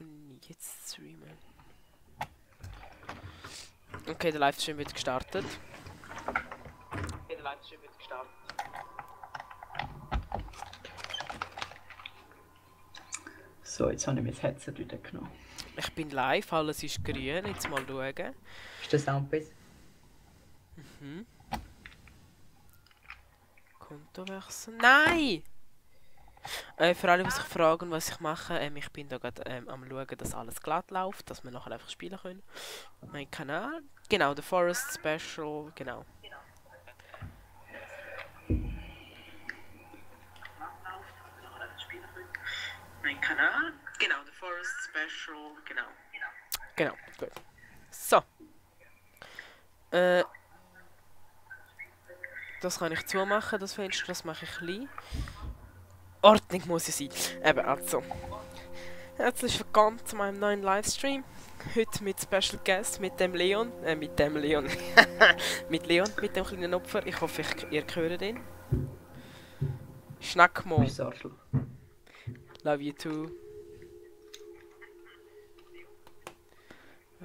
Und jetzt streamen. Okay, der Livestream wird gestartet. So, jetzt habe ich mein Headset wieder genommen. Ich bin live, alles ist grün. Jetzt mal schauen. Ist der Sound besser? Mhm. Konto wechseln. Nein! Für alle, die sich fragen, was ich mache, ich bin da gerade am schauen, dass alles glatt läuft, dass wir nachher einfach spielen können. Mein Kanal, genau, The Forest Special, genau. Mein Kanal, genau, The Forest Special, genau. Genau, gut. So. Das kann ich zumachen, das Fenster, das mache ich klein. Ordnung muss es sein. Eben, also. Herzlich willkommen zu meinem neuen Livestream. Heute mit Special Guest, mit dem Leon. Mit dem Leon. Mit Leon, mit dem kleinen Opfer. Ich hoffe, ihr hört ihn. Schnackmo. Bist du Arschloch? Love you too.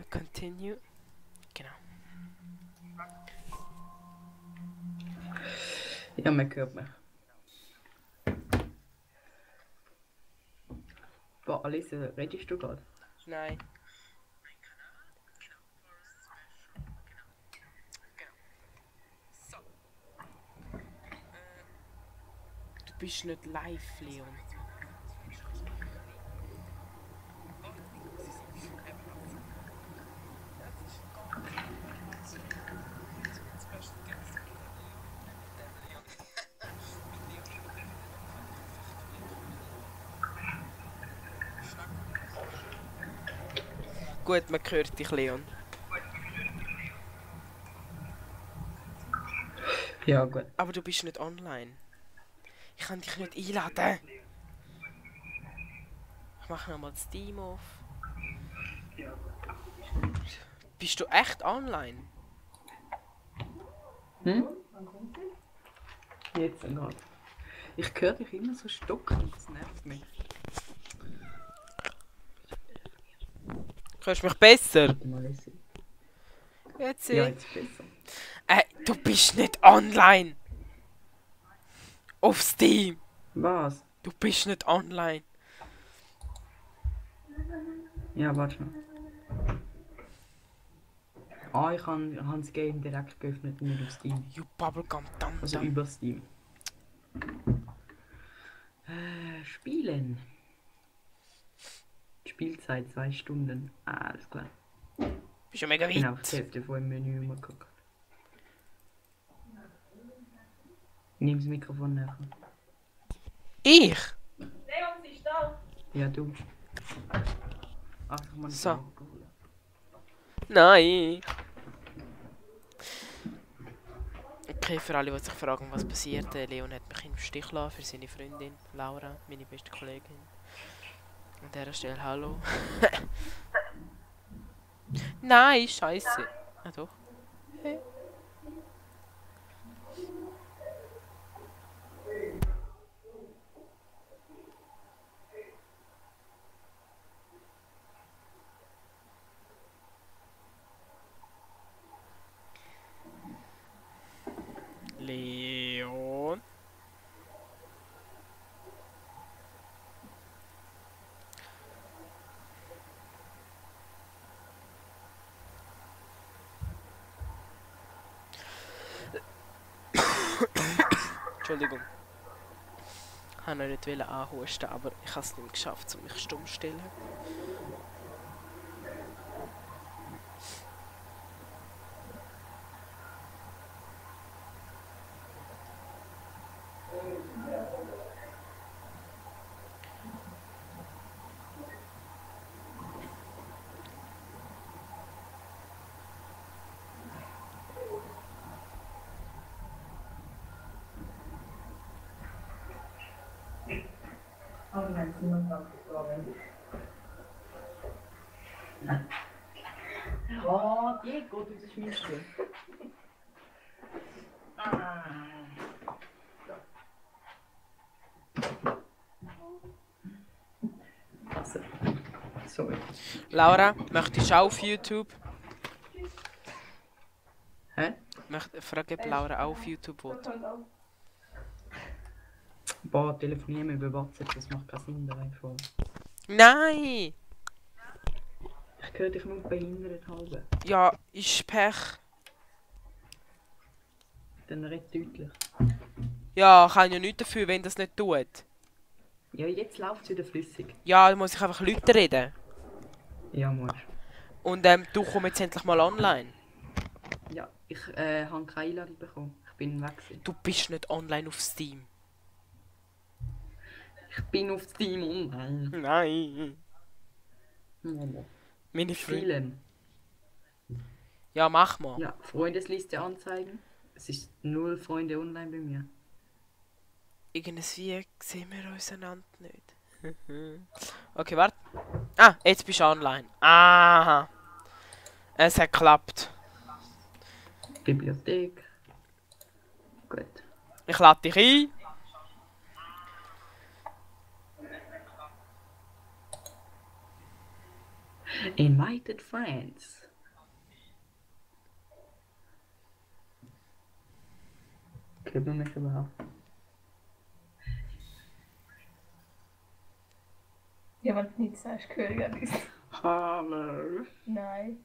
Continue. Genau. Ja, man hört mich. Boah, Alice, redest du gerade? Nein. Du bist nicht live, Leon. Gut, man hört dich, Leon. Ja, gut. Aber du bist nicht online. Ich kann dich nicht einladen. Ich mache nochmal das Steam auf. Bist du echt online? Hm? Jetzt gerade. Ich höre dich immer so stocken, das nervt mich. Hörst du mich besser? Warte mal, Alice. Jetzt Ja, jetzt besser. du bist nicht online. Auf Steam. Was? Du bist nicht online. Ja, warte mal. Ah, ich habe das Game direkt geöffnet, nicht auf Steam. You bubblegum dum Also dum. über Steam. Spielen. Spielzeit 2 Stunden. Ah, alles klar. Bist du mega Ich bin auf weit. die Hälfte von dem Menü umgeguckt. Nimm das Mikrofon näher. Ich? Leon, sie ist da. Ja, du. Einfach mal So. holen. Nein. Okay, für alle, die sich fragen, was passiert, Leon hat mich im Stich gelassen für seine Freundin Laura, meine beste Kollegin. An dieser Stelle hallo. Nein, scheiße. Ah doch. Hey. Leon. Entschuldigung. Ich wollte nicht anhusten, aber ich habe es nicht geschafft, um mich stumm zu stellen. Oh nein, 27 Euro. Oh, Diego, du bist Miste. Also. Sorry. Laura, möchtest du auch auf YouTube? Hä? Frage ob Laura auch auf YouTube will. Boah, telefonieren wir über WhatsApp, das macht keinen Sinn, da voll. Nein! Ich höre dich nur behindert halbe. Ja, ist Pech. Dann red deutlich. Ja, kann ja nichts dafür, wenn das nicht tut. Ja, jetzt läuft es wieder flüssig. Ja, dann muss ich einfach Leute reden. Ja, musst. Und du kommst jetzt endlich mal online. Ja, ich habe keine Einladung bekommen. Ich bin weg gewesen. Du bist nicht online auf Steam. Ich bin auf Steam online. Nein. Mama. Meine Freunde. Spielen. Ja, mach mal. Ja, Freundesliste anzeigen. Es ist 0 Freunde online bei mir. Irgendwie sehen wir uns einander nicht. Okay, warte. Ah, jetzt bist du online. Aha. Es hat geklappt. Bibliothek. Gut. Ich lade dich ein. Invited friends. Kennen wir mich überhaupt? Ja, wenn du nichts sagst, höre ich ja nichts. Hallo. Nein.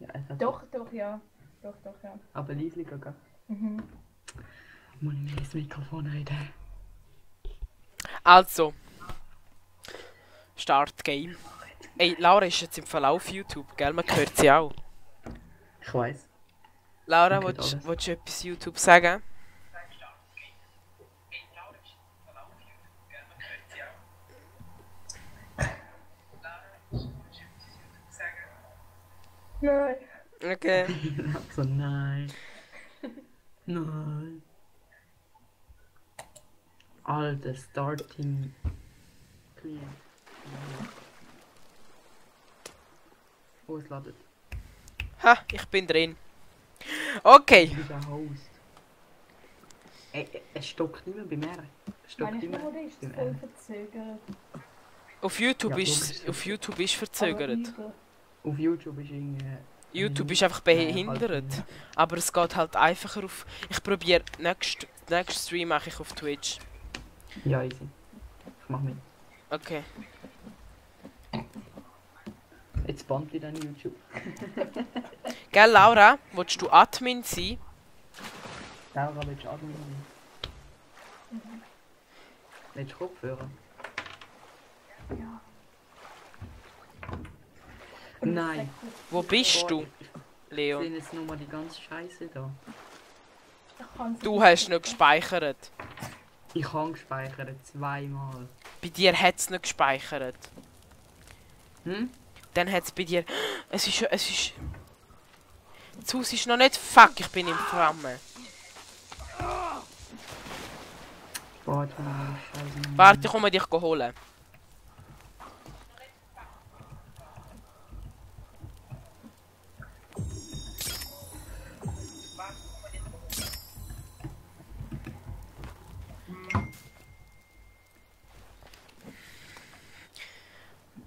Ja, es hat Doch, ja. Doch, ja. aber leislich, gell? Mhm. Muss ich mir ins Mikrofon reden? Also. Start Game. Ey, Laura ist jetzt im Verlauf auf YouTube, gell? Man hört sie auch. Ich weiß. Laura, Man hört willst alles. du etwas YouTube sagen? Nein. Okay. So, nein. Nein. Alter, Starting. Clear. Oh, es ladet. Ha, ich bin drin. Okay. Du bist ein Host. Ey, es stockt nicht mehr bei mir. Es stockt Meine immer. Stimme ist beim voll R. verzögert. Auf YouTube Ja, ist logisch. auf YouTube ist Aber verzögert. übel. Auf YouTube ist irgendwie. YouTube ist einfach behindert. Aber es geht halt einfacher auf. Ich probiere nächsten Stream mache ich auf Twitch. Ja, easy. Ich mach mit. Okay. Jetzt bannt ich dann YouTube. Gell, Laura, willst du Admin sein? Laura, willst du Admin sein? Willst du Kopfhörer? Ja. Nein. Wo bist Boah, du, Ich Leon? sehe jetzt nur mal die ganze Scheiße da. Du hast nicht gespeichert. Ich habe gespeichert, zweimal. Bei dir hat es nicht gespeichert. Hm? Dann hat es bei dir. Es ist. Das Haus ist noch nicht. Fuck, ich bin in Flammen. Boah, jetzt mal alle Scheiße. Warte, ich komme dich holen.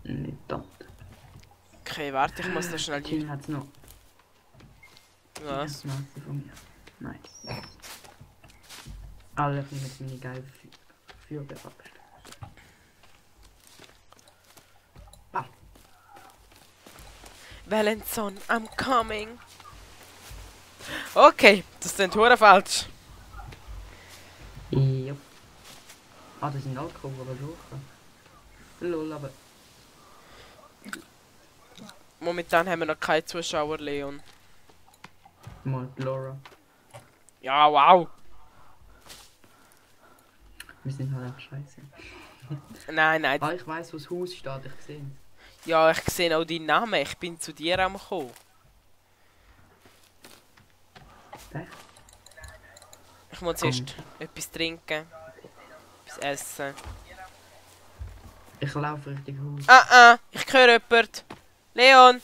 Nicht da. Okay, warte, ich muss noch schnell. King hat's noch. Was? Ja, nice von mir. Nice. Alle ich nehme jetzt meine geile Feuerwehr abgestellt. Bam. Valenson, I'm coming. Okay, das ist hure falsch. Jupp. Ah, das sind Alkohol, aber suchen. Lol, aber. Momentan haben wir noch keine Zuschauer, Leon. Mal die Laura. Ja, wow. Wir sind halt einfach scheiße. Nein, nein. Ah, ich weiss, wo das Haus steht, ich sehe es. Ja, ich sehe auch deinen Namen. Ich bin zu dir am gekommen. Echt? Ich muss erst etwas trinken. Etwas essen. Ich laufe Richtung Haus. Ich höre jemand. Leon!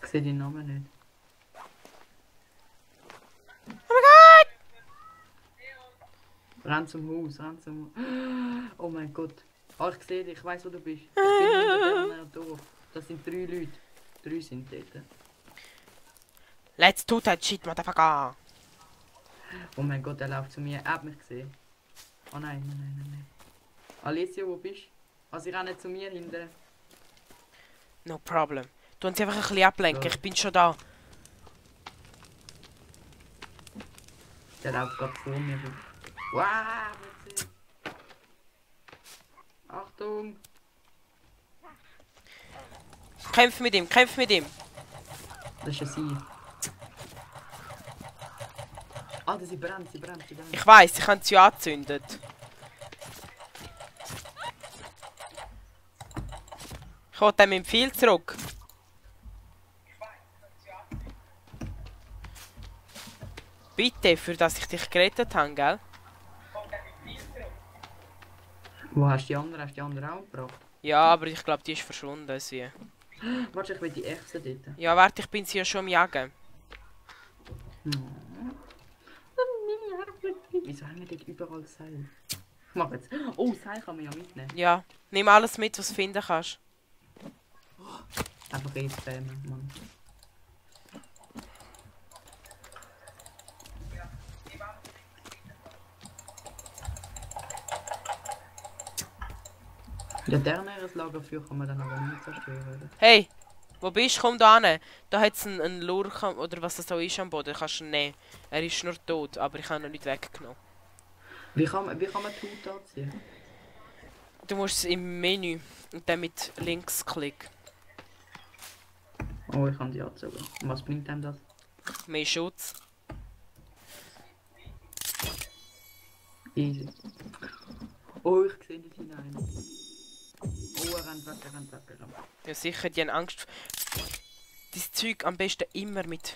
Ich sehe den Namen nicht. Oh mein Gott! Renn zum Haus, renn zum Haus. Oh mein Gott. Ah, ich sehe dich, ich weiß wo du bist. Ich bin hinter dem Dorf. Das sind 3 Leute. 3 sind dort. Let's do that shit, motherfucker! Oh mein Gott, er läuft zu mir. Er hat mich gesehen. Oh nein, nein, nein, nein, nein. Alicia, wo bist du? Also ich renne zu mir hinten. No problem. Du uns einfach ein bisschen ablenken, Ja. ich bin schon da. Der läuft gerade vor mir. Wow, witzig. Achtung! Kämpf mit ihm, kämpf mit ihm! Das ist ja sie. Alter, sie brennt, sie brennt, sie brennt. Ich weiss, ich habe sie ja angezündet. Ich will dem viel zurück. Bitte, für das ich dich gerettet habe, gell? Wo hast du die andere? Hast du die andere auch gebracht? Ja, aber ich glaube, die ist verschwunden. Sie. Warte, ich will die Echse dort. Ja, warte, ich bin sie ja schon am Jagen. Wieso haben wir dort überall Seil? Ich mach jetzt. Oh, Seil kann man ja mitnehmen. Ja, nimm alles mit, was du finden kannst. Einfach spammen, Mann. Ja, der Lagerfeuer kann man dann aber nicht zerstören. Hey, wo bist du? Komm da hin. Da hat es einen Lurch oder was das auch ist am Boden. Kannst du ihn nehmen. Er ist nur tot, aber ich habe ihn noch nicht weggenommen. Wie kann man die Haut anziehen? Du musst es im Menü und dann mit Linksklick. Oh, ich kann die anzogen. Und was bringt einem das? Mehr Schutz. Easy. Oh, ich sehe nicht hinein. Oh, er rennt weg, er rennt weg, er rennt weg. Ja sicher, die haben Angst. Das Zeug am besten immer mit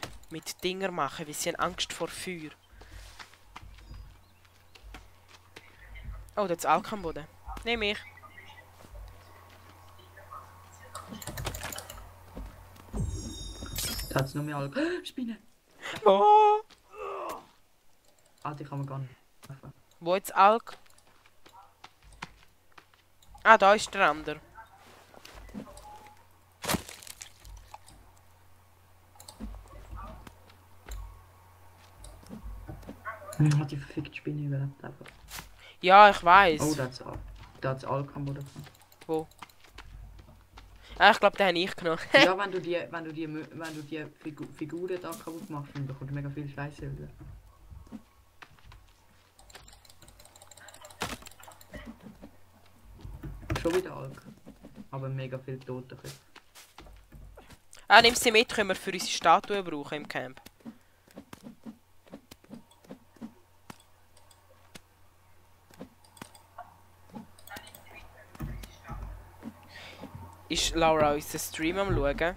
Dinger machen, weil sie haben Angst vor Feuer. Oh, da ist Alk am Boden. Nehm ich. Da hat es nur mehr Alk. Spinne! Oh. Ah, die kann man gar nicht treffen. Wo jetzt Alk? Ah, da ist der andere. Hat die verfickte Spinne überlebt einfach. Ja, ich weiß. Oh, da hat's Alk am Boden. Wo? Ah, ich glaube, den habe ich genommen. Ja, wenn du die Figuren da kaputt machst, dann bekommst du mega viel Scheiße wieder. Schon wieder Alk. Aber mega viel Tote. Ah, nimm sie mit, können wir für unsere Statue brauchen im Camp. Ist Laura unseren Stream am schauen?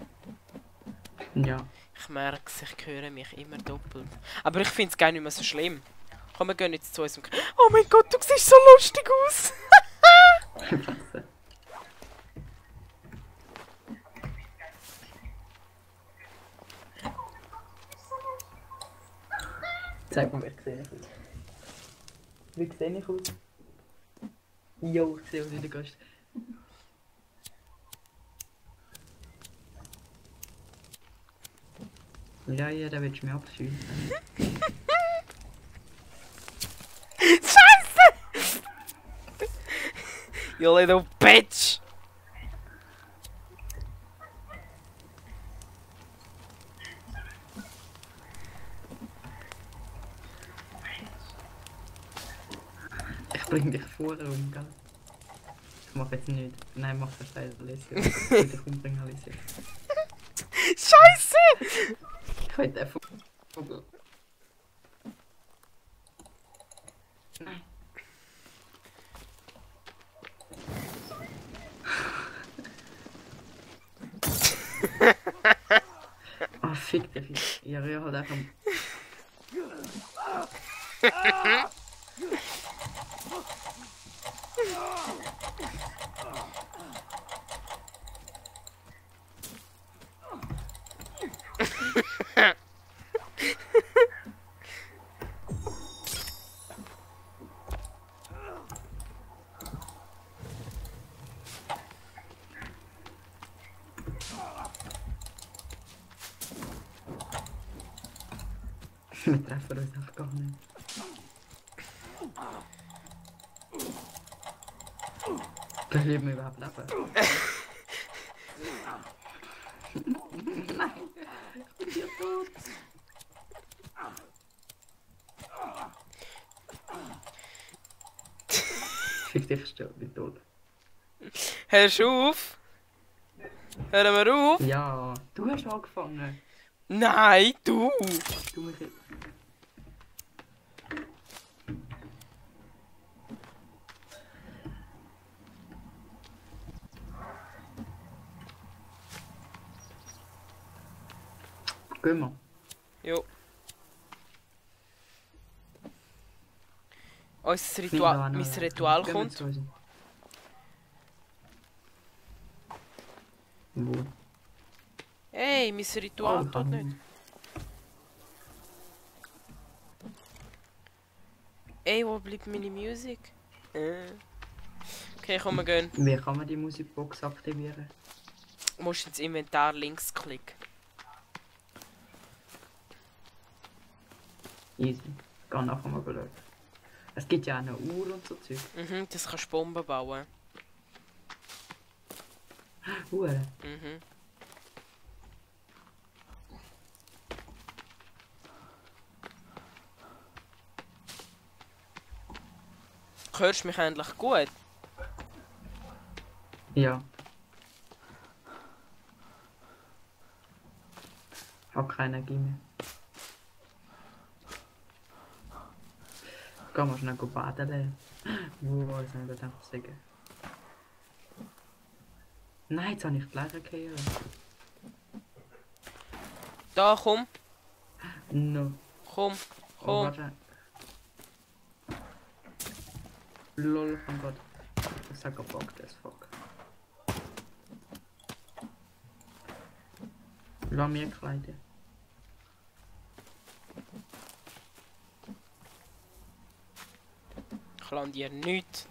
Ja. Ich merke es, ich höre mich immer doppelt. Aber ich finde es gar nicht mehr so schlimm. Komm, wir gehen jetzt zu unserem... Oh mein Gott, du siehst so lustig aus! Scheiße. Zeig mir, wie sehe ich aus? Wie sehe ich aus? Jo, ich sehe aus wie der Gast. Ja, ja, da willst du mich abschießen. Scheiße! You little bitch! Ich bring dich vorher um, gell? Ich mach jetzt nicht. Nein, mach das schnell, Alicia. Ich will dich umbringen, Alicia. Scheiße! Ich will den Vogel. Nein. Ah, fick dich. Ja, ja, halt einfach. Wir treffen uns einfach gar nicht. Bleiben wir überhaupt leben? Nein, ich bin hier tot. Fick dich, ich bin tot. Hörst du auf? Hören wir auf? Ja, du hast angefangen. Nein, du! Du mich jetzt. Gehen wir. Jo. Unser Nimm da Ritual, noch mein einen. Ritual Gehen wir kommt. zu uns. Wo? Hey, mein Ritual ich tut kann nicht. Ey, wo bleibt meine Musik? Okay, komm, wir gehen. Wie kann man die Musikbox aktivieren? Du musst ins Inventar links klicken. Easy. Geh nachher mal schauen. Es gibt ja auch eine Uhr und so Zeug. Mhm, das kannst du Bomben bauen. Uhr? Mhm. Hörst du mich eigentlich gut? Ja. Ich habe keine Energie mehr. Geh mal schnell baden lernen. Wo soll ich das einfach sagen? Nein, jetzt habe ich gleich gehört. Da, komm, No. komm, Oh, komm. warte. Lol, oh Gott. Ich sag Bock, das fuck. Lass mir kleiden. Ich lande dir nichts.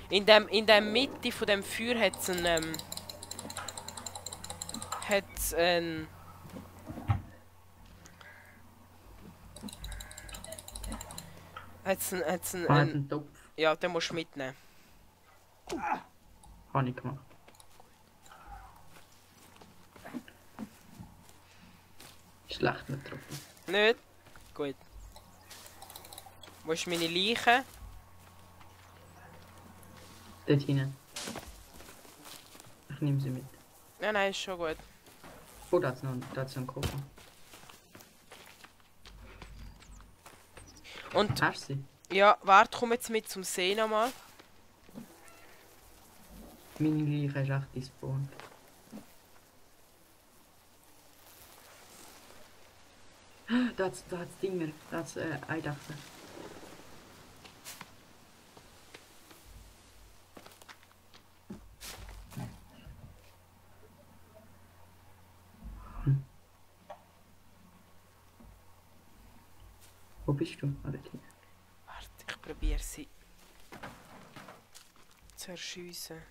In der Mitte von dem Feuer hat es ein hat's ein Einen Topf. ja, den musst du mitnehmen. Habe ich gemacht. Schlecht mit Tropfen. Nicht? Gut. Wo ist meine Leiche? Dort hinten. Ich nehme sie mit. Ja, nein, ist schon gut. Oh, da ist noch ein Kuchen. Und Hast du sie? ja, warte, komm jetzt mit zum See nochmal. Meine Leiche ist echt despawned. Da hat's Dinger, da hat's Eidachsen. Wo bist du? Ah, dort hinten. Warte, ich probiere sie zu erschiessen.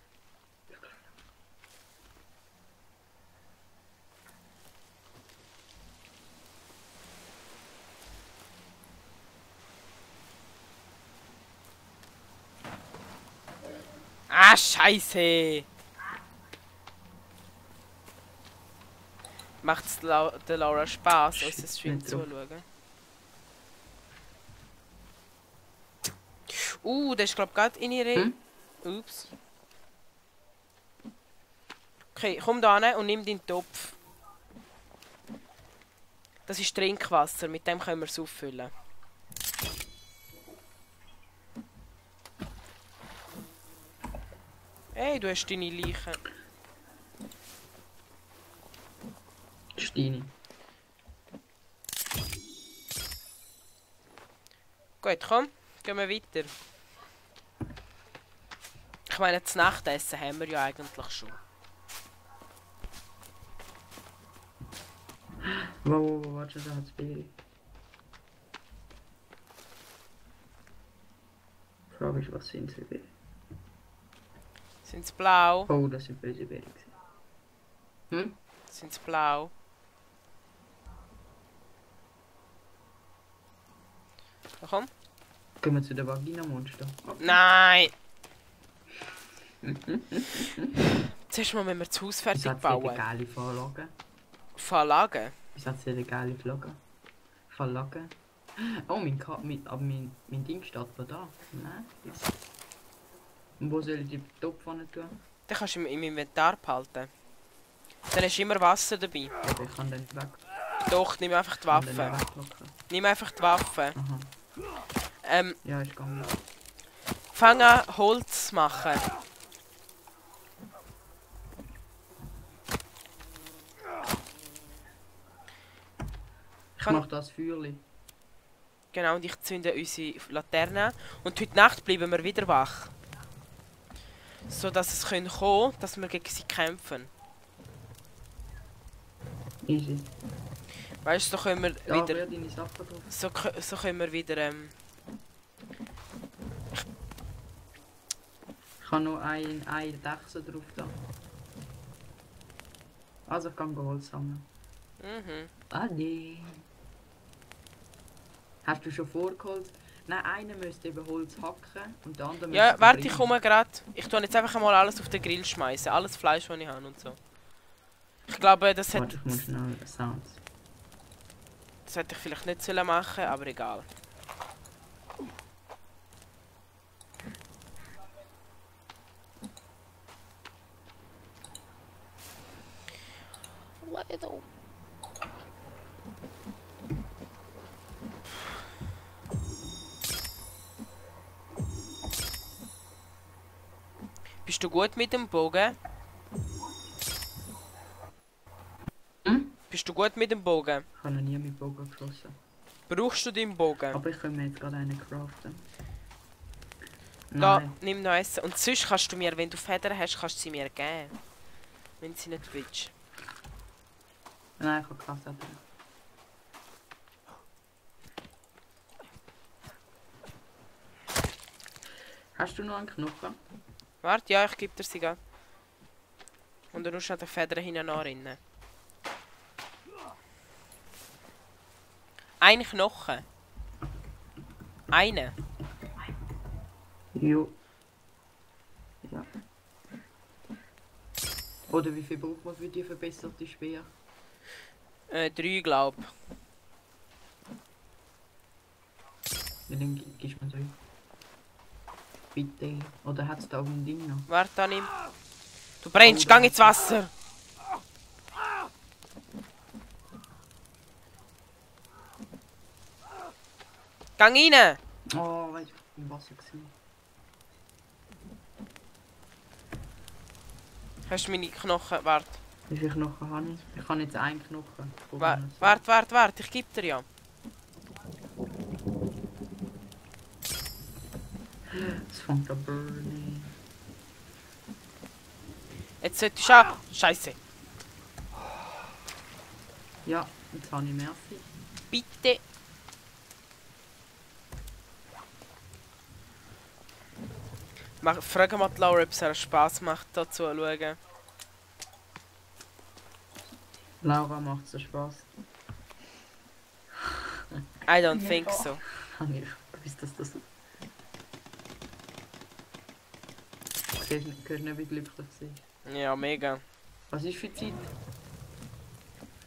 Ah, Scheiße! Macht es der Laura Spaß, Shit, unseren Stream nicht drauf. zuzuschauen? Das ist glaub gerade in ihre... Ups. Okay, komm da hin und nimm deinen Topf. Das ist Trinkwasser, mit dem können wir es auffüllen. Hey, du hast deine Leiche. Steini. Gut, komm, gehen wir weiter. Ich meine, das Nachtessen haben wir ja eigentlich schon. Wo, warte, da hat's Baby. Frage ich, was sind sie? Sind sie blau? Oh, das sind böse Bären. Hm? Sind sie blau? Na komm. Gehen wir zu den Vagina-Monster. Nein! Zuerst mal müssen wir das Haus Wieso fertig hat sie eine bauen. geile Vorlage? Verlagen? Wieso hat sie eine geile Flagge? Vorlage? Oh, mein Ding steht aber da. Nein. Und wo soll ich die Topf tun? Den kannst du im Inventar behalten. Dann hast du immer Wasser dabei. Aber ich kann den nicht weg. Doch, nimm einfach die kann den Waffe. nicht weglocken. Nimm einfach die Waffe. Aha. Ja, ist gegangen. Fang an, Holz zu machen. Ich mach das Feuerli. Genau, und ich zünde unsere Laterne an. Und heute Nacht bleiben wir wieder wach. So dass es kommen kann, dass wir gegen sie kämpfen. Easy. Weißt du, so können wir Da wieder. wäre deine Sachen drauf. So können wir wieder. Ich habe noch ein Dechse drauf da. Also ich kann Holz sammeln. Mhm. Ade. Hast du schon vorgeholt? Nein, einer müsste eben Holz hacken und der andere Ja, müsste warte, ich brennen. komme gerade. Ich tue jetzt einfach mal alles auf den Grill schmeißen. Alles Fleisch, das ich habe und so. Ich glaube, das Warte, hätte ich muss schnell Sounds. das hätte ich vielleicht nicht sollen machen, aber egal. Bist du gut mit dem Bogen? Hm? Bist du gut mit dem Bogen? Ich habe noch nie mit Bogen geschossen. Brauchst du deinen Bogen? Aber ich kann mir jetzt gerade einen craften. Da, Nein. nimm noch Essen. Und sonst kannst du mir, wenn du Federn hast, kannst du sie mir geben. Wenn du sie nicht willst. Nein, ich habe keine Federn. Hast du noch einen Knochen? Warte, ja, ich gebe dir sie gerade. Und dann musst du noch die Federn hinten rein. Ein Knochen. Eine. Jo. Ja. Oder wie viel braucht man für die verbesserte Speer? 3, glaub. Wie lange gibst du mir 3? Bitte. Oder hat es da ein Ding noch? Warte, da nimm. Du brennst, Oh, gang ins Wasser! Gang rein! Oh, weißt du, im Wasser gewesen. Hast du meine Knochen? Warte. Wie viele Knochen habe ich? Ich habe jetzt einen Knochen. Warte, ich geb dir ja. Es fängt an burning. Jetzt solltest du auch. Scheiße. Ja, jetzt habe ich Merci. Bitte. Frag mal die Laura, ob es ihr Spaß macht, da zu schauen. Laura macht so Spaß. I don't think so. Habe ich gewusst, dass das. Hörst nicht, wie glücklich sie ist. Ja, mega. Was ist für Zeit?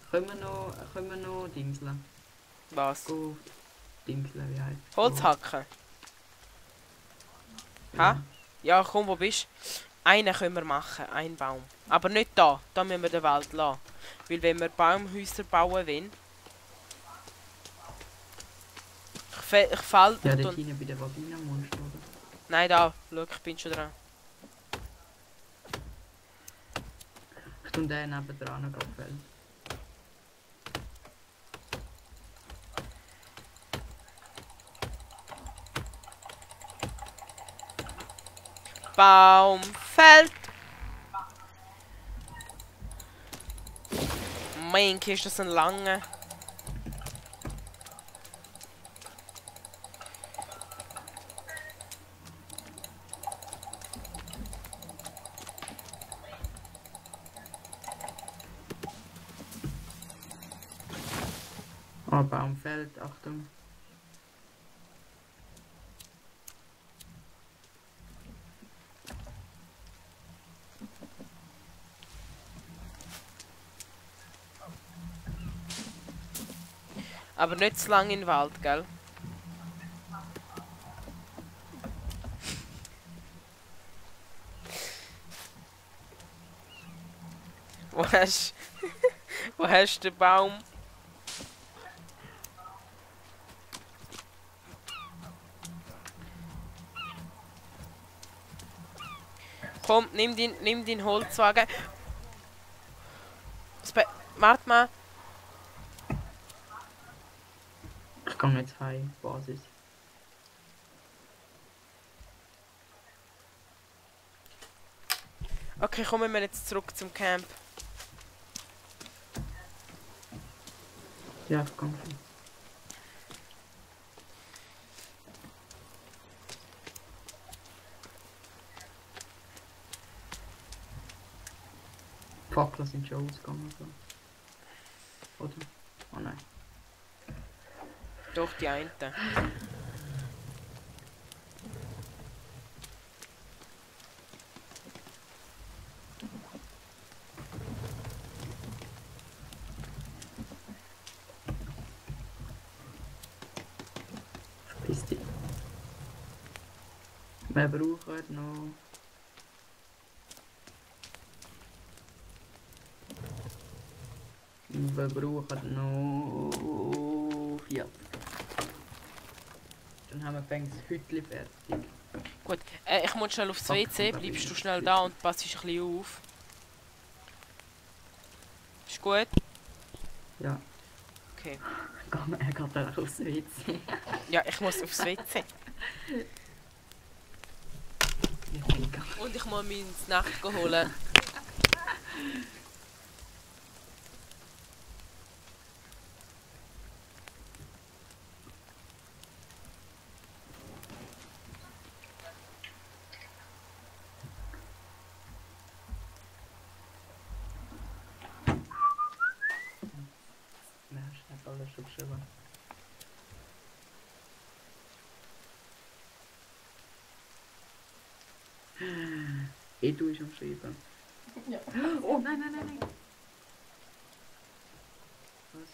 Können wir noch Dingseln? Was? Go. Dingseln, wie heißt es? Holz hacken? Ja. Ha? Ja, komm, wo bist du? Einen können wir machen, einen Baum. Aber nicht da, da müssen wir den Wald lassen. Weil wenn wir Baumhäuser bauen wollen... Ich fall... Ja, dort hinten bei der Vagina-Monster, oder? Nein, da. Schau, ich bin schon dran. Ich tue den nebendran noch abfällen. Baum fällt! Mein Kind, ist das ein langer. Oh, Baum fällt, Achtung. Aber nicht zu lange in den Wald, gell? Wo hast wo hast du den Baum? Komm, nimm den Holzwagen. Warte mal. Ich komme jetzt heim, Basis. Okay, kommen wir jetzt zurück zum Camp. Ja, ich komme schon. Fackeln sind schon ausgegangen. So. Oder? Oh nein. Doch, die eine. Verpiss dich. Wir brauchen noch... Wir brauchen noch... 4. Dann haben wir fängt das Hütchen fertig. Gut, ich muss schnell aufs WC. Bleibst du schnell da und passt ein bisschen auf. Ist gut? Ja. Okay. Er geht dann auch aufs WC. Ja, ich muss aufs WC. Und ich muss mein Snack holen. Ja, ich habe alles schon geschrieben. Du ist am Schreiben. Ja. Oh nein, nein, nein, nein. Was?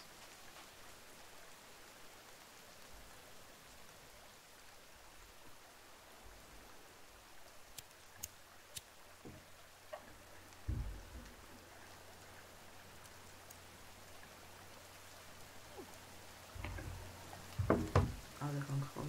Ah, der kann kalt.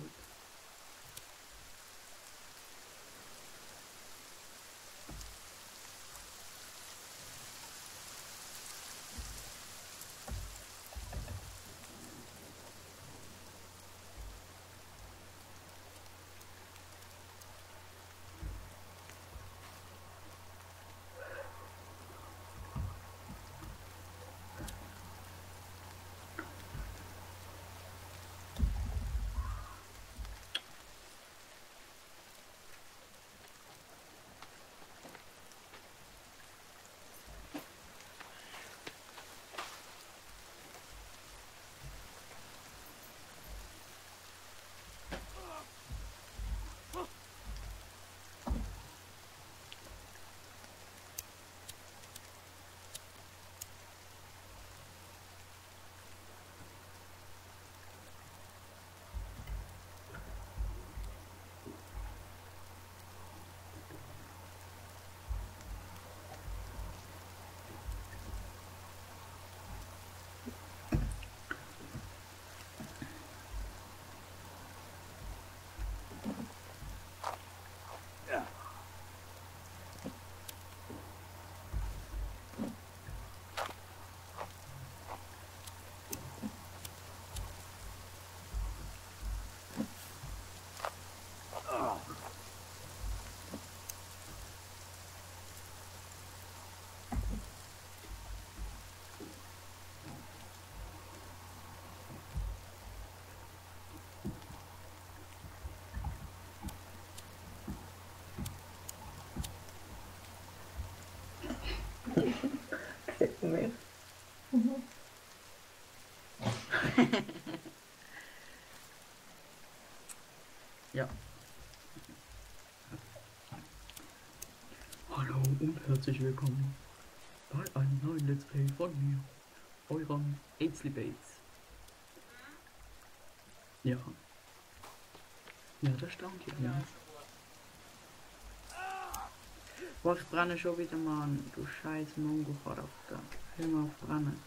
Ja. Hallo und herzlich willkommen bei einem neuen Let's Play von mir, eurem Aidsly Bates. Ja. Ja, das stand hier. Ja. Boah, ich brenne schon wieder, Mann. Du scheiß Mongo-Charakter. Hör mal auf brennen.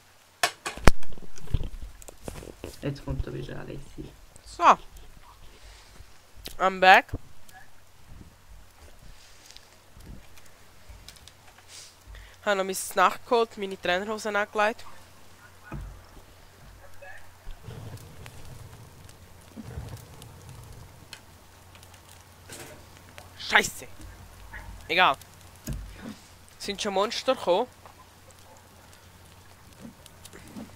Jetzt kommt er wieder lässig. So. I'm back. Habe noch mein Snack geholt, meine Trainerhosen angelegt. Scheiße! Egal. Sind schon Monster gekommen?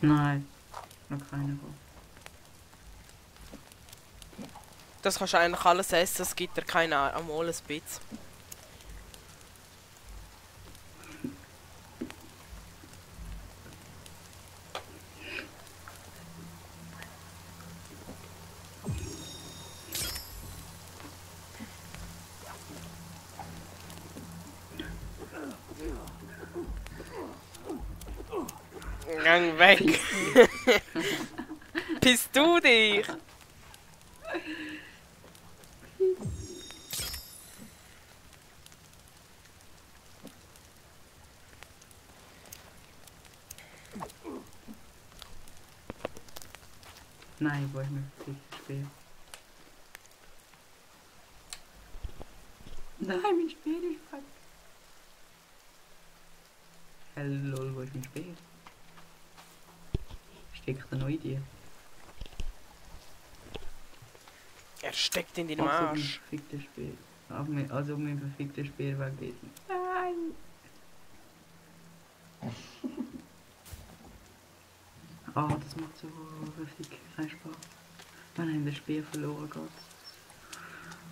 Nein, noch keine gekommen. Das kannst du eigentlich alles essen, es gibt dir keine einmal ein bisschen. Gang weg! Bist du dich? Nein, wo ich mich verpflichtet spiele. Nein, mein Spiel ist fuck. Lol, wo ist mein Spiel? Steckt er noch in dir? Er steckt in deinem Also mein Arsch. verficktes Spiel. Also mein verficktes Spiel weggeht. Nein! Ah, das macht so richtig keinen Spaß. Wenn er in das Spiel verloren geht.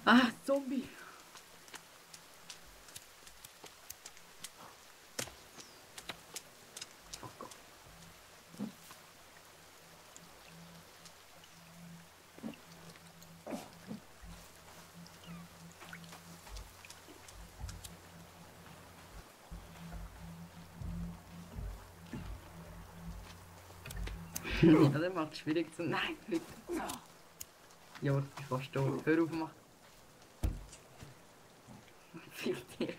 Ah, Zombie! Oh Gott. Ja, der macht es schwierig zu. Nein, fliegt. Ja, das ist fast tot. Hör auf, mach. Fick dir.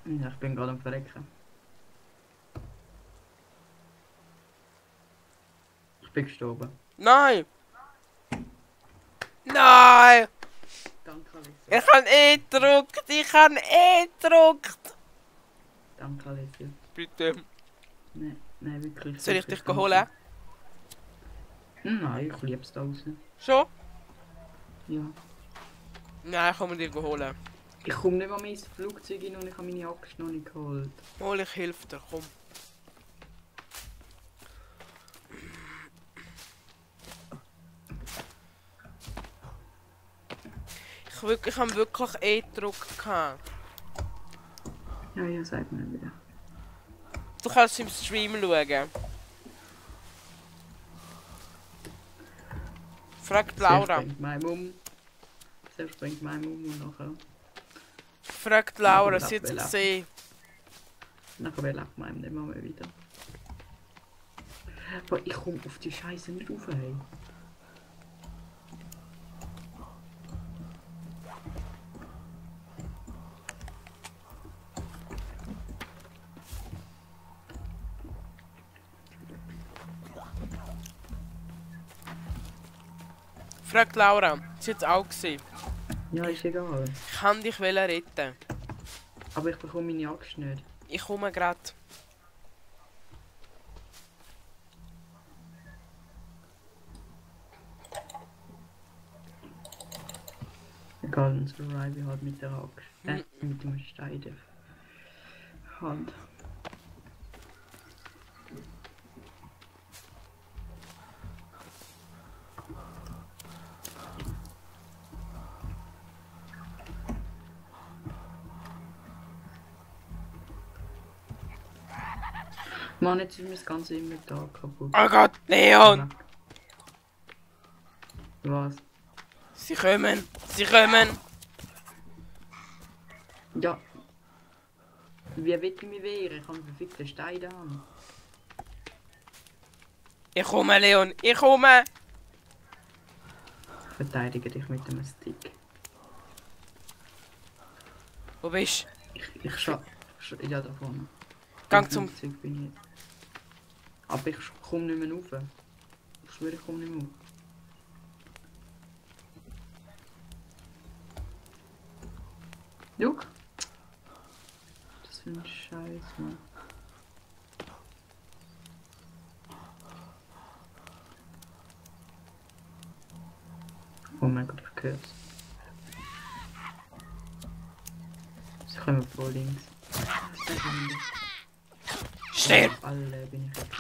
Ja, ich bin gerade am Verrecken. Ich bin gestorben. Nein! Nein! Danke, Alissa. Ich habe E gedrückt! Ich habe E gedrückt! Danke, Alissa. Bitte. Nein, wirklich. Soll ich wirklich dich danke. holen? Nein, ich lieb's da draußen. Schon? Ja. Nein, ich komme dich holen. Ich komme nicht mal mehr ins Flugzeug hin und ich habe meine Axt noch nicht geholt. Hol, ich helfe dir, komm. Ich habe wirklich E gedrückt. Ja, sag mir wieder. Du kannst im Stream schauen. Fragt Laura. Selbst bringt mein Mumm und nachher. Fragt Laura, sie hat es gesehen. Nachher lebt man nicht mehr wieder. Aber ich komme auf die Scheiße nicht rauf, hey. Fragt Laura, sie hat es auch gesehen. Ja, ist egal. Ich kann dich retten. Aber ich bekomme meine Axt nicht. Ich komme gerade. Egal, dann survive ich halt mit der Axt. Mit dem Stein der Hand. Mann, jetzt ist mir das ganze Inventar kaputt. Oh Gott, Leon! Was? Sie kommen! Sie kommen! Ja. Wie will ich mich wehren? Ich habe einen verfickten Stein da. Ich komme, Leon! Ich komme! Ich verteidige dich mit einem Stick. Wo bist Ich ja da vorne. du? Gang Im zum... Flugzeug bin ich jetzt. Aber ich komme nicht mehr rauf. Ich schwöre, ich komme nicht mehr rauf. Juck. Das ist ein Scheiß, Mann. Oh mein Gott, ich höre es. Sie kommen von links. Stirb! Alle bin ich jetzt.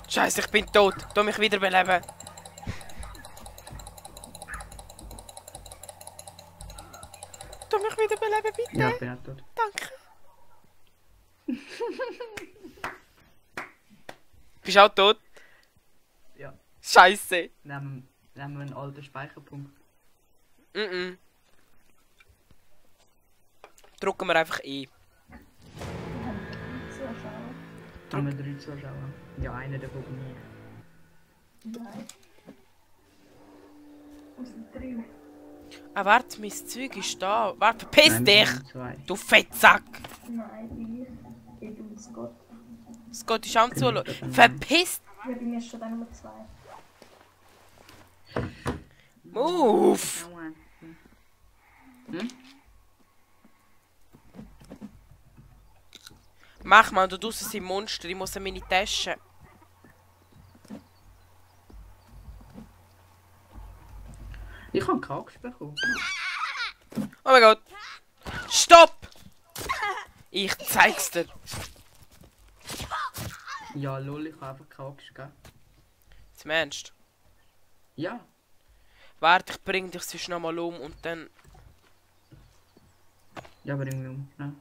Scheiße, ich bin tot! Tu mich wiederbeleben! Tu mich wiederbeleben, bitte! Ja, ich bin auch tot. Danke! Bist du auch tot? Ja. Scheiße! Nehmen wir einen alten Speicherpunkt. Drücken wir einfach E. Zuschauer. Haben wir 3 Zuschauer? Ja, einer davon bin ich. Nein. Aus dem Trio. Ah, warte, mein Zeug ist da. Warte, verpiss Nein, dich! wir sind 2. Du Fettsack! Nein, ich bin Scott. Scott ist auch am Zuschauen. Verpiss! Ja, bei mir ist schon dann Nummer 2. Move! Hm? Mach mal, du draussen sind Monster, ich muss in meine Tasche. Ich habe keine Axt bekommen. Oh mein Gott! Stopp! Ich zeig's dir. Ja, lol, ich habe einfach keine Axt gegeben. Zum Ernst? Ja. Warte, ich bring dich sonst noch mal um und dann... Ja, bring mich um. Ja.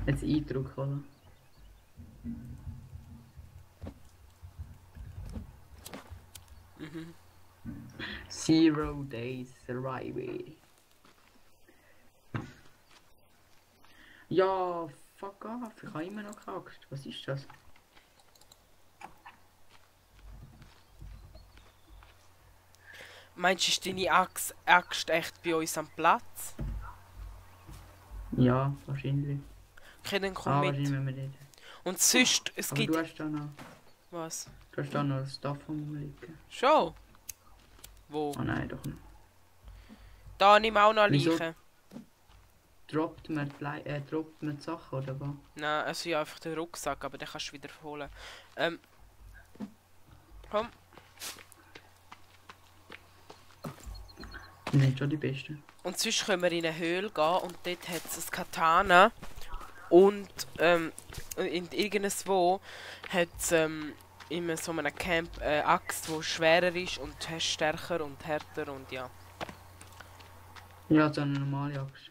Jetzt Eindruck, oder? Mhm. 0 Days Survival. Ja, fuck off, ich habe immer noch keine Axt. Was ist das? Meinst du, ist deine Axt echt bei uns am Platz? Ja, wahrscheinlich. Okay, dann komm Wahrscheinlich, mit. wenn wir nicht. Und sonst, es Aber gibt... du hast da noch, Was? Stuff rumliegen. Schon? Wo? Oh nein, doch nicht. Da nimm auch noch Wieso? Leichen. Droppt man die Sachen oder was? Nein, also ja, einfach den Rucksack, aber den kannst du wieder holen. Komm. Die sind schon die besten. Und sonst können wir in eine Höhle gehen und dort hat es ein Katana. Und in irgendwo hat es in so einem Camp eine Axt, die schwerer ist und stärker und härter und ja. Ja, so eine normale Axt.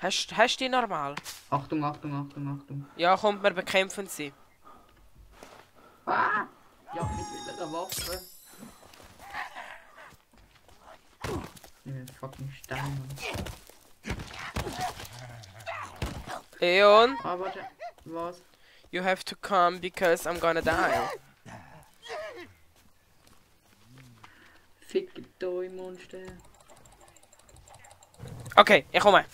Hast du die normal? Achtung, Achtung, Achtung, Achtung. Ja, kommt, wir bekämpfen sie. Ah! Ja, mit einer Waffe. Ich bin fucking Stein, Mann. Leon, Ah, warte. Was? you have to come because I'm gonna die. Fick euch, Monster. Okay, ich komme.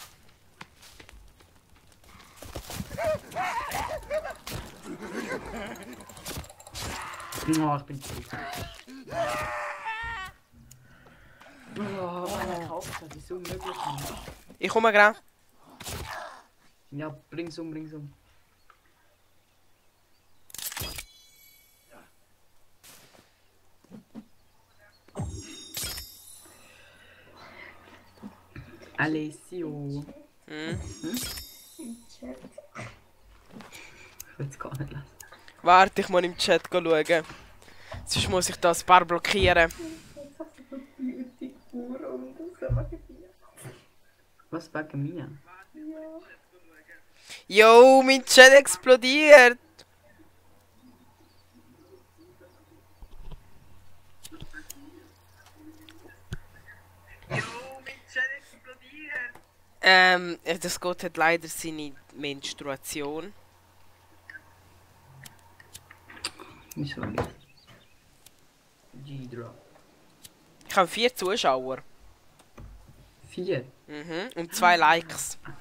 Oh, ich bin tot. Oh, meine Kaufs, das ist unmöglich, Mann. Ich komme gerade. Ja, bring's um, bring's um. Alessio. Hm? Im Chat. Ich will es gar nicht lassen. Warte, ich muss im Chat schauen. Sonst muss ich das Paar blockieren. Jetzt hast du so Beauty pur und das mache ich dir. Was wegen mir? Ja. Yo, mein Chat explodiert! Das Gott hat leider seine Menstruation. Wieso jetzt? G-Drop. Ich habe 4 Zuschauer. 4. Mhm. Und 2 Likes. Einer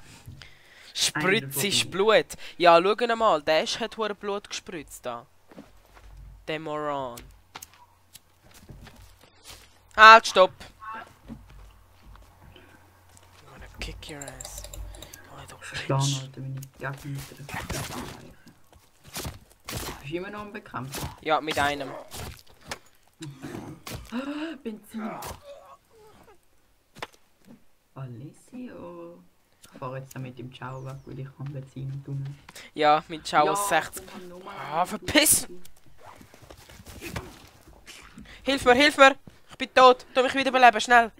Spritzt davon ist bin Blut. Ja, schau mal, der hat hure Blut gespritzt da. Der Moron. Halt, stopp! I'm gonna kick your ass. Oh, du Verschlagen, Bitch. Alter, meine Gegenmieter. Bist du immer noch am Bekämpfen? Ja, mit einem. Benzin. Alessio. Ich fahre jetzt mit dem Ciao weg, weil ich kann Benzin tun. Ja, mit Schau 60. ich kann nur mal Ah, verpiss! Hilf mir, hilf mir! Ich bin tot! Tu mich wiederbeleben, schnell!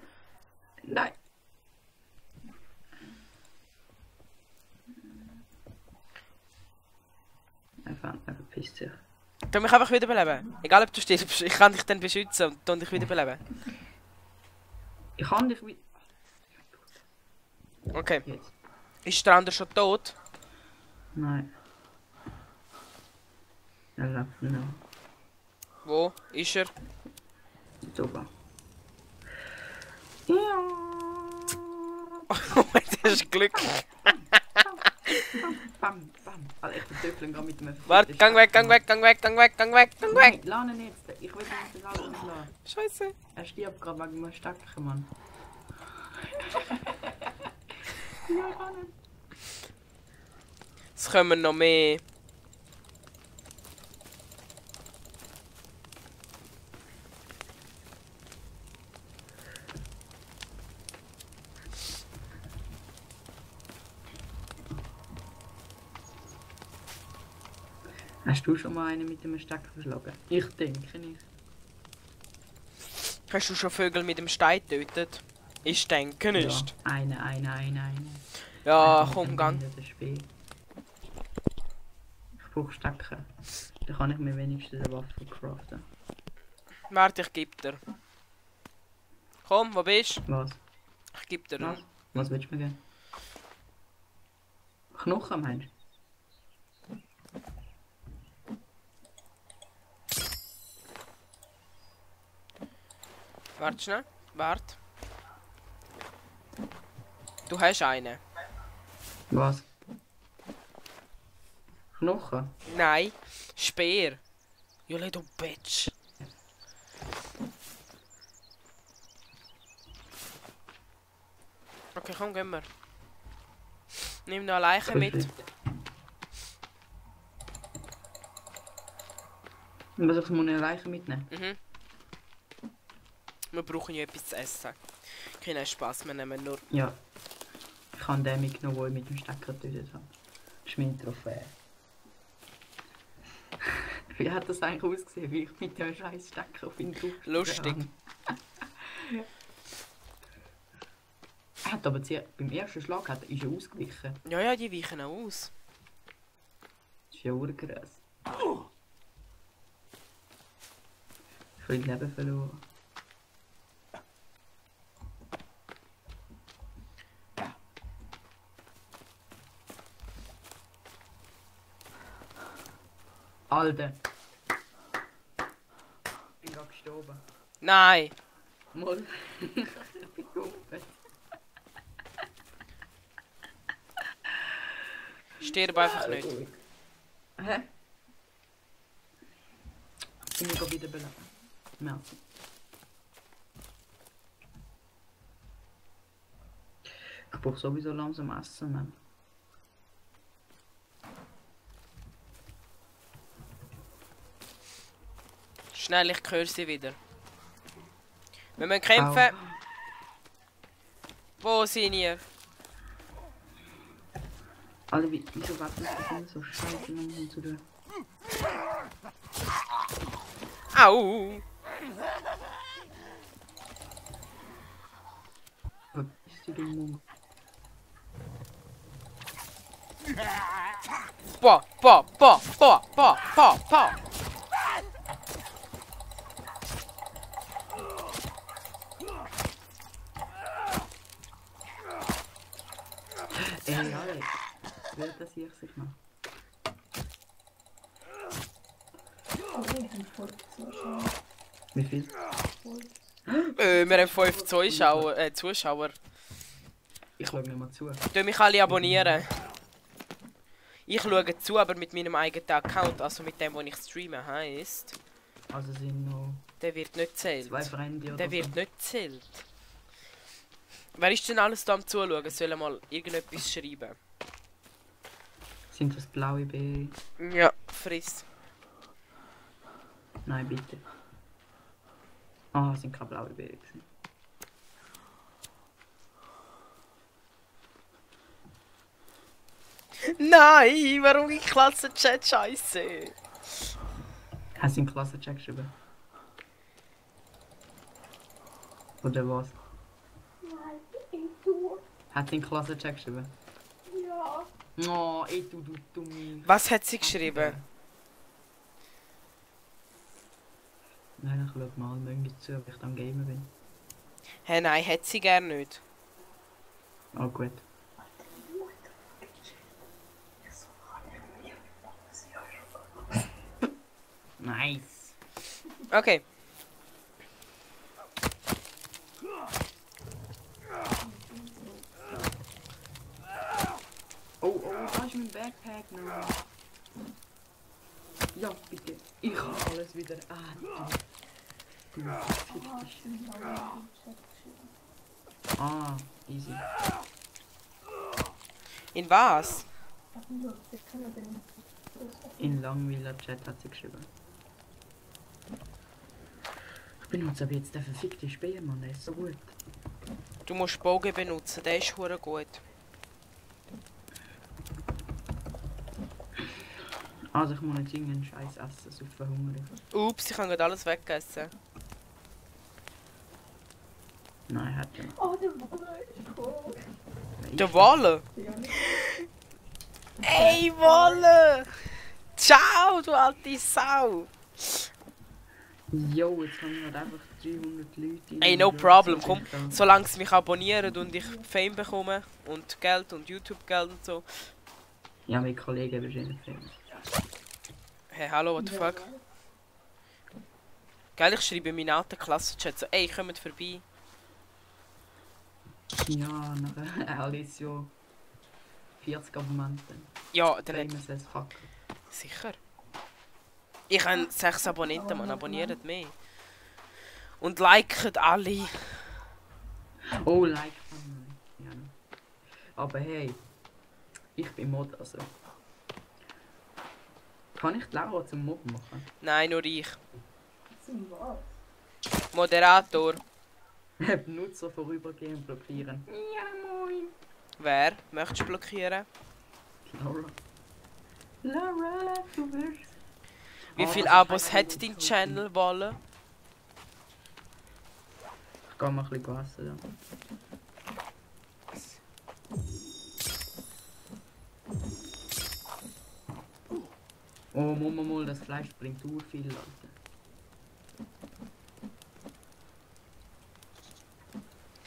Nein. Er verpisst sich. Tu mich einfach wiederbeleben. Egal ob du stirbst, ich kann dich dann beschützen und tu dich wiederbeleben. Ich kann dich mit. Okay. Jetzt. Ist der andere schon tot? Nein. Er lebt noch. Wo ist er? Super. Ja. Oh, das ist Glück. Bam, bam. Alter, ich vertöffel gerade mit dem. Warte, gang weg, gang weg, gang weg, gang weg, gang weg, gang weg! Nein, lass ihn jetzt. Ich will ihn nicht lassen. Scheiße. Er stirbt gerade wegen einem Stecken, Mann. Es kommen noch mehr. Hast du schon mal einen mit dem Stecker verschlagen? Ich denke nicht. Hast du schon Vögel mit dem Stein getötet? Ich denke nicht. Ja, eine. Ja, Einer komm, mit dem gang. Ende des Spiels. Ich brauche Stecker. Dann kann ich mir wenigstens eine Waffe craften. Warte, ich geb dir. Komm, wo bist du? Was? Ich geb dir. Was? Was willst du mir geben? Knochen meinst du? Warte schnell. Warte. Du hast einen. Was? Knochen? Nein. Speer. Jule, du Bitch. Okay, komm, gehen wir. Nimm noch eine Leiche mit. Und was ich muss eine Leiche mitnehmen? Mhm. Wir brauchen ja etwas zu essen. Kein Spaß, wir nehmen nur. Ja. Ich habe den mitgenommen, den ich mit dem Stecker getötet habe. Das ist meine Trophäe. Wie hat das eigentlich ausgesehen, wie ich mit dem scheiß Stecker auf ihn drauf Lustig. Er hat aber beim ersten Schlag ist er ausgewichen. Ja, ja, die weichen auch aus. Das ist ja urkrass. Viel Leben verloren. Alter. Ich bin gerade gestorben. Nein! Mal. Ich bin gehumpelt. Stirb einfach nicht. Hä? Ich muss gerade wieder beleben. Merci. Ich brauche sowieso langsam Essen, Mann. Schnell, ich höre sie wieder. Wir müssen kämpfen. Wo sind ihr? Alter, wieso warten sie denn so scheiße lang zu tun? Au! Vergiss du den Mund. Boah, boah, boah, boah, boah, boah, boah. Ey, Alex. Wer das hier sich noch? Oh, ich habe voll Zuschauer. Wie viel? Wir haben 5 Zuschauer. Ich schaue mir mal zu. Du mich alle abonnieren. Ich schaue zu, aber mit meinem eigenen Account, also mit dem, wo ich streame, heisst. Also sind noch Der wird nicht zählt. 2 Freunde oder Der so. wird nicht zählt. Wer ist denn alles da am Zuschauen? Soll mal irgendetwas schreiben? Sind das blaue Beeren? Ja, friss. Nein, bitte. Ah, es sind keine blaue Beeren gewesen. Nein, warum ich Klassenchat scheiße? Hast du einen Klassencheck geschrieben? Oder was? Nein, ich tue. Hat sie einen Klassencheck geschrieben? Ja. Oh, ey, du dumme. Was hat sie geschrieben? Nein, ich schau mal manchmal zu, ob ich am Gamer bin. Hä, nein, hat sie gern nicht. Oh, gut. Nice. Okay. Oh, da ist mein Backpack noch. Ja, bitte. Ich habe alles wieder. Du verfickte Ah, easy. In was? In Langweiler Chat hat sie geschrieben. Ich benutze aber jetzt den verfickten Speer, Mann, der ist so gut. Du musst Bogen benutzen, der ist hure gut. Also ich muss jetzt irgendeinen Scheiß essen, so verhungern. Ups, ich habe gerade alles weggegessen. Nein, hat ja noch. Oh, der Wolle ist cool. Der Wolle? Ja, Ey, Wolle! Ciao, du alte Sau! Jo, jetzt haben wir halt einfach 300 Leute in Ey, no der problem, Gruppe. komm. Solange sie mich abonnieren und ich Fame bekomme und Geld und YouTube-Geld und so. Ja, mein Kollege ist wahrscheinlich Fame. Hey, hallo, what the fuck? Geil, ich schreibe in meinen alten Klassenchat so, ey, kommt vorbei. Ja, nachher Alessio 40 Abonnenten. Ja, dann hat... Famous as fuck. Sicher. Ich habe 6 Abonnenten, man abonniert mehr. Und liket alle. Oh, like kann man. Ja. Aber hey, ich bin Mod, also. Kann ich die Laura zum Mod machen? Nein, nur ich. zum was? Moderator. Benutzer vorübergehend blockieren. Ja, moin. Wer? Möchtest du blockieren? Laura. Laura, du wirst. Wie Ah, viele das ist Abos eigentlich hat dein so Channel, Wolle? Ich geh mal ein bisschen essen, ja. Oh, Mama, das Fleisch bringt so viel, Leute.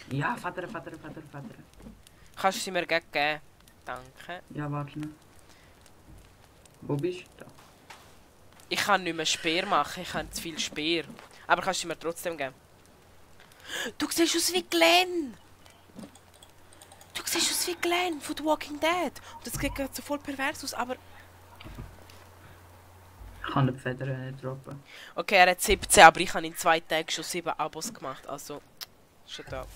Ja, Vater. Kannst du sie mir geben? Danke. Ja, warte schnell. Wo bist du? Da. Ich kann nicht mehr Speer machen, ich habe zu viel Speer. Aber kannst du sie mir trotzdem geben? Du siehst aus wie Glenn! Du siehst aus wie Glenn von The Walking Dead. Und das sieht gerade so voll pervers aus, aber... Ich kann die Federn nicht droppen. Okay, er hat 17, aber ich habe in 2 Tagen schon 7 Abos gemacht, also... Shut up.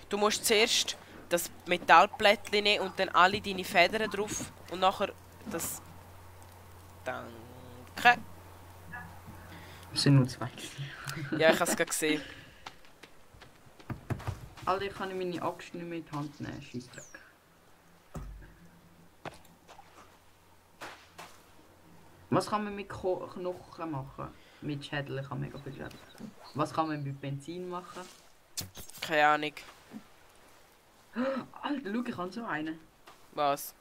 Du musst zuerst das Metallplättchen nehmen und dann alle deine Federn drauf und nachher das... Danke. Es sind nur 2. Ja, ich habe es gerade gesehen. Alter, ich kann meine Axt nicht mehr in die Hand nehmen, Scheissdreck. Was kann man mit Knochen machen? Mit Schädel kann man mega viel Schädel. Was kann man mit Benzin machen? Keine Ahnung. Alter, schau, ich habe so einen. Was?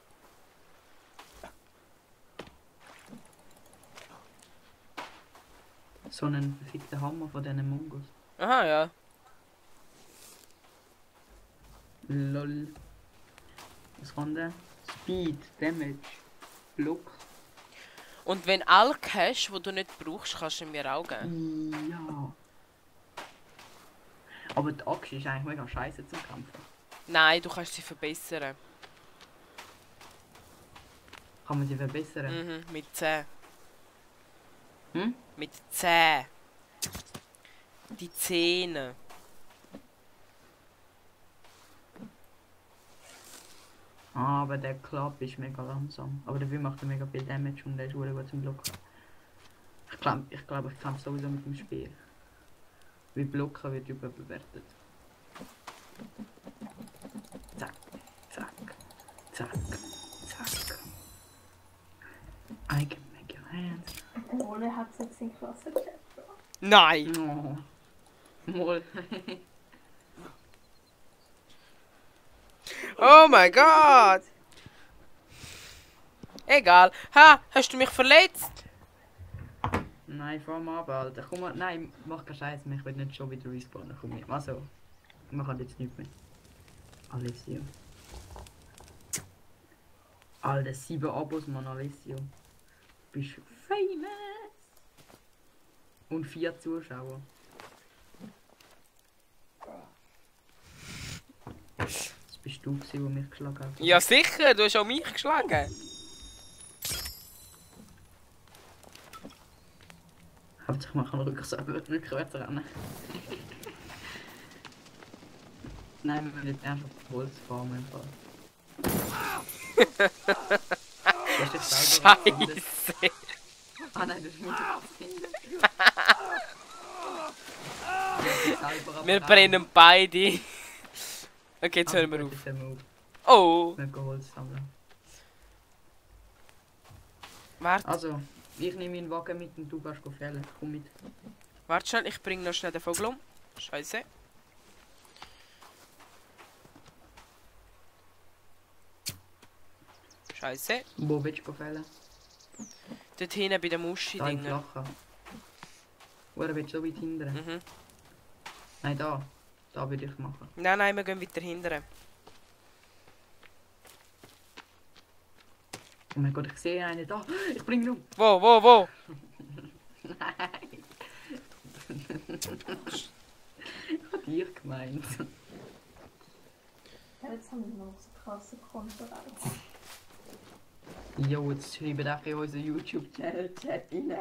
So einen verfickten Hammer von diesen Mongos. Aha, ja. Lol. Was kann der? Speed, Damage, Block. Und wenn du Alk hast, wo du nicht brauchst, kannst du ihn mir auch geben. Ja. Aber die Axt ist eigentlich mega scheiße zum Kämpfen. Nein, du kannst sie verbessern. Kann man sie verbessern? Mhm, mit 10. Hm? Mit 10. Die Zähne. Ah, aber der Club ist mega langsam. Aber dafür macht er mega viel Damage und der ist sehr gut zum Blocken. Ich glaube, ich kämpfe sowieso mit dem Speer. Wie Blocken wird überbewertet. Zack, zack, zack, zack. I can make your hands. Der Ole hat es jetzt in Klasse gehabt. Nein! Oh. Mal. Oh mein Gott! Egal. Ha, hast du mich verletzt? Nein, fahr mal ab, Alter. Komm mal, nein, mach keinen Scheiß mehr. Ich will nicht schon wieder respawnen. Komm mit. Also, man kann jetzt nicht mehr. Alessio. Alter, 7 Abos, Mann, Alessio. Bist famous. Und 4 Zuschauer. Das bist du gewesen, der mich geschlagen hat. Ja sicher, du hast auch mich geschlagen. Hauptsache man kann rückwärts rennen. Nein, wir müssen jetzt einfach Holz farmen. Du hast dich selber gefunden. Scheiße. Ah nein, das muss ich Wir brennen beide. Okay, jetzt hören wir auf. Oh! Wir gehen Holz sammeln. Warte, Also, ich nehme meinen Wagen mit und du gehst fällen. Komm mit. warte schnell, ich bring noch schnell den Vogel um. Scheiße. Scheiße. Wo willst du fällen? Dort hinten bei den Da im Muschi-Dingen. Flachen. Oder willst du so weit hindern? Mhm. Nein, da. Da würde ich machen. Nein, nein, wir gehen weiter hinten. Oh mein Gott, ich sehe einen da. Ich bringe ihn um. Wo, wo, wo? Nein. Ich hab dich gemeint. Ja, jetzt haben wir noch so krasse Konferenz. Jo, jetzt schreiben auch in unseren YouTube-Channel-Chat rein.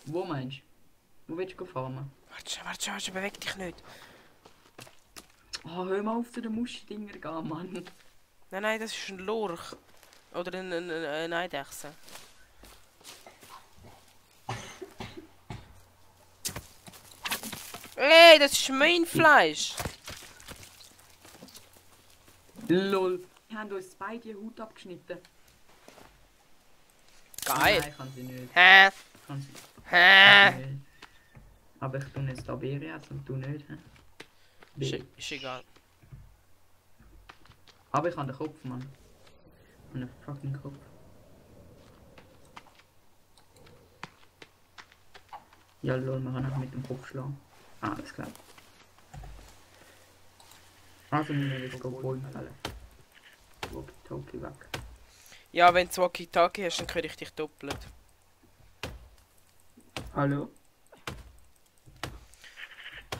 Wo meinst du? Wo willst du farmen? Warte schon, beweg dich nicht. Oh, hör mal auf zu den Muschi-Dinger gehen, Mann. Nein, nein, das ist ein Lurch. Oder eine Eidechse. Ey, das ist mein Fleisch. Lol. Wir haben uns beide die Haut abgeschnitten. Geil. Nein, kann sie nicht. Hä? Kann sie Hä? nicht. Aber ich tue jetzt da Beere essen und du nicht. Hä? Ist egal. Aber ich habe den Kopf, Mann. Und einen fucking Kopf. Ja, lol, wir können auch mit dem Kopf schlagen. Ah, alles klar. Also müssen wir jetzt Bäume fällen. Walkie-talkie weg. Ja, wenn du Walkie-Talkie hast, dann höre ich dich doppelt. Hallo?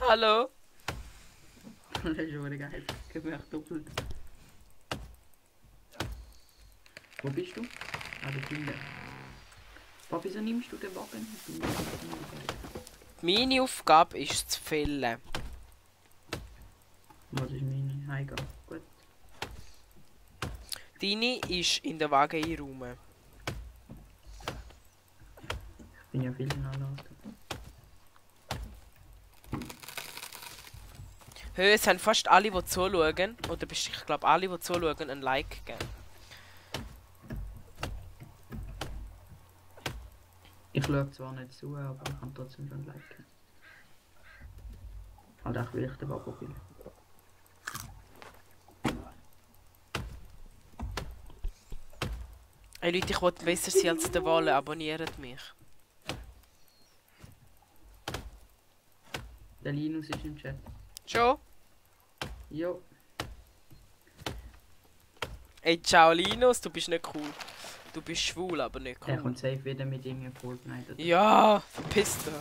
Hallo? Das ist schon geil. Ich habe mich doppelt. Wo bist du? Ah, da hinten. Papa, wieso nimmst du den Wagen? Meine Aufgabe ist zu fällen. Was ist meine? Heimgehen. Gut. Deine ist in den Wagen einräumen. Ich bin ja viel schneller als du. Hör, es haben fast alle, die zuschauen, oder ich glaube alle, die zuschauen, ein Like gegeben. Ich schaue zwar nicht zu, aber ich kann trotzdem schon liken. Halt auch will ich den Babo bin. Hey Leute, ich wollte besser sein als der Walle, abonniert mich. Der Linus ist im Chat. Schon? Jo. Ey, ciao Linus, du bist nicht cool. Du bist schwul, aber nicht Der cool. kommt safe wieder mit ihm in Fortnite. Oder? Ja, verpiss dich.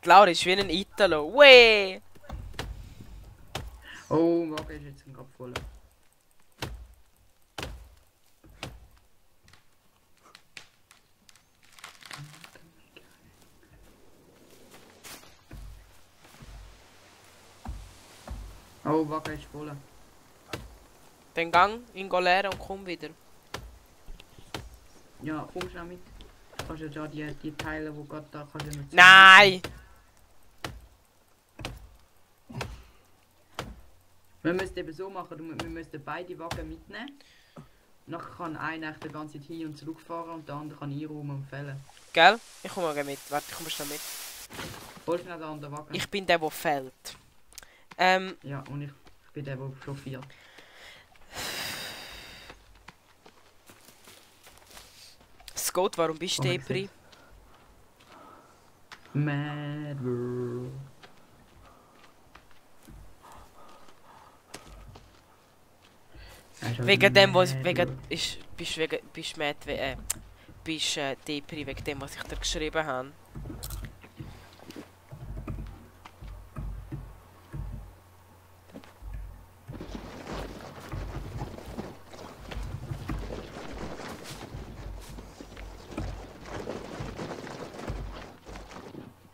Laura ist wie ein Italo. Weh! Oh, Wagen ist jetzt im Kopf voll. Oh, Wagen ist voll. Dann gang in Golera und komm wieder. Ja, komm schnell mit. Kannst du ja die Teile, die gerade da kannst du nicht Nein! Wir müssen eben so machen, wir müssen beide Wagen mitnehmen. Nachher kann einer den ganzen Zeit hin und zurück fahren und der andere kann einräumen und fällen. Gell? Ich komme mal mit. Warte, ich komme schnell mit. Hol schnell den anderen Wagen. Ich bin der, der fällt. Ja, und ich bin der chauffiert. Scott, warum bist du Oh, Depri? Mad World. Wegen dem, was wegen bist mad bist Depri wegen dem, was ich dir geschrieben habe.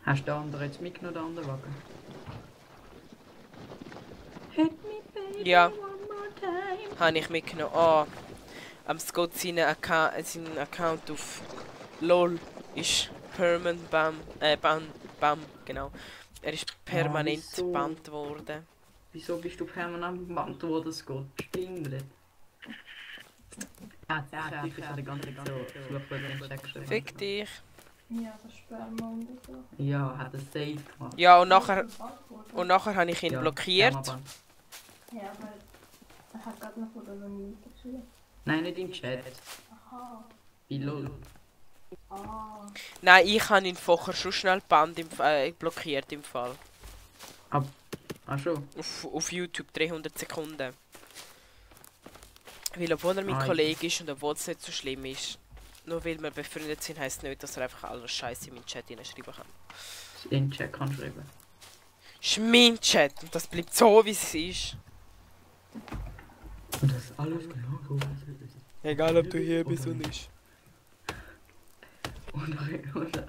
Hast du den anderen jetzt mitgenommen, den anderen Wagen? Hit me baby Ja. one more time. Habe ich mitgenommen. Oh, am Scott sein Account auf LOL ist permanent bam, genau. Er ist permanent wieso? gebannt worden. Wieso bist du permanent bemannt worden, Scott? Stimmt. Ah, ich habe den ganzen Fluchwörter im Chat geschrieben. Fick dich. Ja, so Sperma und so. Ja, hat er safe gemacht. Ja, und nachher habe ich ihn blockiert. Spermaband. Ja, aber er hat gerade noch oder noch nie geschrieben. Nein, nicht im Chat. Aha. Bei LOL. Ah. Nein, ich habe ihn vorher schon schnell blockiert im Fall. Ach schon. Auf YouTube 300 Sekunden. Weil obwohl er mein Ah, Kollege ist und obwohl es nicht so schlimm ist, nur weil wir befreundet sind, heisst nicht, dass er einfach alles Scheiße in meinen Chat hineinschreiben kann. In den Chat kann schreiben. Das ist mein Chat und das bleibt so, wie es ist. Und das ist alles genau so, wie es ist. Egal, ob du hier bist oder nicht. Und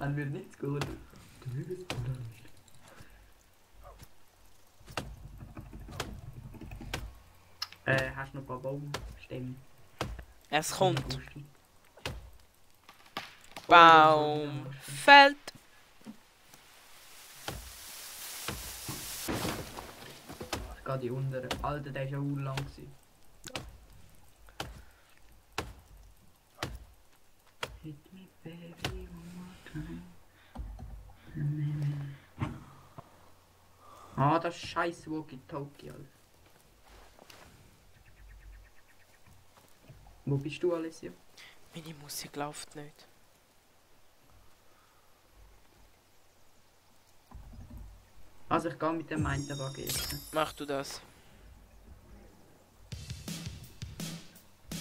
dann wird nichts gut. Du bist oder nicht. Hast du noch ein paar Baumstämme? Es kommt. Baum. Feld. Ich gehe die untere. Alter, der ist ja urlang gewesen. Hit me baby one more time. Ah, das scheiß Walkie-Talkie, Alter. Wo bist du, Alessia? Meine Musik läuft nicht. Also ich gehe mit dem einen Wagen jetzt. Mach du das.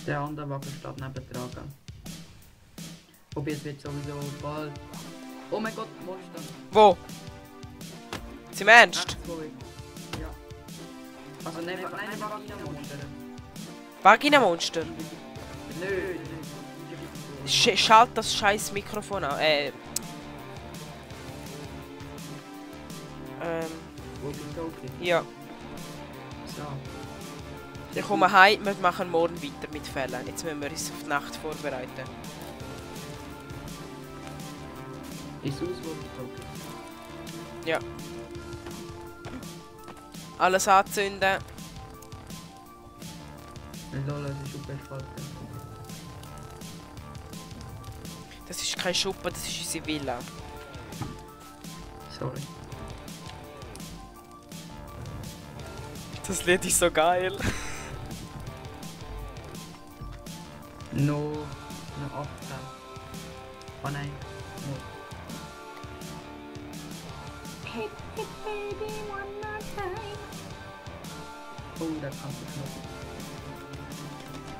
Der andere Wagen steht neben dran. Wobei es wird sowieso bald. Oh mein Gott, Monster. Wo? Ist im Ernst? Rechts vor euch. Ja. Also nein, Vagina-Monster. Vagina-Monster? Nö. Schalt das scheiß Mikrofon an. Walkie-Talkie. Ja. So. Ich komme heim, wir machen morgen weiter mit Fällen. Jetzt müssen wir uns auf die Nacht vorbereiten. Ist aus Walkie-Talkie? Ja. Alles anzünden. Lol, das ist super spannend. Das ist kein Schuppen, das ist unsere Villa. Sorry. Das Lied ist so geil. No 18. Oh nein. No. Hit it baby one more time. Oh, da kannst du noch.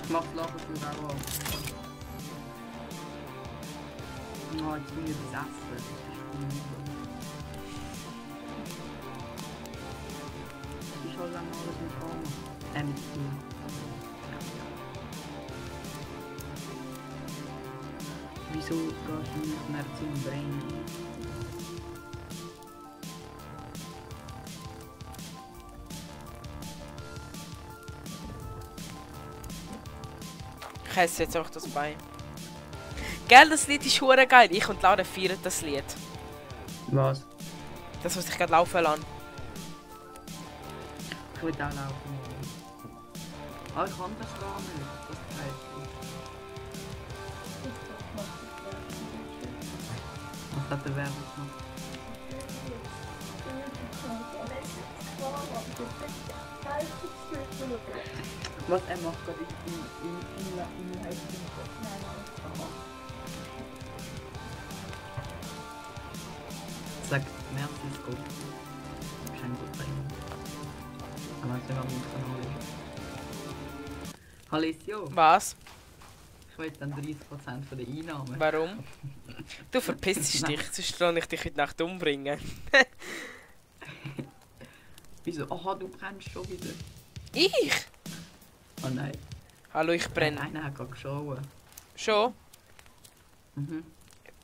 Ich mach das Lagerfeuer auch auf. Oh, jetzt bin ich besessen. Das ist halt lang alles mit Farmer. Mit Tieren. Wieso gehst du nicht mehr zum Brennen? Ich esse jetzt auch das Bein. Gell, das Lied ist hure geil. Ich und Laura feiern das Lied. Was? Das, was ich gerade laufen lasse. Ich will auch laufen. Aber ich kann das gar nicht. Das heißt. Was hat der Werbung gemacht? Was er macht gerade in Livestream. Sagt, merci ist gut. Scheint gut bei ihm. Aber jetzt sind wir am Kanal. Alessio, Was? ich will dann 30% von der Einnahmen. Warum? Du verpissst dich, sonst kann ich dich heute Nacht umbringen. Wieso? Aha, du brennst schon wieder. Ich? Oh nein. Hallo, ich brenne. Einer hat gerade geschaut. Schon? Mhm.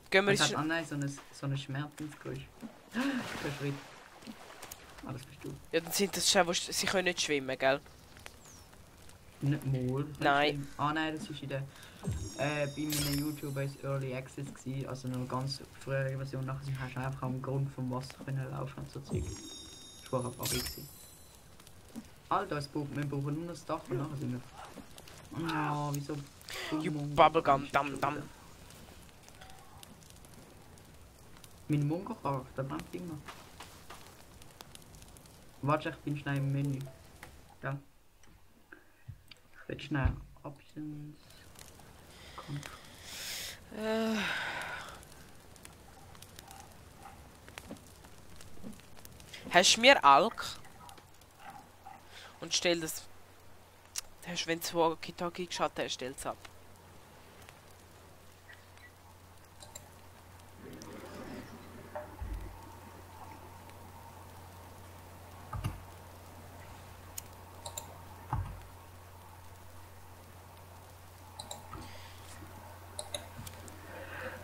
Gehen wir Es hat, ins... oh nein, so ein Schmerzensgeräusch. Der Schritt. Ah, das bist du. Ja, dann sind das schon, sie können nicht schwimmen, gell? Nicht mal. Nein. Ah nein, das war in der... bei meinem YouTuber ist Early Access gewesen, also eine ganz frühere Version. Nachher hast du einfach am Grund vom Wasser können laufen und so Zeug. Das war ein Buggy gewesen. Alter, wir brauchen nur das Dach und nachher sind wir... Ah, wieso... You bubblegum, dum dum. Mein Mungo-Kar, der brennt immer. Warte, ich bin schnell im Menü. Ja. Ich will schnell Options. Hast du mir Alk? Und stell das... Hast, wenn du Walkie-Talkie geschaut hast, stell es ab.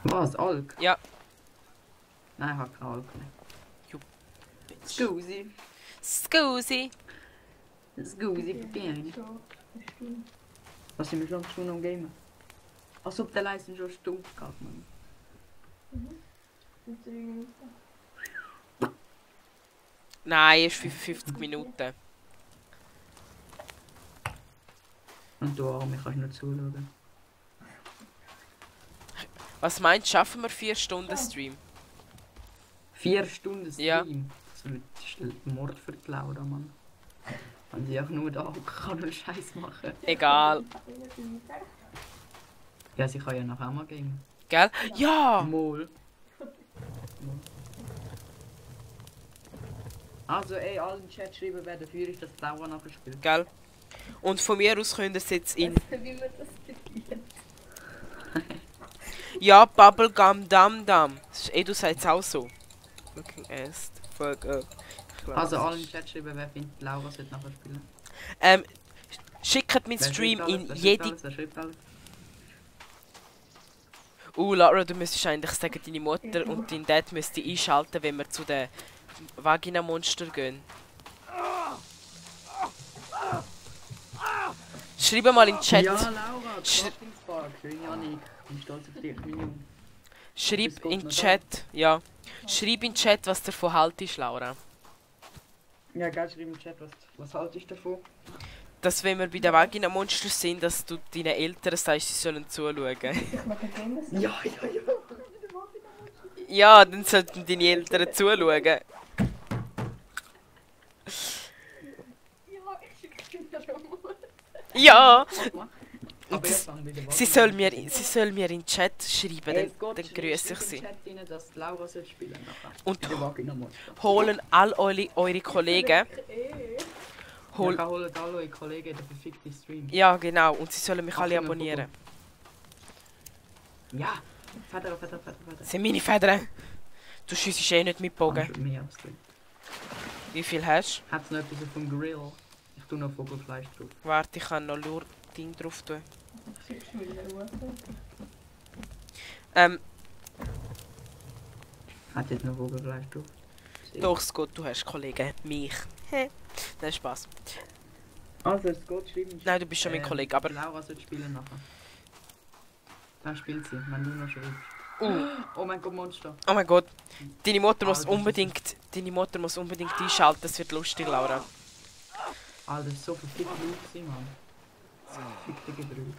Was? Alk? Ja. Nein, ich habe keinen Alk mehr. Bitch. Scusi. Scusi. Scusi, Pipiani. Was sind wir schon Stunden am Gamen? Als ob der Leisten schon Stunden geht, Mann. Nein, erst 55 Minuten. Und du Arme, kannst nicht zuschauen. Was meinst du, schaffen wir 4 Stunden Stream? 4 Stunden Ja. Stream? Das ist der Mord für die Laura, Mann. Wenn sie auch nur da kann und Scheiß machen. Egal. Ja, sie kann ja nachher mal gamen. Gell? Ja! Mol. Also ey, alle im Chat schreiben, wer dafür ist, dass die Laura nachher spielt. Gell? Und von mir aus könnt ihr es jetzt in... Wie man das bedient. Ja, Bubblegum Dum Dum. Du sagst auch so. Looking ass. Fuck up. Ich glaub, Also das alle im ist- Chat schreiben, wer findet, die Laura sollte nachher spielen. Schickt meinen Wer Stream schreibt alles? in Wer schreibt jede... alles? Wer schreibt alles? Laura, du müsstest eigentlich sagen, deine Mutter und dein Dad müssten einschalten, wenn wir zu den Vagina-Monster gehen. Schreib mal in den Chat. Ja, Laura, Sch- Craftingspark. Janik, ich bin stolz auf dich, mein Junge. Schreib Das geht in den noch Chat. Ja. Schreib in den Chat, was davon haltest, Laura. Ja, geil, schreib im Chat, was haltest du davon? dass wenn wir bei den Vagina-Monster sind, dass du deinen Eltern sagst, sie sollen zuschauen. Ich mache gerne das. Ja. Ja, dann sollten deine Eltern zuschauen. Ja, ich schicke dir schon mal. Ja! Aber das- erst dann wieder Sie soll mir in den Chat schreiben, dann grüße ich sie. Rein, dass Laura soll spielen nachher. Und Mit dem Vagina-Monster. holen all eure Kollegen. Holt Hol alle eure Kollegen in den verfickten Stream. ja, genau. Und sie sollen mich alle Achtung, abonnieren. Ja! Feder. Das sind meine Federn. Du schiessest eh nicht mit Bogen. Mehr als du. Wie viel hast du? Hat's noch etwas auf dem Grill? Ich tue noch Vogelfleisch drauf. Warte, ich kann noch Ding drauf tun. Schickst du mir in Ruhe. Hat jetzt noch Vogelfleisch drauf? Doch, Scott, du hast Kollegen. Mich. Hä? Nein, Spaß. Also, es geht schreiben. Nein, du bist schon mein Kollege, aber... Laura soll spielen nachher. Dann spielt sie, wenn du noch schreibst. Oh mein Gott, Monster. Oh mein Gott. Deine Mutter muss Alter, unbedingt einschalten, das wird lustig, Laura. Alter, das ist so verfickt laut gewesen, Mann. Das verfickte Gebrüll.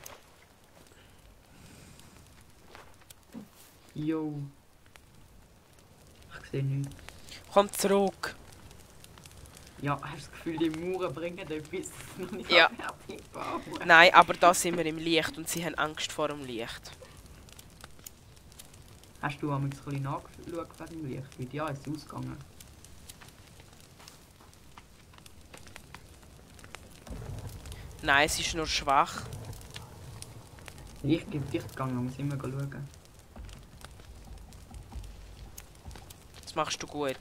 Yo. Ich sehe nichts. Komm zurück. Ja, hast du das Gefühl, die Mauern bringen etwas noch nicht Ja. fertig bauen? Nein, aber da sind wir im Licht und sie haben Angst vor dem Licht. Hast du ein bisschen nachgeschaut wegen dem Licht? Weil ja, ist es ausgegangen. Nein, es ist nur schwach. Licht gibt dicht gegangen, muss immer schauen. Das machst du gut.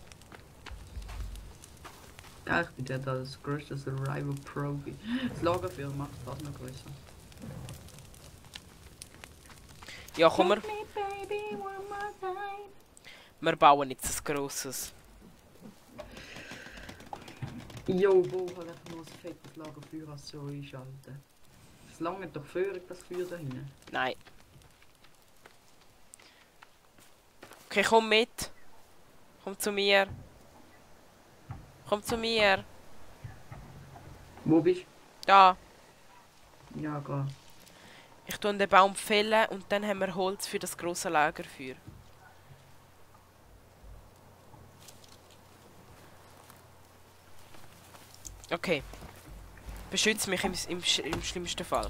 Ja, ich bin ja das größte Survival Profi. Das Lagerfeuer macht das noch größer. Ja, komm, wir bauen jetzt ein grosses. Jo, wo kann ich nur ein fettes Lagerfeuer so einschalten? Es lange doch Feuer, das Feuer da hinten. Nein. Okay, komm mit. Komm zu mir. Komm zu mir. Wo bist du? Da. Ja, klar. Ich tue den Baum fällen und dann haben wir Holz für das grosse Lagerfeuer. Okay. Beschütze mich im schlimmsten Fall.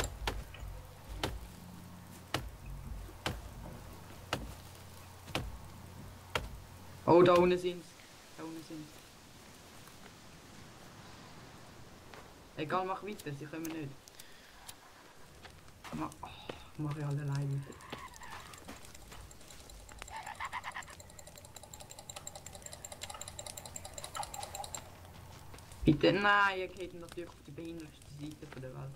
Oh, da unten sind's. Da unten sind's. Egal, mach weiter, sie kommen nicht. Mach ich alle alleine. Bitte, nein, ihr geht natürlich auf die behindertste Seite von der Welt.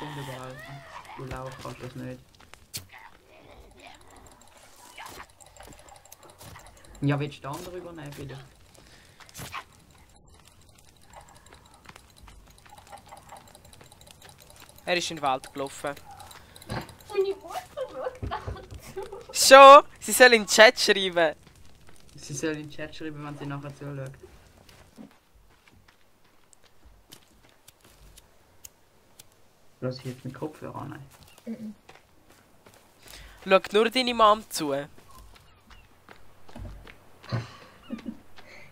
Wunderbar. Du Lauch kannst das nicht. Ja, willst du den anderen übernehmen, bitte? Er ist in den Wald gelaufen. Meine Mutter schaut nach. Schon? Sie soll in den Chat schreiben. Sie soll in den Chat schreiben, wenn sie nachher zuschaut. Lass ich jetzt mit Kopfhörer an. Schaut nur deine Mom zu.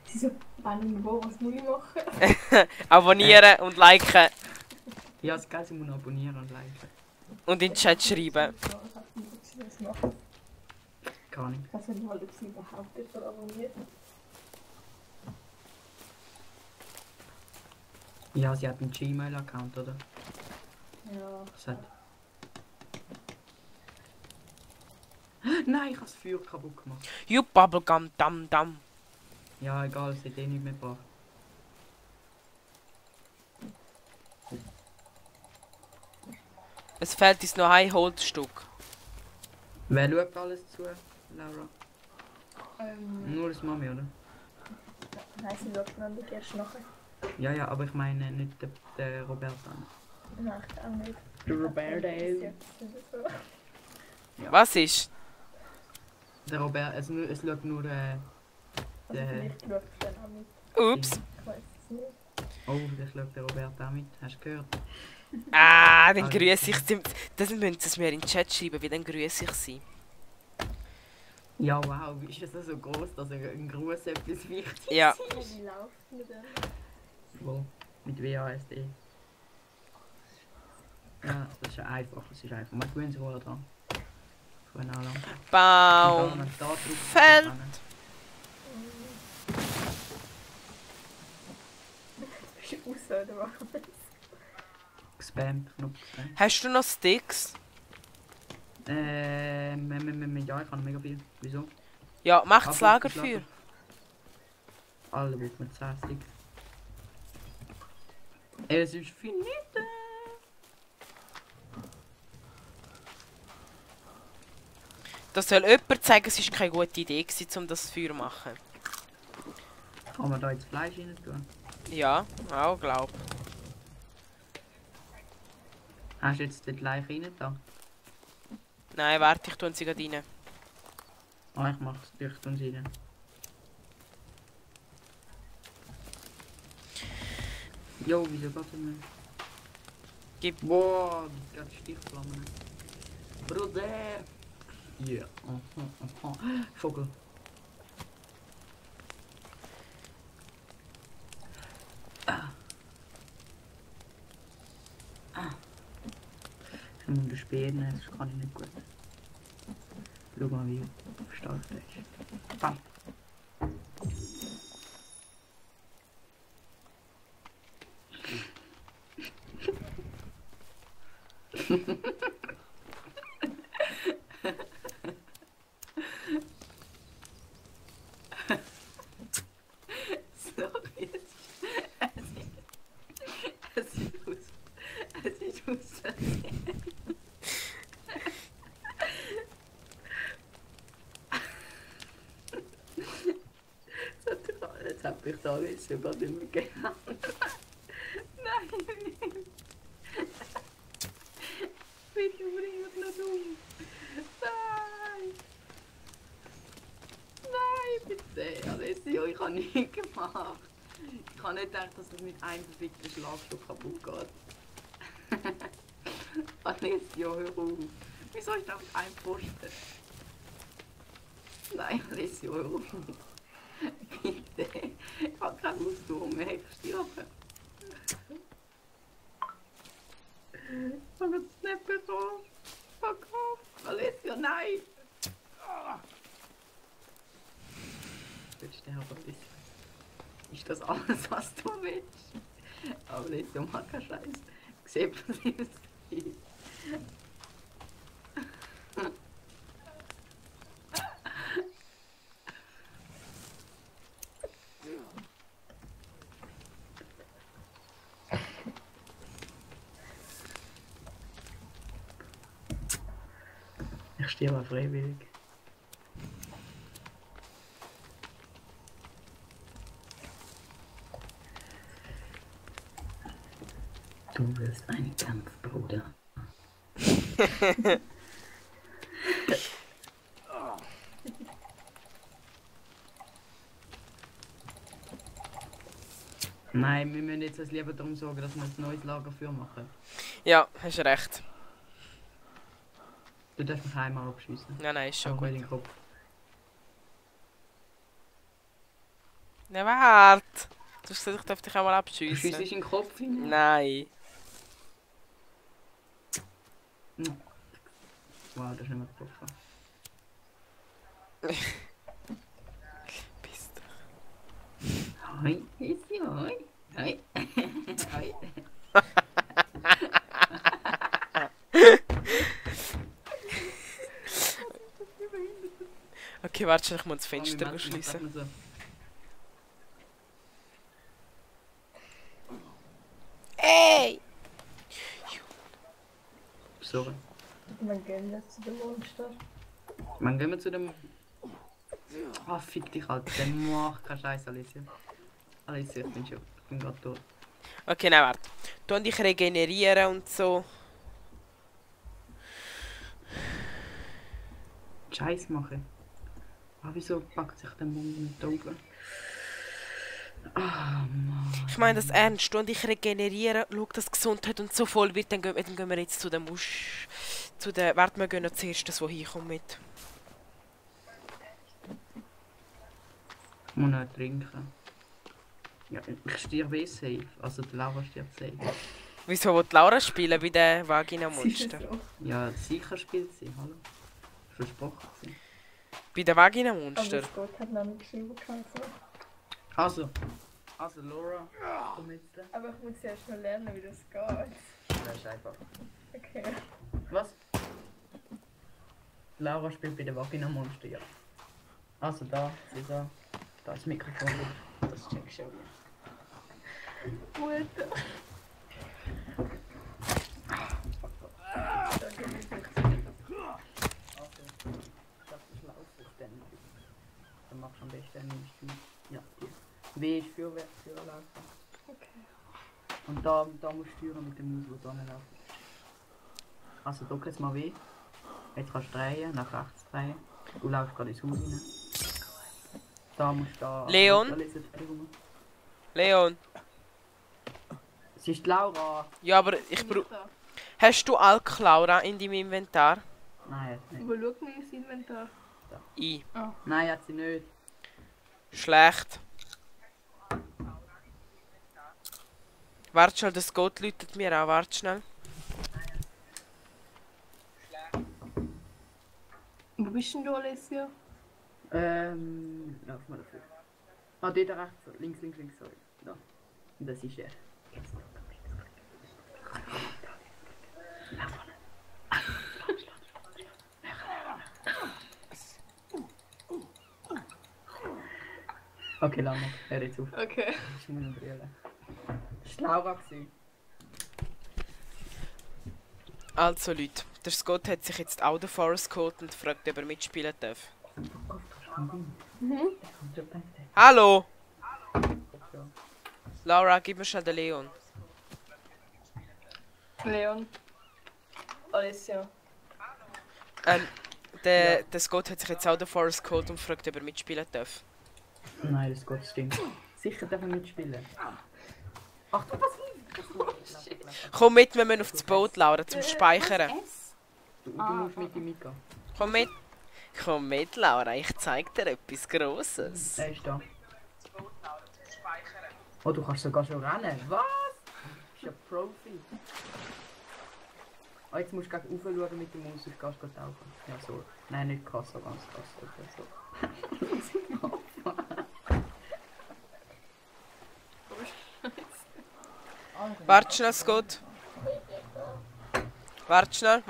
Sie so, wann wo, was muss ich machen? Abonnieren und liken. Ja, es geht, sie muss abonnieren und liken. Und in den Chat schreiben. Ich weiß nicht, ob sie das macht. Gar nicht. Ich weiß nicht mal, ob sie überhaupt etwas abonniert. Ja, sie hat einen Gmail-Account, oder? Ja. Was hat? Nein, ich habe das Feuer kaputt gemacht. You bubblegum dum dum. Ja, egal, es hat eh nicht mehr gebracht. Es fehlt uns noch ein Holzstück. Wer schaut alles zu, Laura? Ähm, Nur das Mami, oder? nein, sie schaut noch nicht erst nachher. Ja, ja, aber ich meine nicht der Roberta. Nein, ich auch nicht. Der Roberto. Was ist? Der Robert, es schaut nur Vielleicht schaut er dann auch mit. Ups. Ich weiß es nicht. Oh, vielleicht schaut der Robert auch mit. Hast du gehört? Ah, dann Also, grüße ich sie. Das müssen sie mir in den Chat schreiben, weil dann grüße ich sie. Ja, wow, ist das so groß, dass ein Gruß etwas wichtig Ja. ist? Wie läuft mit dem? Wo? Mit WASD. Ja, das ist einfach. Es ist einfach. Man gewöhnt sich wohl dran. Von Anfang. Und dann, Baum. wenn du da drückst, Feld. dann- Bist du raus oder was? Spam-Knopf gespammt. Hast du noch Sticks? Ja, ich habe mega viel. Wieso? Ja, mach das Aber das Lagerfeuer. Alle brauchen wir 10 Sticks. Es ist finito! Das soll jemand sagen, es war keine gute Idee, gewesen, um das Feuer zu machen. Kann man da jetzt Fleisch rein tun? Ja, auch glaub. Hast du jetzt den Leiche rein da? Nein, warte, ich tue sie gerade rein. Ah, ich mach's durch und rein. Jo, wieso geht das nicht? Gib. Wow, gerade Stichflammen. Bruder! Ja, Vogel. Ich muss den Speer nehmen, das kann ich nicht gut. Schau mal, wie stark der ist. Bam! Sorry, es ist aus Versehen. Jetzt hab ich da alles sogar nicht mehr gehabt. Nein! Bitte bring mich nicht um! Nein! Nein, bitte! Alessio, ich habe nichts gemacht. Ich habe nicht gedacht, dass es mit einem verfickten Schlafstock kaputt geht. Alessio, hör auf! Wieso ist da ein Pfosten? Nein, Alessio, hör auf! Bitte! Ich habe keinen Ausdauer mehr, ich sterbe! Ich habe es nicht bekommen! Fuck off! Alessio, nein! Ah. Ich sterbe, Alessio. Ist das alles, was du willst? Alessio, mach keinen Scheiß. Ich sehe, was es gibt. Ich sterbe freiwillig. Du wirst ein Kampfbruder. Nein, wir müssen jetzt als lieber darum sorgen, dass wir ein neues Lagerfeuer machen. Ja, hast recht. Du darfst mich einmal abschiessen. Nein, ist schon Aber nicht gut. in den Kopf. Nein, warte! Du hast gesagt, ich darf dich auch mal Du abschiessen. schiessest in den Kopf hinein? Nein. Wow, das ist nicht mehr getroffen. Bist du. Hoi, ist sie, hoi. Hoi. Hoi. Okay, warte schon, ich muss das Komm, wir Fenster machen- schließen. machen so. Ey! So. Wann gehen wir zu dem Monster? Wann gehen wir zu dem... Ah, fick dich halt. Der macht keinen Scheiß, Alicia. Alicia, ich bin gerade tot. Okay, nein, warte. Tu dich regenerieren und so. Scheiß machen. Ah, wieso packt sich der Mund in die Augen? Ah, Mann. Ich meine das ernst. Und ich regeneriere, schau, dass Gesundheit und so voll wird, dann gehen wir jetzt zu dem zu der... Warte, wir gehen noch zuerst das, wo hinkommt mit. Ich muss noch trinken. Ja, ich sterbe eh safe. Also die Laura stirbt safe. Wieso will Laura spielen bei der Sicher Vagina-Monster? so. Ja, sicher spielt sie, hallo. Versprochen sie. Bei der Aber Vagina-Monster? das Gott hat noch nicht geschrieben. Also Laura, komm jetzt. Aber ich muss erst noch lernen, wie das geht. Das ist einfach. Okay. Was? Laura spielt bei der Vagina Monster, ja. Also da, sie da. Da ist das Mikrofon. Das checkst du ja wieder. Mutter. Dann machst du am besten nimmst du. Ja, die. W ist Führerlaufen. Okay. Und da musst du steuern mit dem Maus, wo du hinläufst. Also drück jetzt mal W. Jetzt kannst du drehen, nach rechts drehen. Du läufst gerade ins Haus rein. Da musst du da... Leon? Da lesen die rum. Leon? Es ist die Laura. Ja, aber ich brauche... Hast du Alk, Laura, in deinem Inventar? Nein, hat sie nicht. Wo schaut man ins Inventar? I. Nein, hat sie nicht. Schlecht. Warte schnell, das Gott läutet mir an. Warte schnell. Wo bist denn du, Alessia? Lauf mal dafür. Ah, dort rechts. Links, sorry. Da. Und das ist er. Okay, lass mal. Hör jetzt auf. Okay. Ich muss ihn brüllen. Das war Laura. Also Leute, der Scott hat sich jetzt auch den Forest geholt und fragt, ob er mitspielen darf. Hallo! Laura, gib mir schnell den Leon. Leon. Alessia. Der Scott hat sich jetzt auch den Forest geholt und fragt, ob er mitspielen darf. Nein, das Gott stimmt. Sicher darf er mitspielen. Ach du, was hin? Komm mit, wir müssen auf das Boot, Laura, zum Speichern. Du musst mit ihm mitgehen. Komm mit. Komm mit, Laura, ich zeig dir etwas Grosses. Er ist da. Oh, du kannst sogar schon rennen. Was? Du bist ein Profi. Oh, jetzt musst du gleich raufschauen mit dem Maus, sonst gehst du tauchen. Ja, so. Nein, nicht krass, so ganz krass. Okay, so. Warte schnell, Scott. Warte schnell.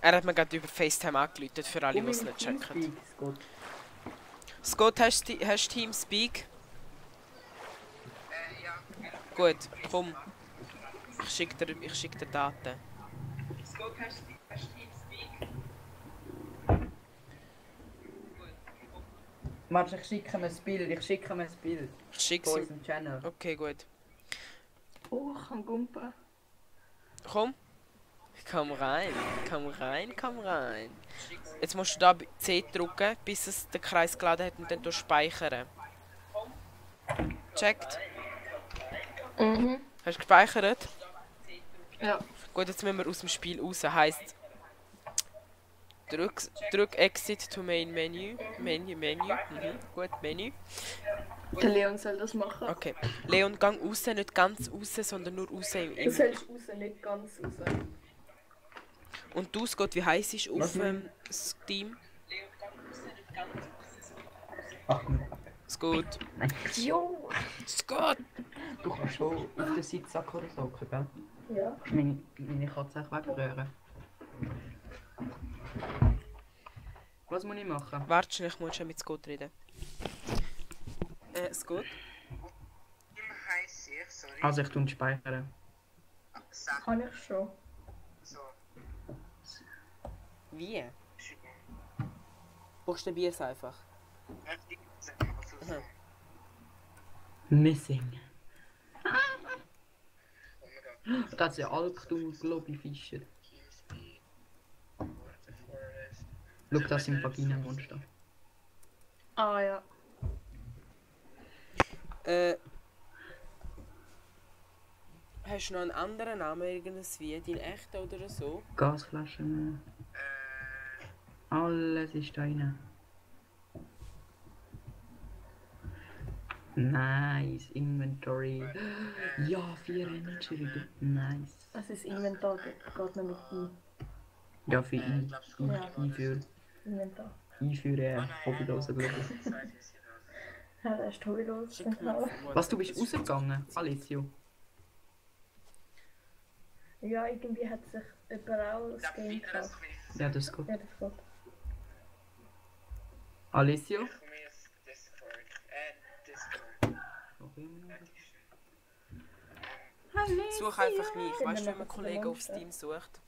Er hat mir gerade über FaceTime angerufen, für alle, die es nicht checken. Scott, hast du Teamspeak? Ja. Gut, komm. Ich schick dir Daten. Scott, hast du Teamspeak? Warte, ich schicke mir ein Bild. Ich schick's Von ihm. unserem Channel. Okay, gut. Oh, ich kann gumpen. Komm. Komm rein. Jetzt musst du da C drücken, bis es den Kreis geladen hat und dann durch speichern. Checkt. Mhm. Hast du gespeichert? Ja. Gut, jetzt müssen wir aus dem Spiel raus. Heisst, drück Exit to Main Menu. Menü. Mhm. Gut, Menü. Der Leon soll das machen. Okay. Leon, gang raus, nicht ganz raus, sondern nur raus Du im... sollst raus, nicht ganz raus. Und du, Scott, wie heisst es auf Was Steam? Ach, Scott. Jo! Scott! du kannst schon auf den Sitzsack oder so, gell? Ja. Meine Katze echt wegrühren. Was muss ich machen? Warte schnell, ich muss schon mit Scott reden. Scott? Immer heiß hier, sorry. Also ich tue speichern. Sag Kann ich schon. so. Wie? Buchstabier's einfach. Heftig, sag mal so. Mhm. Missing. Oh mein Gott. Da hat ja Alktum Globifischer. Schau, das sind Vagina-Monster. Ah ja. Hast du noch einen anderen Namen irgendwas wie dein echter oder so? Gasflaschen. Alles ist da rein. Nice, Inventory. Ja, 4 Energy. Nice. Also das Inventar geht noch mit ein. Ja, für I. Ja. I für Inventar. Hobbydose, glaube ich. Ja, das ist hobbylos. Schick mir Genau. auf Was, du bist rausgegangen, Alessio? Ja, irgendwie hat sich jemand auch das Game gekauft. Ja, das ist gut. Ja, das geht. Alessio? Such einfach mich. Ja, Weißt du, dann wenn man machen wir Kollegen auf Monster. Steam sucht?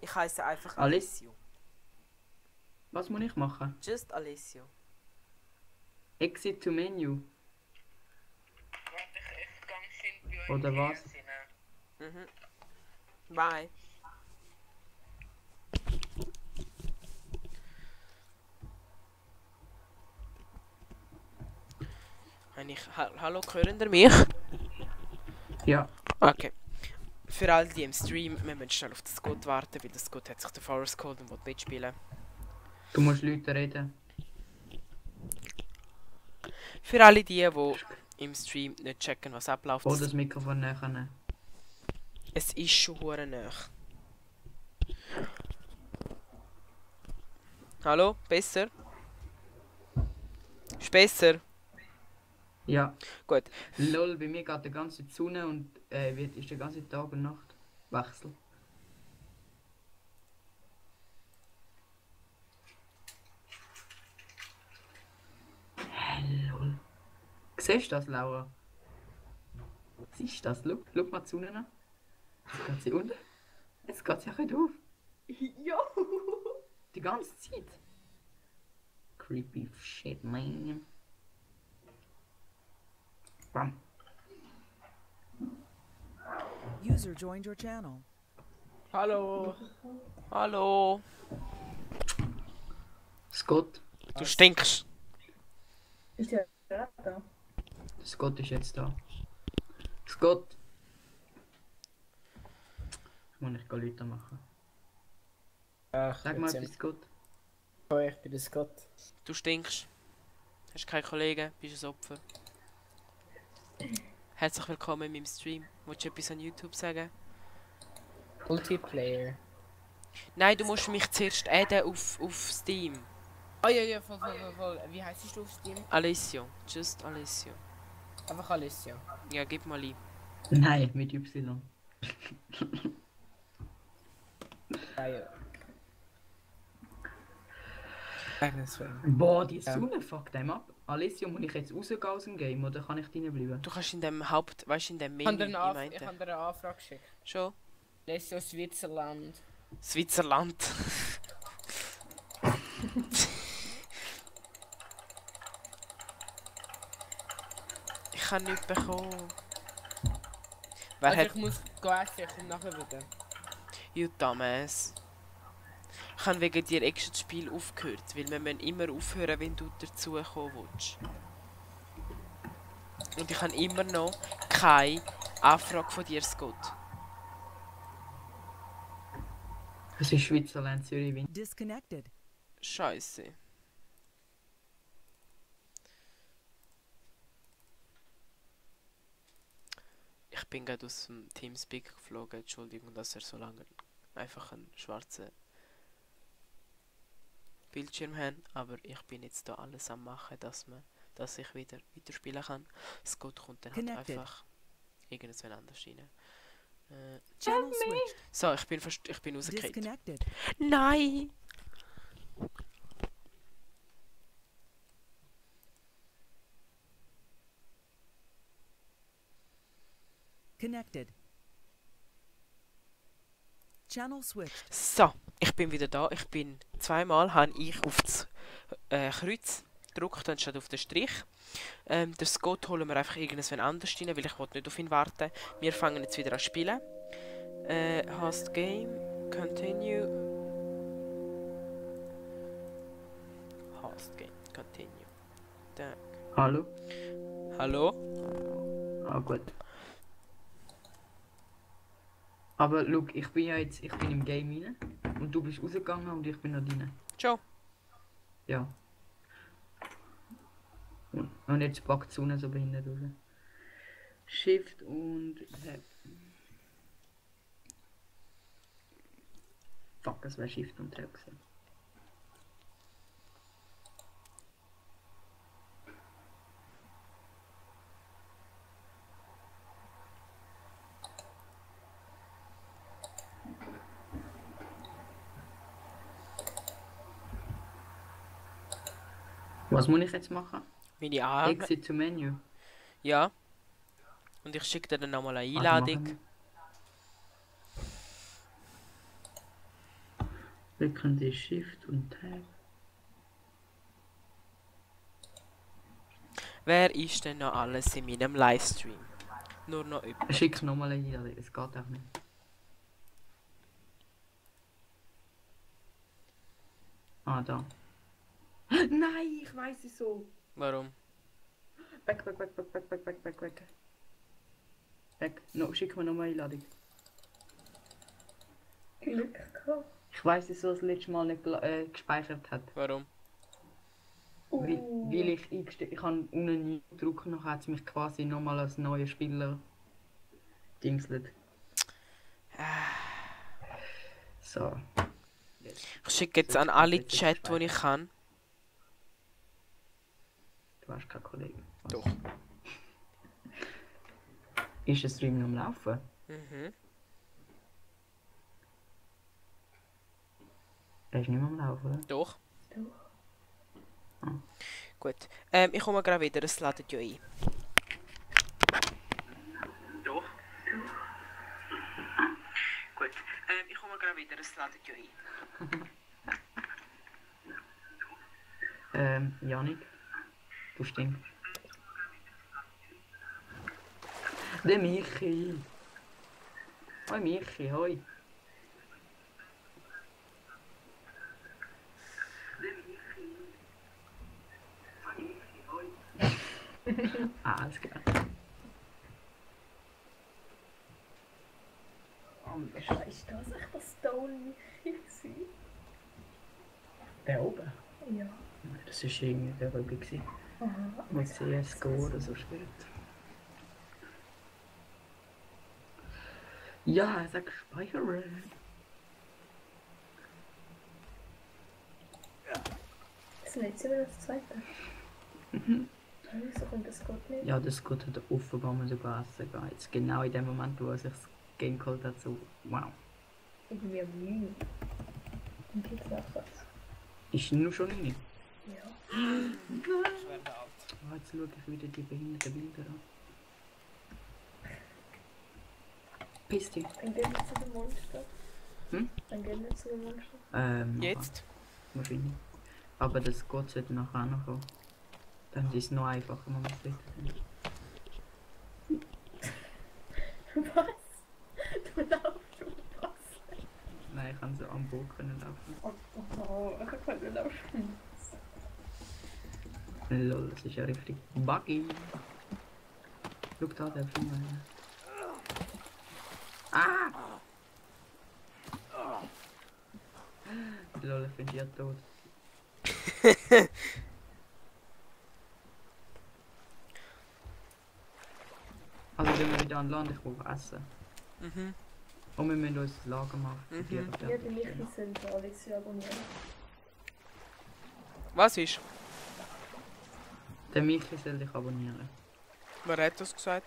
Ich heiße einfach Alice? Alessio. Was muss ich machen? Just Alessio. Exit to Menu. Oder was? Mhm. Bye. Hallo, hören ihr mich? Ja. Okay. Für all die im Stream, wir müssen schnell auf das Scott warten, weil das Scott hat sich den Forest geholt und will mitspielen. Du musst Leute reden. Für alle die im Stream nicht checken, was abläuft. Oder das Mikrofon näher nehmen. Es ist schon hure nah. Hallo? Besser? Ist besser? Ja. Gut. Lol, bei mir geht die ganze Sonne und ist der ganze Tag und Nacht Wechsel. Lol. Siehst du das, Laura? Siehst du das? Schau mal die Sonne an. Jetzt geht sie unten. Jetzt geht sie auch nicht auf. Ja. Die ganze Zeit. Creepy shit, man. Bam. User joined your channel. Hallo? Hallo? Scott. Du stinkst. Ist der gerade da? Scott ist jetzt da. Scott. Ich muss nicht Leute machen. Ach, Sag mal etwas, Scott. ich bin der Scott. Du stinkst. Hast keine Kollegen, bist ein Opfer. Herzlich willkommen in meinem Stream. Willst du etwas an YouTube sagen? Multiplayer. Nein, du musst mich zuerst adden auf Steam. Oh ja, voll. Wie heißt du auf Steam? Alessio. Just Alessio. Einfach Alessio. Ja, gib mal ein. Nein, mit Y. Ah ja. Deswegen. Boah, die Ja. Sonne fuckt dem ab. Alessio, muss ich jetzt rausgehen aus dem Game oder kann ich drinnen bleiben? Du kannst in dem weißt du, in dem Ich habe Menü, dir ich eine, ich meinte. hab dir eine Anfrage geschickt. Schon? Alessio Switzerland. Switzerland. Ich kann nichts bekommen. Wer Also hat ich muss essen, ich komme nachher wieder. you dumbass? Ich habe wegen dir extra das Spiel aufgehört, weil wir müssen immer aufhören, wenn du dazukommen willst. Und ich habe immer noch keine Anfrage von dir, Scott. Es ist Schweizerland, Zürich, Wien. Disconnected. Scheiße. Ich bin gerade aus dem Teamspeak geflogen, Entschuldigung, dass er so lange einfach einen schwarzen Bildschirm hat, aber ich bin jetzt da alles am machen, dass ich wieder weiterspielen kann. Scott kommt dann halt Connected. einfach irgendwann anders rein. Channel switched. So, ich bin rausgekriegt. Disconnected. Nein! Connected. Channel switched. So, ich bin wieder da. Zweimal habe ich auf das Kreuz gedrückt anstatt auf den Strich. Der Scott holen wir einfach irgendwann anders rein, weil ich will nicht auf ihn warten. Wir fangen jetzt wieder an zu spielen. Host Game, Continue. Host Game, Continue. Da. Hallo? Hallo? Ah, gut. Aber look, ich bin im Game rein. Und du bist rausgegangen und ich bin noch drin. Ciao. Ja. Und jetzt packt die Sonne so behindert raus. Shift und Tab. Fuck, es wäre Shift und Tab gewesen. Was muss ich jetzt machen? Meine Arme. Exit to Menu. Ja. Und ich schicke dir dann nochmal eine Warte, Einladung. machen wir. Drücken die Shift und Tab. Wer ist denn noch alles in meinem Livestream? Nur noch jemand. Schick nochmal eine Einladung, es geht auch nicht. Ah, da. Nein, ich weiß es so. Warum? Back. No, schick mir nochmal eine Einladung. Glück gehabt. Ich weiß es so, das letzte Mal nicht gespeichert hat. Warum? Weil ich kann unten drücken, noch hat es mich quasi nochmal als neuer Spieler dingselt. So. Ich schicke jetzt an alle Chat, die ich kann. Du hast keinen Kollegen. Was? Doch. Ist der Stream noch am Laufen? Mhm. Er ist nicht mehr am Laufen, oder? Doch. Doch. Ah. Gut. Ich komme gerade wieder, es ladet ja ein. Doch. Gut. Ich komme gerade wieder, es ladet ja ein. Janik. Du stinkst. Der Michi. Hoi Michi, hoi. Alles klar. Ist das echt das Stone Michi? Der oben? Ja. Das war irgendwie der Rübe gewesen. Aha. Mit CSGO oder so spät. Ja, sag speichere. Das ist nicht so wie das zweite. Wieso kommt das Gott nicht? Ja, das Gott hat offenbar mal sogar essen gehen. Jetzt genau in dem Moment, wo er sich das Game geholt hat, so wow. Irgendwie am 9. Und jetzt noch was. Ist nur schon nicht. Ja. Oh, jetzt schaue ich wieder die behinderten Bilder an. Piss dich. Dann gehen wir zu dem Monster. Hm? Dann gehen wir zu dem Monster. Jetzt? Wahrscheinlich. Aber das Gott sollte nachher auch noch kommen. Dann ist es noch einfacher, wenn man es Was? Du laufst schon was? Nein, ich kann so am Boot können laufen. Oh, ich kann nicht laufen. Lol, das ist ja richtig buggy. Schau da, der Finger. Ah! Lol, ich bin ja tot. Also wenn wir wieder an Land, ich brauche Essen. Mhm. Und wir müssen uns das Lager machen. Mhm. Ja, die Michi sind alle zu abonnieren. Was ist? Der Michi soll dich abonnieren. Wer hat das gesagt?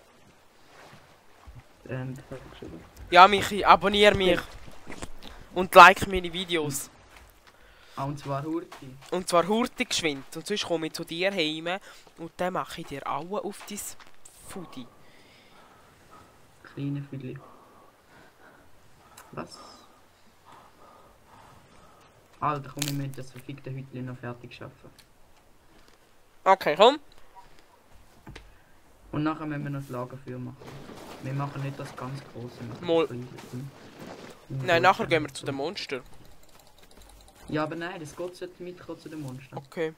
Das hat er geschrieben. Ja, Michi, abonnier mich. Und like meine Videos. Ah, und zwar Hurti. Und zwar hurtig geschwind. Und sonst komme ich zu dir heim und dann mache ich dir Auen auf dein Foodie. Kleine Füdli. Was? Alter, komm, wir müssen das verfickte Hütchen noch fertig schaffen. Okay, komm. Und nachher müssen wir noch das Lagerfeuer machen. Wir machen nicht das ganz große. wir machen Mal. das kleine. Nein, nachher gehen wir zu den Monster. Ja, aber nein, das Gott sollte mitkommen zu den Monstern. Okay.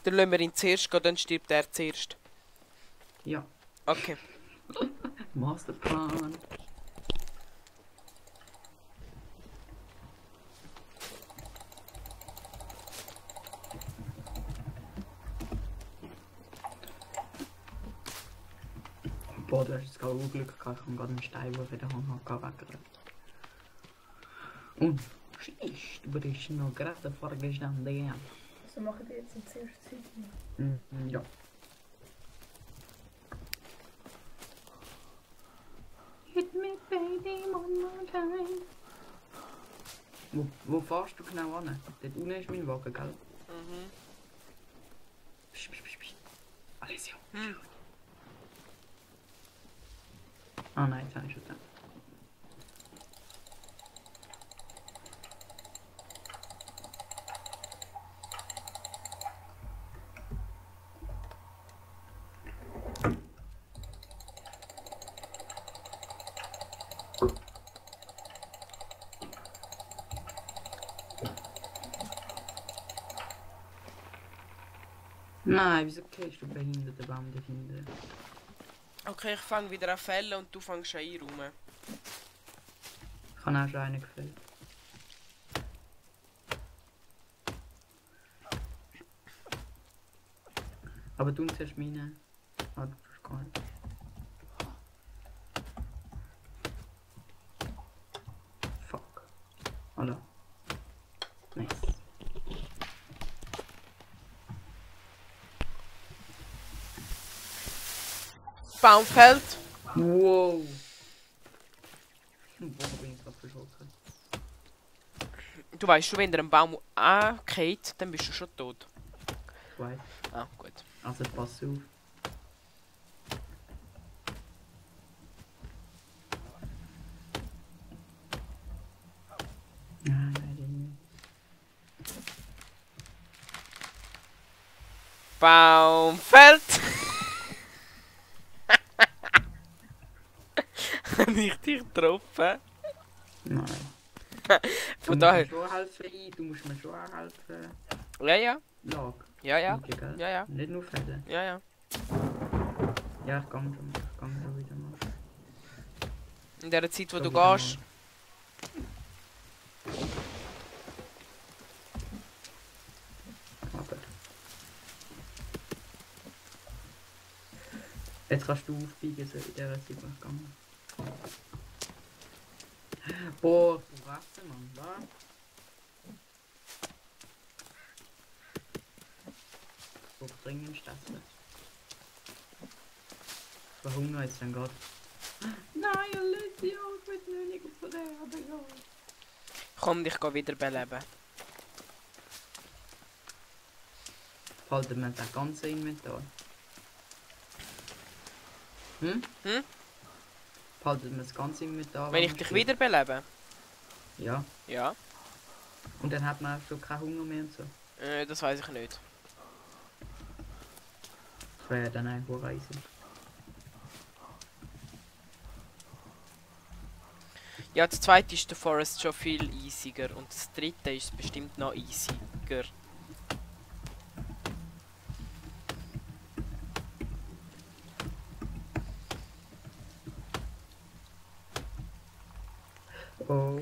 Dann lassen wir ihn zuerst gehen, dann stirbt er zuerst. Ja. Okay. Masterplan. Boah, du hast jetzt gerade Glück gehabt, ich habe gerade einen Stein, der in der Hand hat, weggerannt. Und schießt, du bist noch gerade vorgestanden, ja. Also machen die jetzt zuerst Zeit. Ja. Hit me baby one more time. Wo fährst du genau an? Dort unten ist mein Wagen, gell? Mhm. Psch, psch, psch, psch. Alessio. Hm. Ah nein, jetzt habe ich schon da. Nein, wieso gehst du behinderten Baum dahinter? Okay, ich fange wieder an Fällen und du fängst an einräumen. Ich habe auch schon einen gefällt. Aber du zuerst meine. Ah, du tust gar nicht. Fuck. Hallo. Nice. Baum fällt. Wow. Wo bin ich gerade verschrocken? Du weißt schon, wenn der einen Baum angeht, dann bist du schon tot. Ich weiß. Ah, gut. Also pass auf. Nein, nein, Baum fällt. Habe ich dich getroffen? nein. Von Du daher. musst mir schon helfen, du musst mir schon auch helfen. Ja, ja. Lag. Ja, ja. Okay, gell? Ja, ja. Nicht nur Fäden. Ja, ja. Ja, ich kann schon. Ich kann schon wieder mal. In der Zeit, wo Schon du wieder gehst. mal. Aber. Jetzt kannst du aufbiegen, so in der Zeit, wo ich gegangen. Boah, du Rasse, Mann, was? Wo dringendst das wird? Ich verhungere jetzt dann gerade. Nein, Alessio, ich will nicht auf der Erde gehen. Komm, ich gehe wieder beleben. Halten wir das ganze Inventar? Hm? Hm? Behalten wir das ganze Inventar? Wenn ich dich wieder belebe? Ja. Ja. Und dann hat man schon keinen Hunger mehr und so. Das weiß ich nicht. Das wäre dann einfach easy. Ja, das zweite ist der Forest schon viel easiger und das dritte ist bestimmt noch easiger. Oh.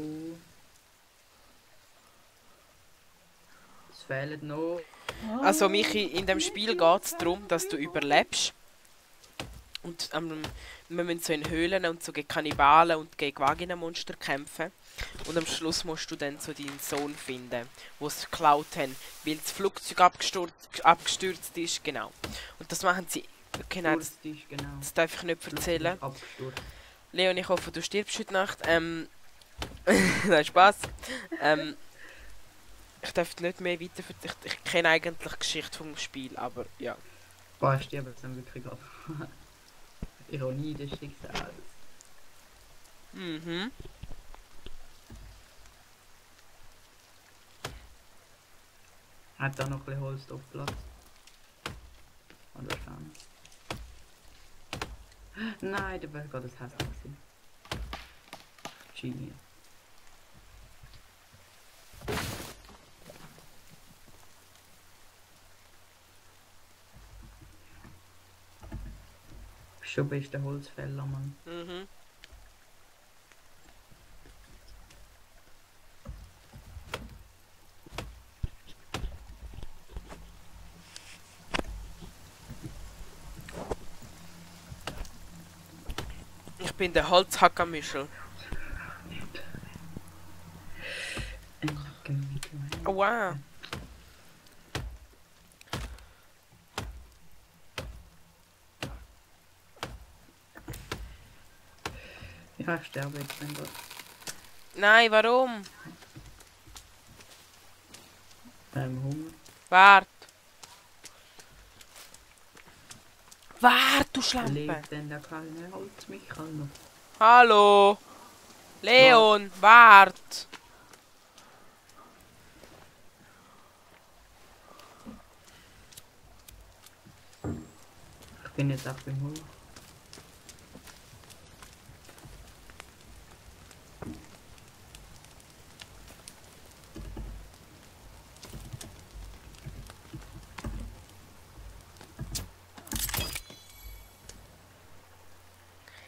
Es fehlen noch. Also Michi, in dem Spiel geht es darum, dass du überlebst. Und wir müssen so in Höhlen und so gegen Kannibalen und gegen Vagina-Monster kämpfen. Und am Schluss musst du dann so deinen Sohn finden, wo es geklaut haben, weil das Flugzeug abgestürzt ist, genau. Und das machen sie, genau, das Genau. darf ich nicht erzählen. Abgestürzt. Leon, ich hoffe, du stirbst heute Nacht. Nein, Spaß. Ich darf nicht mehr weiter. Ich kenne eigentlich die Geschichte vom Spiel, aber ja. Boah, ich sterbe jetzt dann wirklich ab. Ironie des Schicksals. Mhm. Hat da noch ein bisschen Holz auf Platz? Oder schon? Nein, der war gerade das hässlich gewesen. Genius. Schon ist der Holzfäller, Mann. Mhm. Ich bin der Holzhackermischel. Oh, wow. Ja, ich sterbe jetzt, mein Gott. Nein, warum? Hunger. Wart. Wart, du Schlampe. Lebt denn der kleine Holzmichael noch? Hallo. Leon, wart. Ich bin jetzt auch beim Hunger.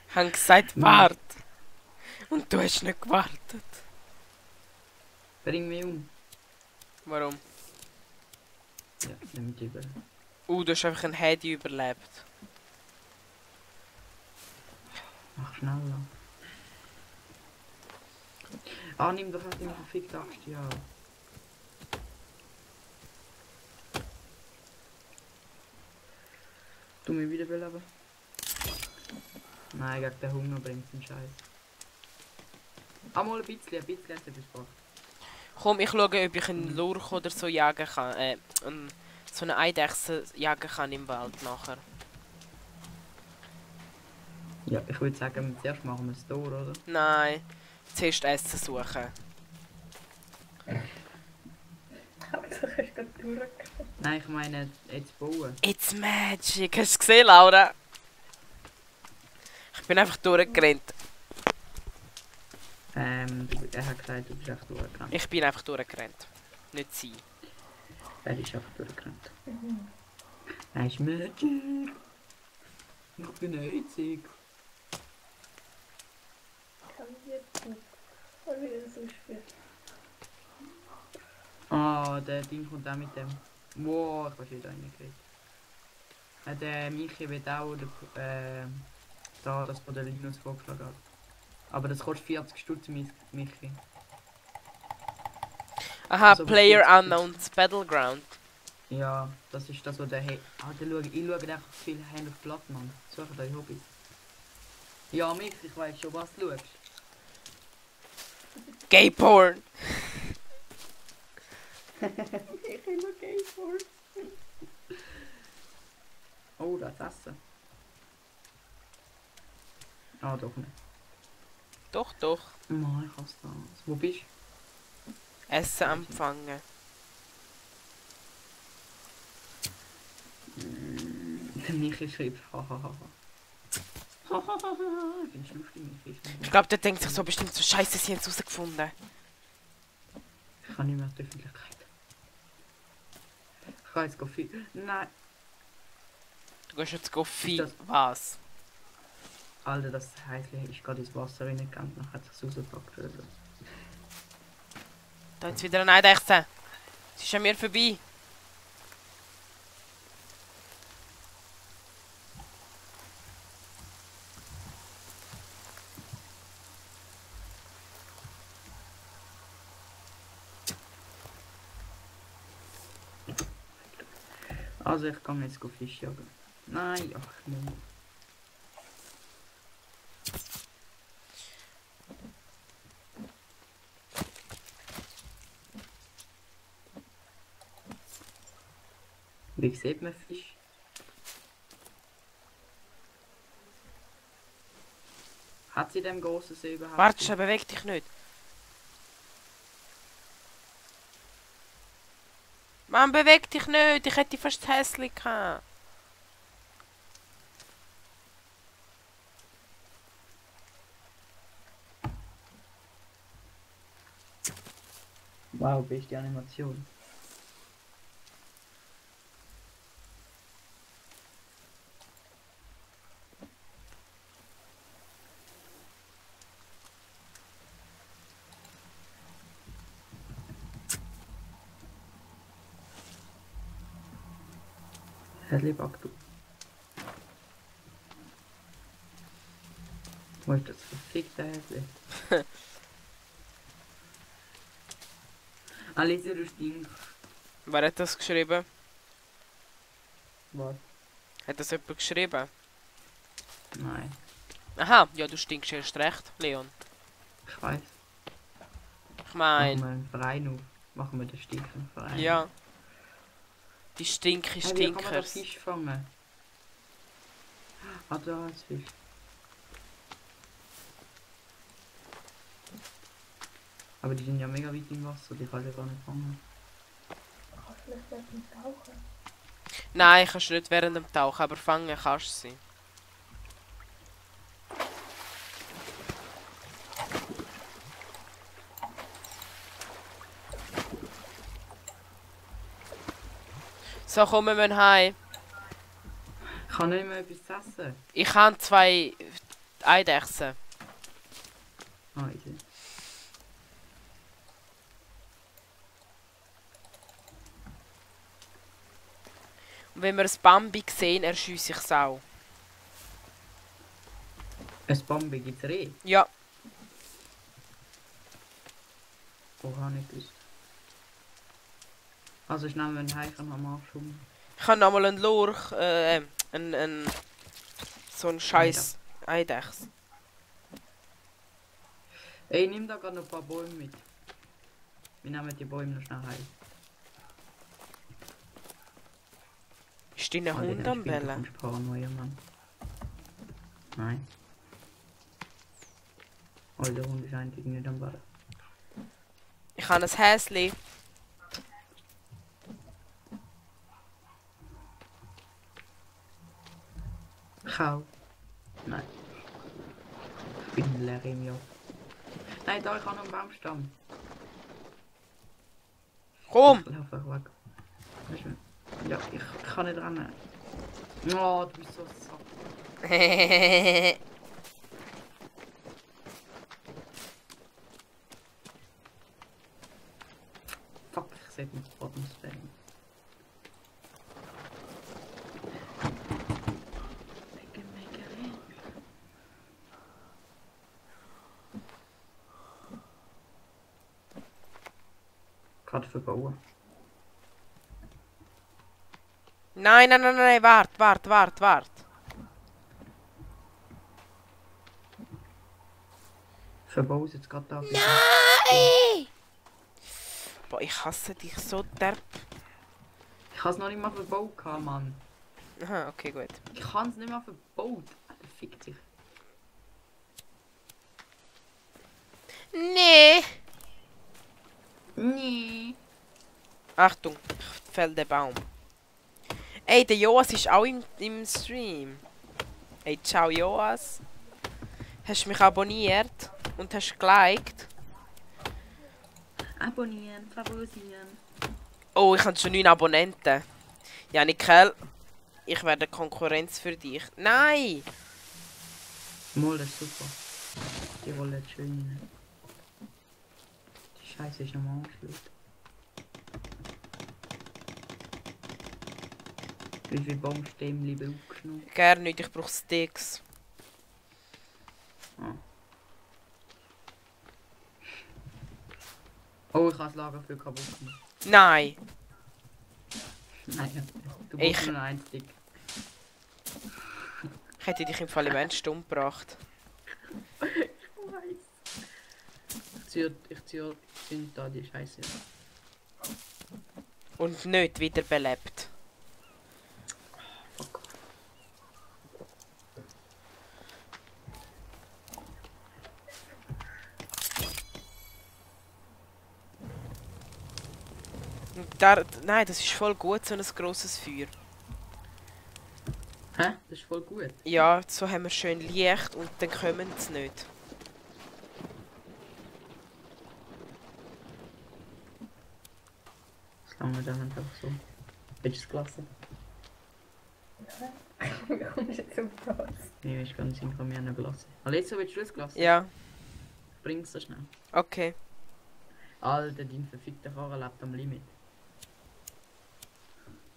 Ich hab gesagt, wart. Und du hast nicht gewartet. Bring mich um. Warum? Ja, nimm die über. Du hast einfach ein Handy überlebt. Mach schneller. Ah, nimm doch halt die verfickte Axt, ja. Du mich wieder beleben? Nein, gegen den Hunger bringt es einen Scheiß. Ah, mal ein bisschen hat es etwas gebracht. Komm, ich schaue, ob ich einen Lurch oder so jagen kann. So eine Eidechse jagen kann im Wald nachher. Ja, ich würde sagen, zuerst machen wir es Tor, oder? Nein, zuerst Essen suchen. Hauptsache ist gerade durchgekommen. Nein, ich meine jetzt bauen. It's magic. Hast du es gesehen, Laura? Ich bin einfach durchgerannt. Er hat gesagt, du bist echt durchgerannt. Ich bin einfach durchgerannt. Nicht sie. Er ist einfach durchgerannt. Er ist Magic. Ich bin einzig. Kann ich jetzt nicht. Weil wir so schwer. Ah, der Ding kommt auch mit dem. Wow, ich weiß nicht, reingekriegt. Der Michi wird auch da das von der Linus vorgeschlagen hat. Aber das kostet 40 Stutz, Michi. Aha, Also, Player was Unknowns Battleground. Ja, das ist das, was der hat. Alter, ich schaue einfach viel Hand auf Blatt, Mann. Sucht euch Hobbys. Ja, Michi, ich weiß schon, was du schaust. Gay Porn. Ich will noch Game Force. Oh, das Essen. Ah, doch nicht. Doch, doch. Nein, ich hasse das. Wo bist du? Essen empfangen. Der Michi schreibt hahaha. Hahaha. Ich find's lustig, Michi. Ich glaube, der denkt sich so bestimmt so scheiße, sie haben es herausgefunden. Ich kann nicht mehr auf die Öffentlichkeit. Ich kann jetzt viel. Nein. Du gehst jetzt go viel. Das- Was? Alter, das Häschen ist gerade ins Wasser reingegangen, dann hat es rausgepackt oder so. Da ist wieder eine Eidechse. Sie ist an mir vorbei. Also ich kann jetzt Fisch jagen. Nein, ach nein. Wie sieht man Fisch? Hat sie in dem großen See überhaupt? Warte, schon, beweg dich nicht. Mann, beweg dich nicht. Ich hätte fast das Häschen gehabt. Wow, beste Animation. Häsli back du. Wo ist das verfickte Häsli? Alicia, du stinkst. Wer hat das geschrieben? Was? Hat das jemand geschrieben? Nein, Aha, ja, du stinkst erst recht, Leon. ich weiß. Ich Machen mein, wir einen Verein auf. Machen wir den Stinkverein. ja. Die Hey, wie kann man da Stinkers. Fisch fangen? Ah, da ist Fisch. Aber die sind ja mega weit im Wasser, die kann ich gar nicht fangen. Ach, vielleicht während dem Tauchen. Nein, kannst du nicht während dem Tauchen, aber fangen kannst du sie. So, komm, wir müssen heim. Ich kann nicht mehr etwas essen. Ich habe 2 Eidechsen. Ah, easy. Und wenn wir ein Bambi sehen, erschiesse ich es auch. Ein Bambi gibt's Reh. Ja, Oh, habe ich gewusst. Also schnell, wenn ich heim kann, am Arsch rum. ich habe nochmal einen Lurch, so einen scheiß Eidechs. Ey, nimm da gerade noch ein paar Bäume mit. Wir nehmen die Bäume noch schnell heim. Ist dein Alter, Hund der am spielt doch Bellen? am Paranoia, Mann. Nein. Oh, der Hund ist eigentlich nicht am Bellen. Ich habe ein Häsli. Kau. Nein. Ich bin leer im Jahr. Nein, da, ich habe noch einen Baumstamm. Komm! Ich laufe einfach weg. Weißt du? Ja, ich kann nicht rennen. Oh, du bist so satt. Fuck, ich sehe mit Bottom spam. Gerade verbauen. Nein, nein, nein, nein, wart. Verbauen jetzt gerade da. Nein! Boah, ich hasse dich so derb. Ich habe es noch nicht mal verbaut, Mann. Aha, okay, gut. Ich habe es nicht mal verbaut. Alter, fick dich. Nee! Nee. Achtung, ich fäll den Baum. Ey, der Joas ist auch im Stream. Ey, ciao Joas. Hast mich abonniert und hast geliked. Abonnieren, favorisieren. Oh, ich habe schon 9 Abonnenten. Ja, Nickel, ich werde Konkurrenz für dich. Nein! Mal, das ist super. Die Rolle hat schön rein. Die Scheiße ist am Arsch, Leute. Wie viele Baumstämme brauchst du noch? Gerne nicht, ich brauche Sticks. Ah. Oh, ich habe das Lager für kaputt gemacht. Nein! Nein, du Ich- brauchst nur einen Stick. Ich hätte dich im Fall im Ernst umgebracht. Ich ziehe da die Scheiße. Und nicht wiederbelebt. Fuck. Und nein, das ist voll gut, so ein grosses Feuer. Hä? Das ist voll gut. Ja, so haben wir schön Licht und dann kommen sie nicht. Fangen wir dann einfach so. Willst du es gelassen? Wie kommst du jetzt auf das? Nee, ist ganz einfach mir eine gelassen. Alessa, willst du es gelassen? Ja, Bring's so schnell. okay. Alter, dein verfickter Karren lebt am Limit.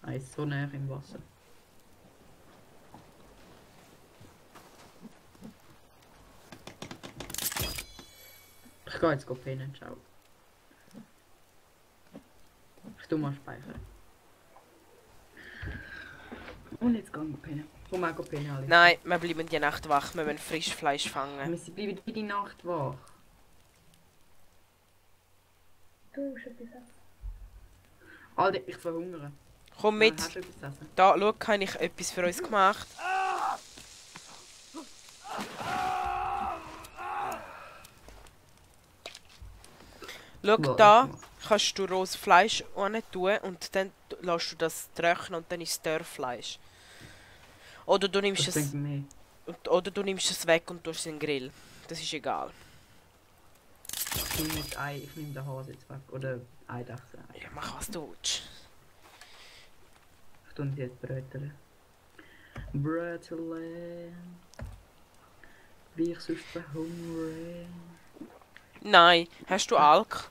Er ist so näher im Wasser. Ich gehe jetzt pennen, ciao. Ich tu mal speichern. Und jetzt gehen wir pennen. Komm auch pennen, alle. Nein, wir bleiben die Nacht wach, wir müssen Frischfleisch fangen. Wir bleiben wie die Nacht wach. Du musst etwas essen. Alter, ich verhungere. Komm mit, Hast du etwas zu essen? da, schau, habe ich etwas für uns gemacht. Schau, Was da hast du gemacht? kannst du rohes Fleisch tun und dann lässt du das trocknen und dann ist es Dörrfleisch. Oder du nimmst Das es, bringt mehr. oder du nimmst es weg und tust es in den Grill. Das ist egal. Ich nehme jetzt Ei, ich nehme den Hase jetzt weg. Oder Eidechse. Ja, mach was du willst. Ich tue jetzt Brötchen. Brötchen. Wie ich sonst verhungere. Nein, hast du Alk?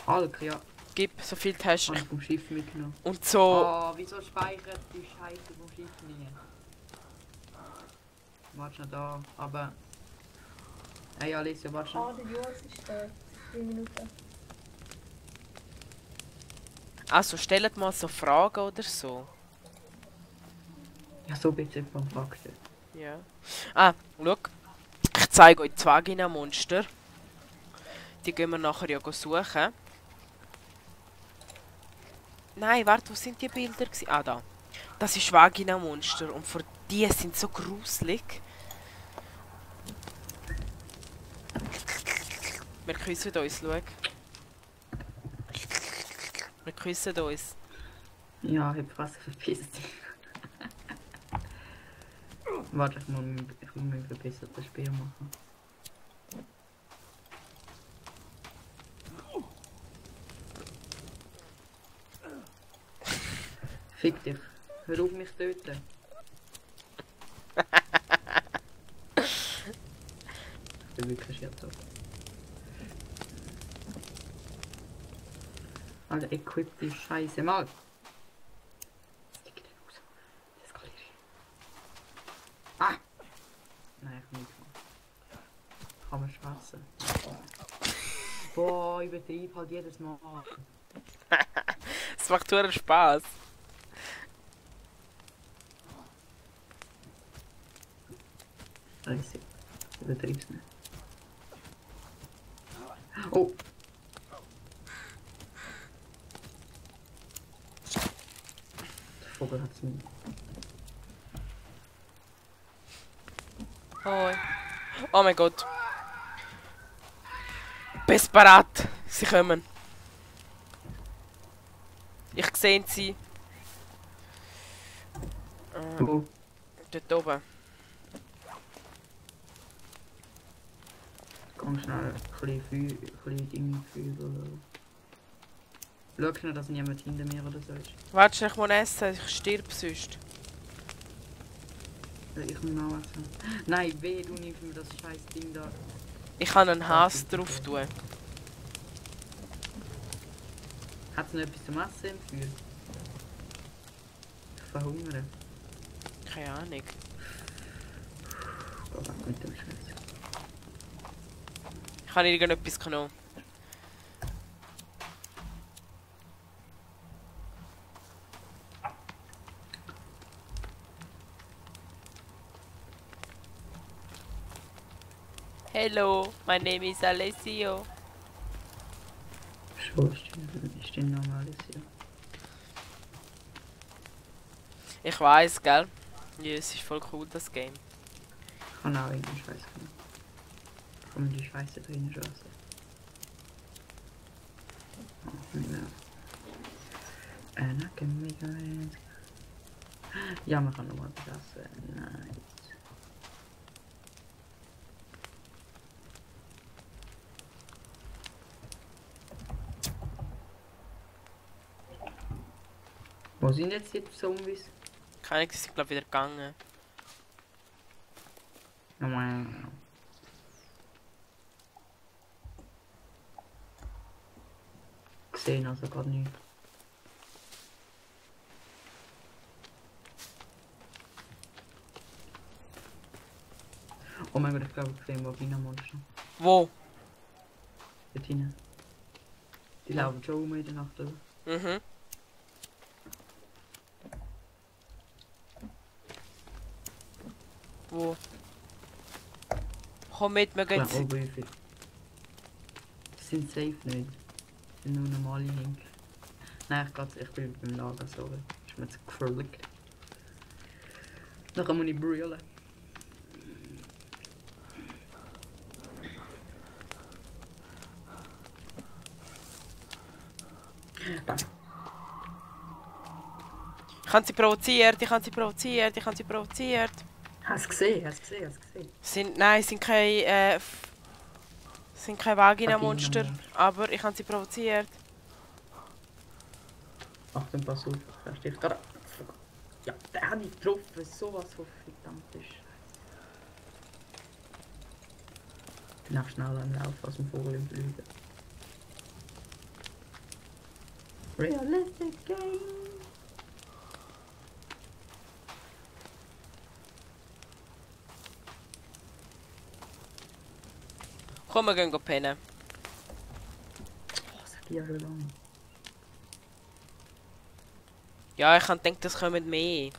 Alk, ja. Gib, so viel du hast. Habe ich vom Schiff mitgenommen. Und so, Oh, wieso speichert die Scheiße vom Schiff nie? Warte noch da, aber... Hey Alicia, warte schon. Ah, der Joas ist da. 3 Minuten. also stellt mal so Fragen oder so. Ja, so bitte vom Fakten. Ja. Ah, schau. Ich zeige euch die Vagina-Monster. Die gehen wir nachher ja suchen. Nein, warte, wo sind die Bilder gewesen? Ah, da. Das ist Vagina-Monster und für die sind so gruselig. Wir küssen uns, schau. Wir küssen uns. Ja, ich hab fast verpisst. Warte, ich muss mir verbessert das Spiel machen. Fick dich. Hör auf mich zu töten. Ich bin wirklich jetzt so. Alter, equip die Scheiße mal. Stick den raus. Das kann ich. Ah! Nein, ich kann nichts machen. Kann man schwätzen. Boah, ich betreibe halt jedes Mal. Es macht nur Spaß. Scheiße. Ich übertreib's nicht. Oh! Der Vogel hat's nicht. Hoi. Oh mein Gott. Bist parat. Sie kommen. Ich sehe sie. Oh, Dort oben. komm schnell. Ein bisschen Dinge fühlen. Schau schnell, dass niemand hinter mir oder so ist. Warte, ich muss essen. Ich stirb sonst. Ich muss noch essen. Nein, weh, du nimmst mir das scheiß Ding da. Ich kann einen Hass drauf tun. Hat es noch etwas zum Essen im Feuer? Ich verhungere. Keine Ahnung. Geh weg mit dem Scheiß. Ich habe irgendetwas genommen. Hello, my name is Alessio. Schon, ist die normales hier. Ich weiß, gell? Ja, es ist voll cool, das Game. Ich kann auch irgendeinen Scheiß genommen. Kann man die Scheiße drin lassen? Oh, nicht mehr. Gib mir eins. Ja, man kann nochmal das Nice. Wo sind jetzt die Zombies? Keine Ahnung, sie sind glaube wieder gegangen. Gesehen also gerade nicht. Oh mein Gott, ich glaube, ich sehe Vagina-Monster. Wo? Dort hinten. Die laufen schon rum in der Nacht, oder? Mhm. Wo? Komm mit, wir Ich gehen glaube, oben wie viel. Das sind safe nicht. Das sind nur normale Hink. Nein, ich bin beim Lager, sorry. Ist mir zu gefährlich. Nachher muss ich brüllen. Ich habe sie provoziert, ich habe sie provoziert, ich habe sie provoziert. Hast du gesehen? Hast du gesehen? Hast du gesehen? Nein, sind keine, sind keine Vagina-Monster, Vagina-Monster. aber ich habe sie provoziert. Achtung, pass auf. Da steht gerade. Ja, der hat mich getroffen. Sowas von verdammte Scheiße. Ich bin auch schneller im Laufen als ein Vogel im Flügen. Realistic Game. Komm, wir gehen pennen. Oh, das hat ja schon lange. Ja, ich habe gedacht, das kommen mehr.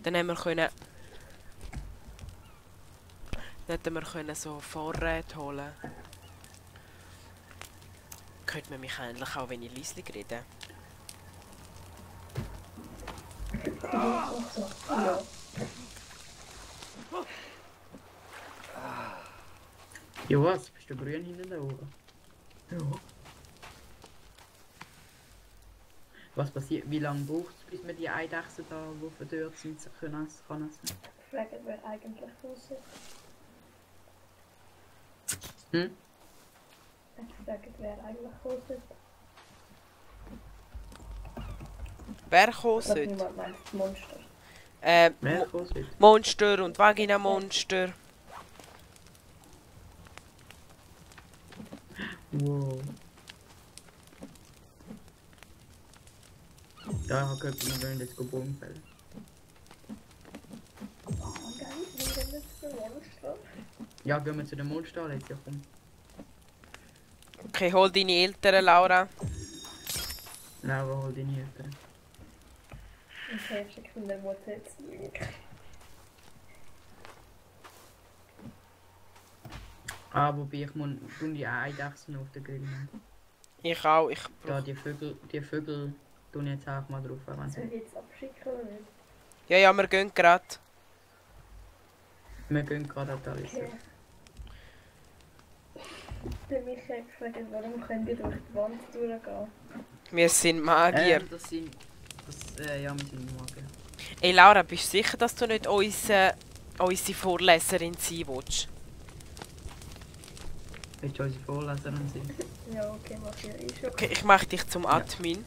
Dann haben wir können... Dann hätten wir können so Vorräte holen. Hört man mich eigentlich auch, wenn ich leise rede? Ja. Ja, was? Bist du grün hinten da oben? Ja. Was passiert? Wie lange braucht es, bis man die Eidechsen da, die verdörrt sind, können essen? Fragen, wer eigentlich raus Hm? Ich frage, wer eigentlich raus ist. Wer kommen Oder sollte? niemand meint Monster. Wer kostet? Monster und Vagina-Monster. Wow. Ja, ich habe gehört, wir wollen jetzt Baum fällen. Oh, geil, wie denn das für Monster? Ja, gehen wir zu dem Monster jetzt, ja komm. Okay, hol deine Eltern, Laura. Laura, hol deine Eltern. Okay, ich schicke der Mutter jetzt Link. Ah, wobei ich muss die Eidechsen auf den Grill nehmen. Ich auch, ich Ja, brauch... die Vögel tun jetzt auch mal drauf, wenn Soll sie... ich jetzt abschicken oder nicht? Ja, ja, wir gehen gerade. Wir gehen gerade an die Alissa. Okay. Der Michael gefragt, warum könnt ihr durch die Wand durchgehen? Wir sind Magier. Das sind... ja, wir sind Magier. Ey Laura, bist du sicher, dass du nicht unsere Vorleserin sein willst? Willst du unsere Vorleserin sein? Ja, okay, mach ich eh schon. Okay, ich mache dich zum Admin.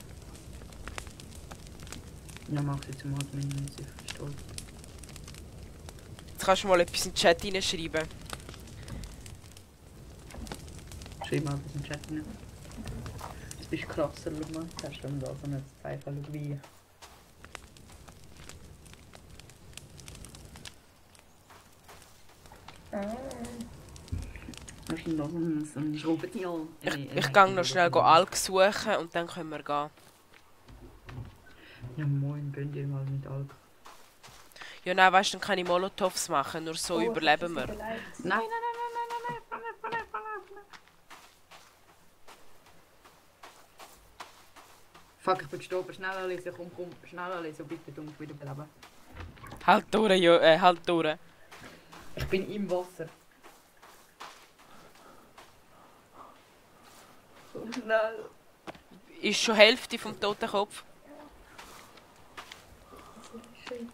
Ja, mach sie zum Admin, wenn sie versteht. Jetzt kannst du mal etwas in den Chat hineinschreiben. Schreib mal etwas im Chat rein. Jetzt bist du krasser, schau mal. Jetzt hast du da so ein Zeichen, schau wie ich. Ah, Hast du da so ein Schraubenzieher? Ich gehe noch schnell Alk suchen und dann können wir gehen. Ja moin, gönnt ihr mal mit Alk. Ja, nein, weißt du, dann kann ich Molotovs machen, nur so oh, überleben wir. Nein, nein, nein, nein, nein, nein, nein. Fuck, ich bin gestorben. Schneller lesen, komm, schneller lesen, bitte, du musst wieder beleben. Halt durch, halt durch. Ich bin im Wasser. So schnell. Ist schon Hälfte vom toten Kopf. das ist schön.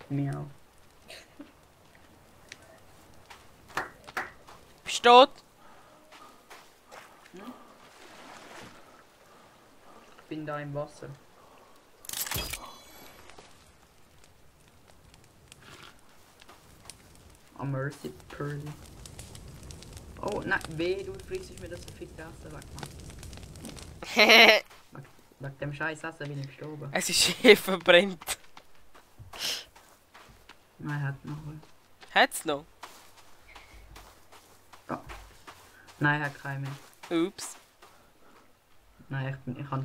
Miau. Bist du tot? Ich bin da im Wasser. Mercy Pearly. Oh nein, weh, du frisst mir das verfickte Essen weg, Mann. Wegen dem scheiß Essen bin ich gestorben. Es ist verbrennt. Nein, hat noch. Hat's noch? Nein, hat keinen mehr. Ups. Nein, ich habe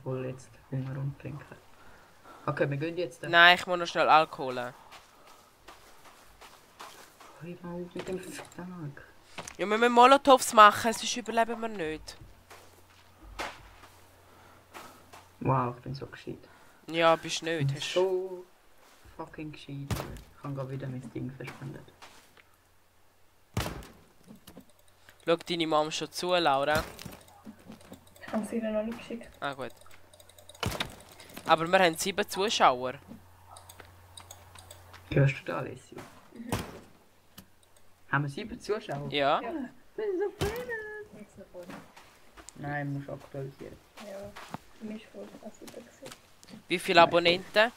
voll jetzt Hunger und Trinken. Okay, wir gehen jetzt. Nein, ich muss noch schnell Alkohol holen. Hör mal auf mit dem Tag. Ja, wir müssen Molotovs machen, sonst überleben wir nicht. Wow, ich bin so gescheit. Ja, bist nicht. Hast... So fucking gescheit. Ich habe gerade wieder mein Ding verschwendet. Schau deine Mom schon zu, Laura. Ich habe sie ihr noch nicht geschickt. Ah, gut. Aber wir haben 7 Zuschauer. Hörst du da, Alessio? Haben wir 7 Zuschauer? Ja. Ja. Das ist so blöd. Jetzt noch voll. Nein, musst aktualisieren. Ja. Für mich voll. Also da gesehen. Wie viele Abonnenten?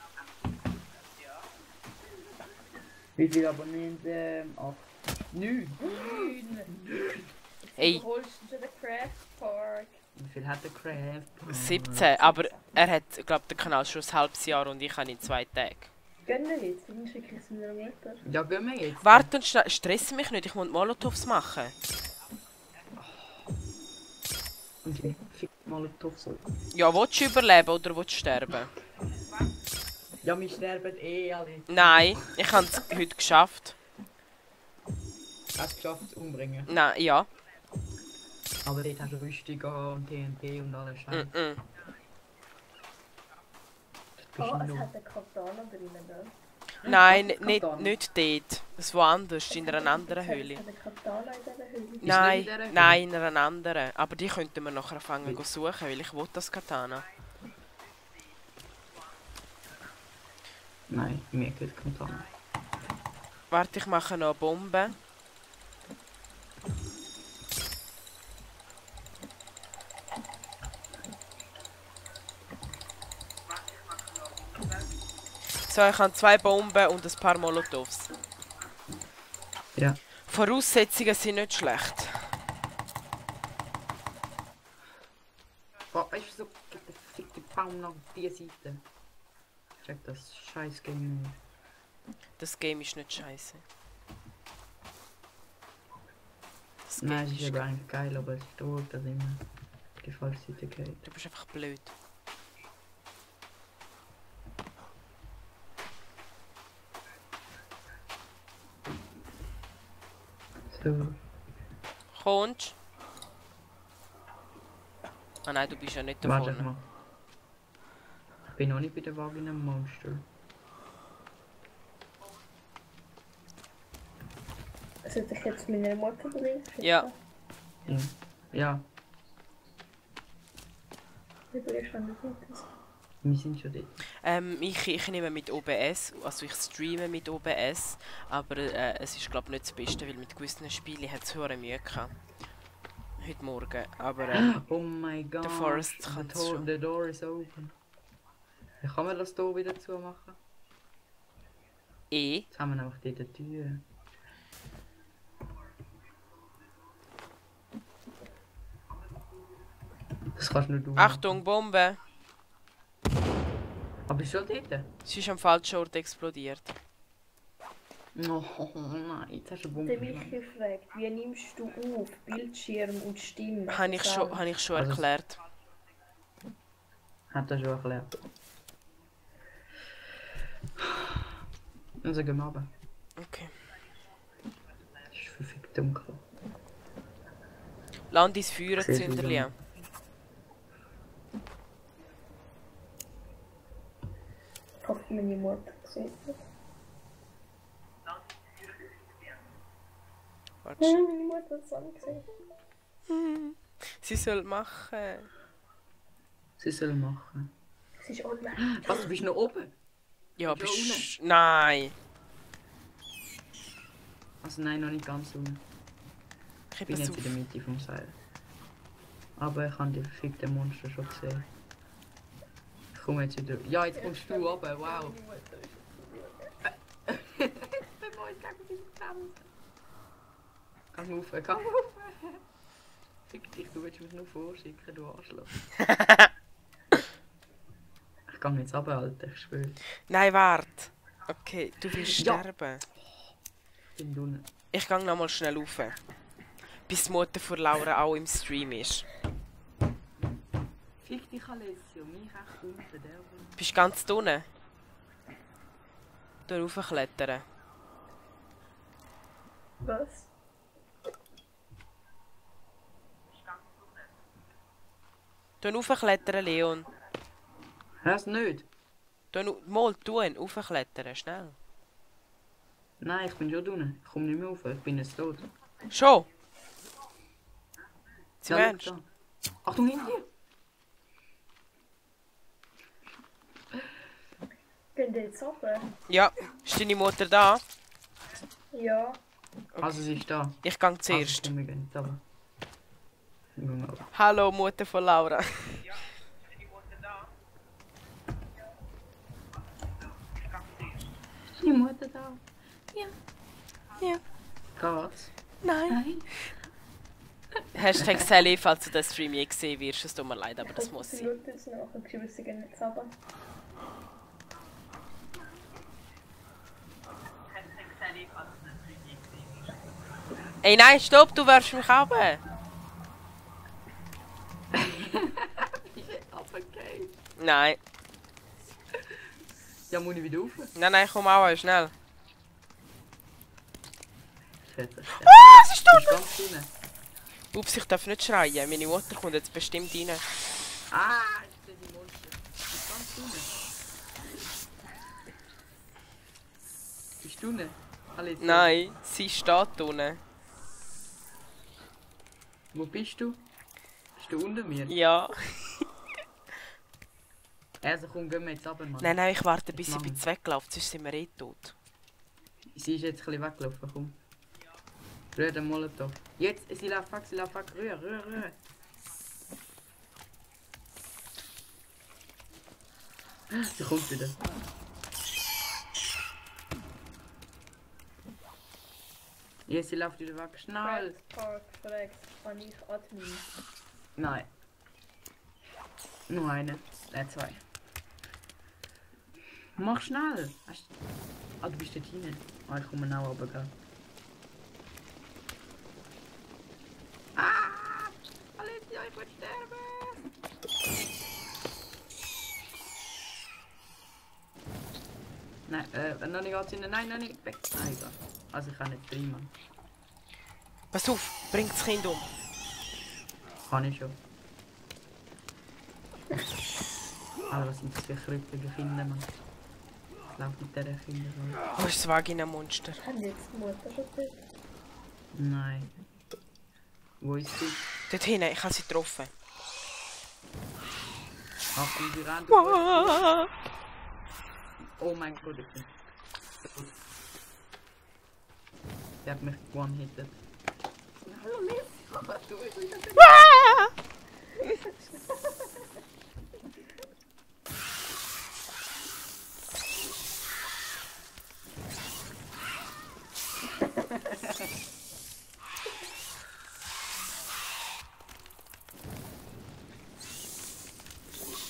Wie viele Abonnenten? 8. 9. Ey, Du holst du den Craft Park. Wie viel hat der Craft? 17. Aber er hat, glaube den Kanal schon ein halbes Jahr und ich habe in 2 Tagen. Gönn dir jetzt, dann schicke ich es mir weiter. Ja, gehen wir jetzt. Warte und stress mich nicht, ich muss Molotovs machen. Und ich fick Molotov so. Ja, willst du überleben oder willst du sterben? Ja, wir sterben eh alle. Nein, ich habe es heute geschafft. Hast du geschafft zu umbringen? Nein, ja. Aber dort hast du Rüstung und TNT und alles Scheiße. Mm-mm. Oh, es hat einen Katana drinnen, ne? Nein, Katana. nicht dort. Das ist woanders, in einer anderen Höhle. Es hat einen Katana in dieser Höhle. Nein, nicht in dieser Höhle? nein, in einer anderen. Aber die könnten wir nachher fangen zu suchen, weil ich will das Katana. Nein, mir geht Katana. Warte, ich mache noch eine Bombe. So, ich habe 2 Bomben und ein paar Molotovs. Ja. Voraussetzungen sind nicht schlecht. Oh, weißt du, so geht der fickte Baum nach dieser Seite. Check das scheiß Game nicht. Das Game ist nicht scheiße. Das Nein, Game es ist aber eigentlich geil, aber es ist doof, dass immer die falsche Seite geht. Du bist einfach blöd. So. Kommst? Ah nein, du bist ja nicht da Warte vorne. mal. Ich bin noch nicht bei der Vagina Monster. Sollte ich jetzt meine Mutter bringen? Ja. Ja. Ja, Wie bist du an der wir sind schon dort. Ich nehme mit OBS, also ich streame mit OBS, aber es ist glaube ich nicht das Beste, weil mit gewissen Spielen hat es höhere Mühe gehabt. Heute Morgen, aber Oh mein Gott. der Forest kann es schon. The door is open. Wie kann man das Tor wieder zumachen? Jetzt haben wir nämlich dort eine Tür. Das kannst nur du machen. Achtung, Bombe! Aber ist schon dort? Sie ist am falschen Ort explodiert. Oh nein, jetzt hast du eine Der Bombe. Michi fragt, wie nimmst du auf Bildschirm und Stimme? Habe ich schon Also- erklärt. Hat er schon erklärt. Also gehen wir runter. Okay. Es ist verfickt dunkel. Land ins Feuer, Sehr Zünderli. schön. Ich hoffe, meine Mutter sieht das. Warte. Meine Mutter hat es auch gesehen. Sie soll machen. Sie soll machen. Es ist online. Was, du bist noch oben? Ja, Schon bist... Nein! Also nein, noch nicht ganz unten. Ich Ich bin habe jetzt in der Mitte vom Seil. Aber ich habe die verfickten Monster schon gesehen. Ich komme jetzt wieder... Ja, jetzt kommst du runter, wow. Komm rauf, komm rauf. Fick dich, du willst mich nur vorschicken, du Arschloch. Ich kann jetzt runter, Alter, ich schwöre. Nein, warte. Okay, du willst Ja. sterben. Ich bin unten. Ich gang noch mal schnell rauf. Bis die Mutter von Laura auch im Stream ist. Fick dich, Alessio, mich echt unten, der wo- Bist du ganz unten? Da raufklettern. Was? Da raufklettern, Leon. Hörst du nicht? Da mal tun, raufklettern, schnell. Nein, ich bin schon unten. Ich komme nicht mehr rauf, ich bin jetzt tot. Schon? Zum Ja, schau Ernst? da. Achtung, hinter dir! Gehen die jetzt runter? Ja, ist deine Mutter da? Ja. Also sie ist da. Ich gang zuerst. Also, wir gehen jetzt runter. Wir gehen runter. Hallo, Mutter von Laura. Ist die Mutter da? Ja. Geht's? Nein. Hashtag Sally, falls du den Stream je gesehen wirst. Es tut mir leid, aber das muss Sie sein. schaut jetzt nachher, geschrieben, sie gehen jetzt runter. Ey, nein, stopp, du wirfst mich runter. Okay. Nein. Ja, muss ich wieder rauf? Nein, komm auch, schnell. Schätze. Ah, sie ist Du bist tot! ganz unten. Ups, ich darf nicht schreien. Meine Mutter kommt jetzt bestimmt rein. Ah, ich sehe die Monster. Du bist ganz unten. Bist du unten? Alessio? Nein, sie steht unten. Wo bist du? Bist du unter mir? Ja. Also komm, gehen wir jetzt runter, Mann. Nein, ich warte, bis sie Mann. ein bisschen wegläuft, sonst sind wir eh tot. Sie ist jetzt ein bisschen weggelaufen, komm. Rühr den Molotow. Jetzt, sie läuft weg, rühr, rühr. Sie kommt wieder. Jetzt, sie läuft wieder weg, schnell. Park, fragt, kann ich Admin? Nein. Nur eine. Zwei. Mach schnell. Ah, du bist dort hinten. Ah, ich komme auch runter, gell. Ah! Alessio, ich will sterben! Nein, noch nicht anziehen. Nein, noch nicht. Weg. Nein, egal. Also ich kann nicht rein, Mann. Pass auf, bringt das Kind um. Kann ich schon. Alter, was sind das für krüppelige Kinder, Mann? Ich lauf mit diesen Kindern. Wo ist das Vagina-Monster? Haben die jetzt die Mutter schon gesehen? Nein. Wo ist sie? Dort hinten, ich habe sie getroffen. Achtung, sie rennt. Ah. Oh mein Gott, ich bin tot. Sie hat mich one-hitted. Hallo, Liz. Du bist wieder Ah.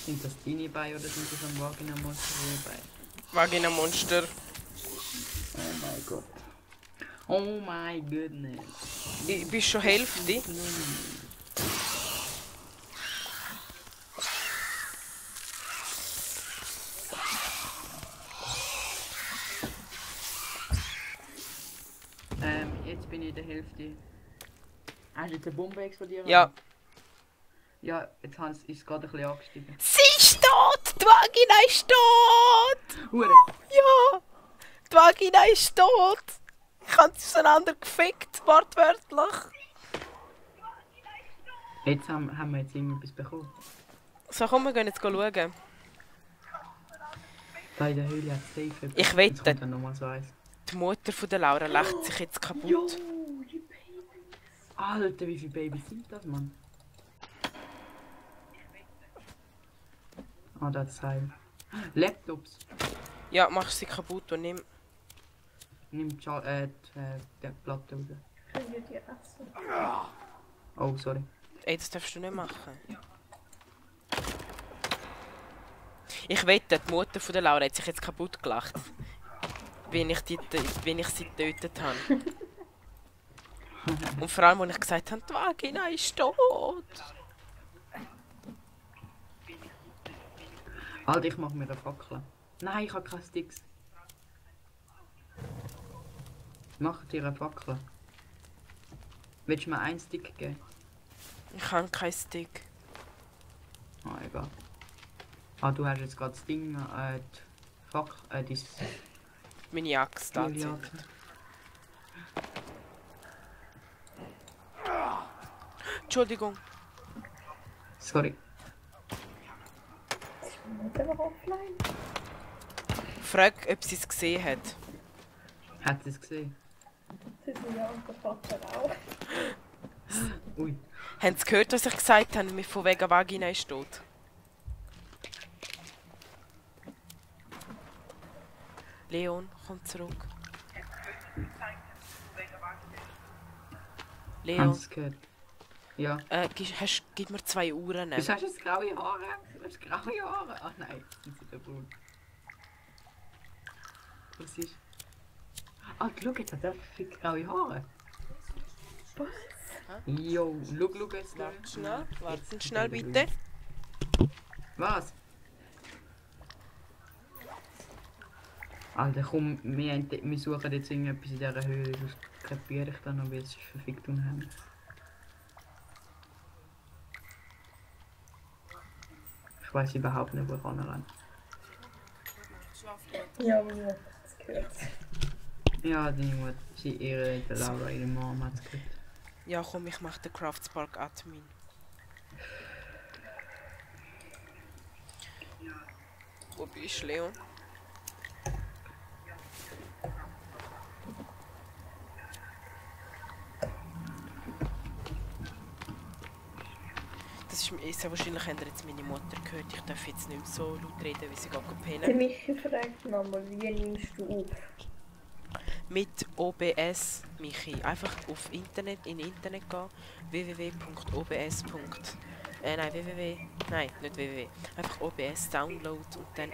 Sind das deine Beine oder sind das ein Vagina-Monster bei? Vagina-Monster. Oh mein Gott. Oh my goodness. Ich bist schon Hälfte. Jetzt bin ich in der Hälfte. Hast du jetzt eine Bombe explodiert? Ja. Ja, jetzt ist es gerade ein bisschen angestiegen. Sie ist tot! Die Vagina ist tot! Hure! Ja! Die Vagina ist tot! Ich habe sie auseinander gefickt, wortwörtlich. Jetzt haben wir jetzt irgendetwas bekommen. So, komm, wir gehen jetzt schauen. Da in der Höhle hat es safe. Ich wette. Jetzt kommt dann nochmal so eins. Die Mutter von der Laura lacht sich jetzt kaputt. die Baby. Alter, wie viele Babys sind das, Mann? Ah, das ist Heil. Laptops. Ja, mach sie kaputt und nimm. Nimm die Platte raus. Können wir die essen? Oh, sorry. Ey, das darfst du nicht machen. Ich wette, die Mutter von der Laura hat sich jetzt kaputt gelacht. Wenn ich sie getötet habe. Und vor allem, als ich gesagt habe, die Vagina ist tot. Alter, ich mach mir eine Fackel. Nein, ich habe keine Sticks. Mach dir eine Fackel. Willst du mir einen Stick geben? Ich habe keinen Stick. Ah, egal. Ah, du hast jetzt gerade das Ding, die Fackel, das... Meine Axt da. Ja. Entschuldigung. Sorry. Nicht einfach offline. Frag, ob sie es gesehen hat. Hat sie es gesehen? Sie sind ja und der Vater auch. Ui. Haben sie gehört, was ich gesagt habe, mit von wegen Vagina ist tot? Leon, komm zurück. Haben Leon, sie es gehört? Ja. gib mir 2 Uhren. Wieso hast du jetzt graue Haare? Du hast graue Haare? Ach nein, sind sie da braun. Was ist? Ah, schau, jetzt hat er viel graue Haare. Was? Jo, schau jetzt da. Warten schnell bitte. Was? Alter, komm, wir suchen jetzt irgendetwas in dieser Höhle, sonst kapiere ich dann noch, wie es ist verfickt unheimlich. Ich weiß überhaupt nicht, wo ich anrenne. Ja, mir hat es gehört. Ja, die Mutter, ihre Laura, ihre Mama hat es gehört. Ja, komm, ich mach den Craftspark Admin. Wo bist du, Leon? Das ist mir sehr wahrscheinlich, habt ihr jetzt meine Mutter gehört. Ich darf jetzt nicht mehr so laut reden, wie sie gerade Der pennen. Michi fragt nochmal, wie nimmst du auf? Mit OBS, Michi. Einfach auf Internet, in Internet gehen. www.obs. Nein, nicht www. Einfach OBS Download und dann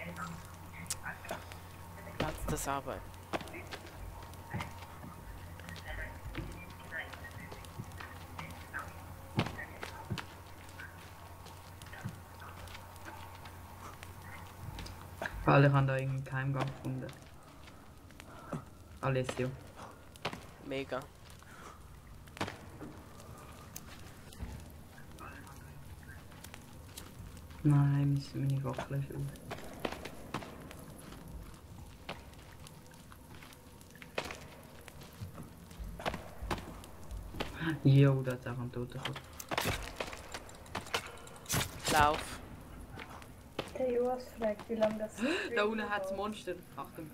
ladet das aber. Weil ich habe da irgendeinen Geheimgang gefunden. Alessio. Mega. Nein, meine Waffe ist auf. Jo, da hat auch ein Toter gekommen. Lauf. Der Joas fragt, wie lange das Da unten hat das Monster. Achtung.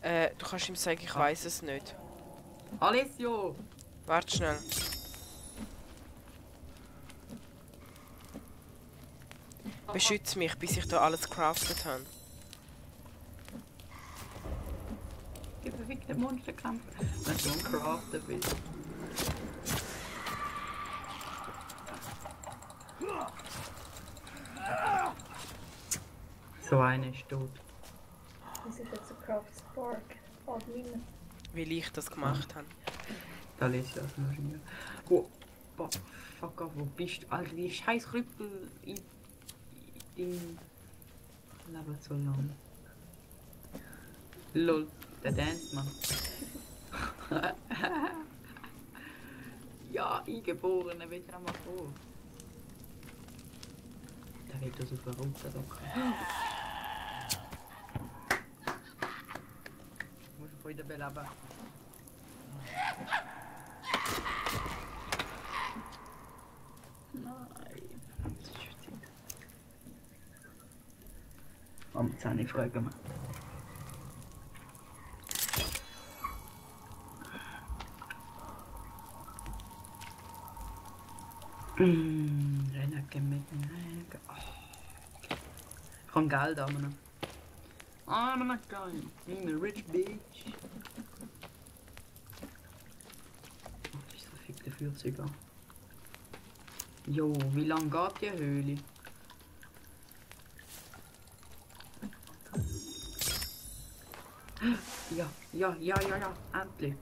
Du kannst ihm sagen, ich weiß es nicht. Alessio! Warte schnell. Beschütze mich, bis ich da alles craftet habe. Die verfickte Monsterkampf. Wenn du ein Crafter bist. So einer ist tot. Das ist jetzt ein Craftspark. Admin. Weil ich das gemacht habe. Da lese ich das Maschine. Oh, fuck off, wo bist du? Alter, die scheiß Krüppel in deinem Leben so lang. Lol, der Dance, Mann. Ja, Eingeborene, wird er mal vor. Der wird das auf der roten Socke. Muss ich wieder beleben. Nein. Das ist witzig. Am 10 fragen wir. Rennen mit dem. Ich habe Geld haben noch. I'm not going. I'm a rich bitch. Oh, das ist verfickte Flugzeug an. Jo, wie lang geht die Höhle? Ja, endlich.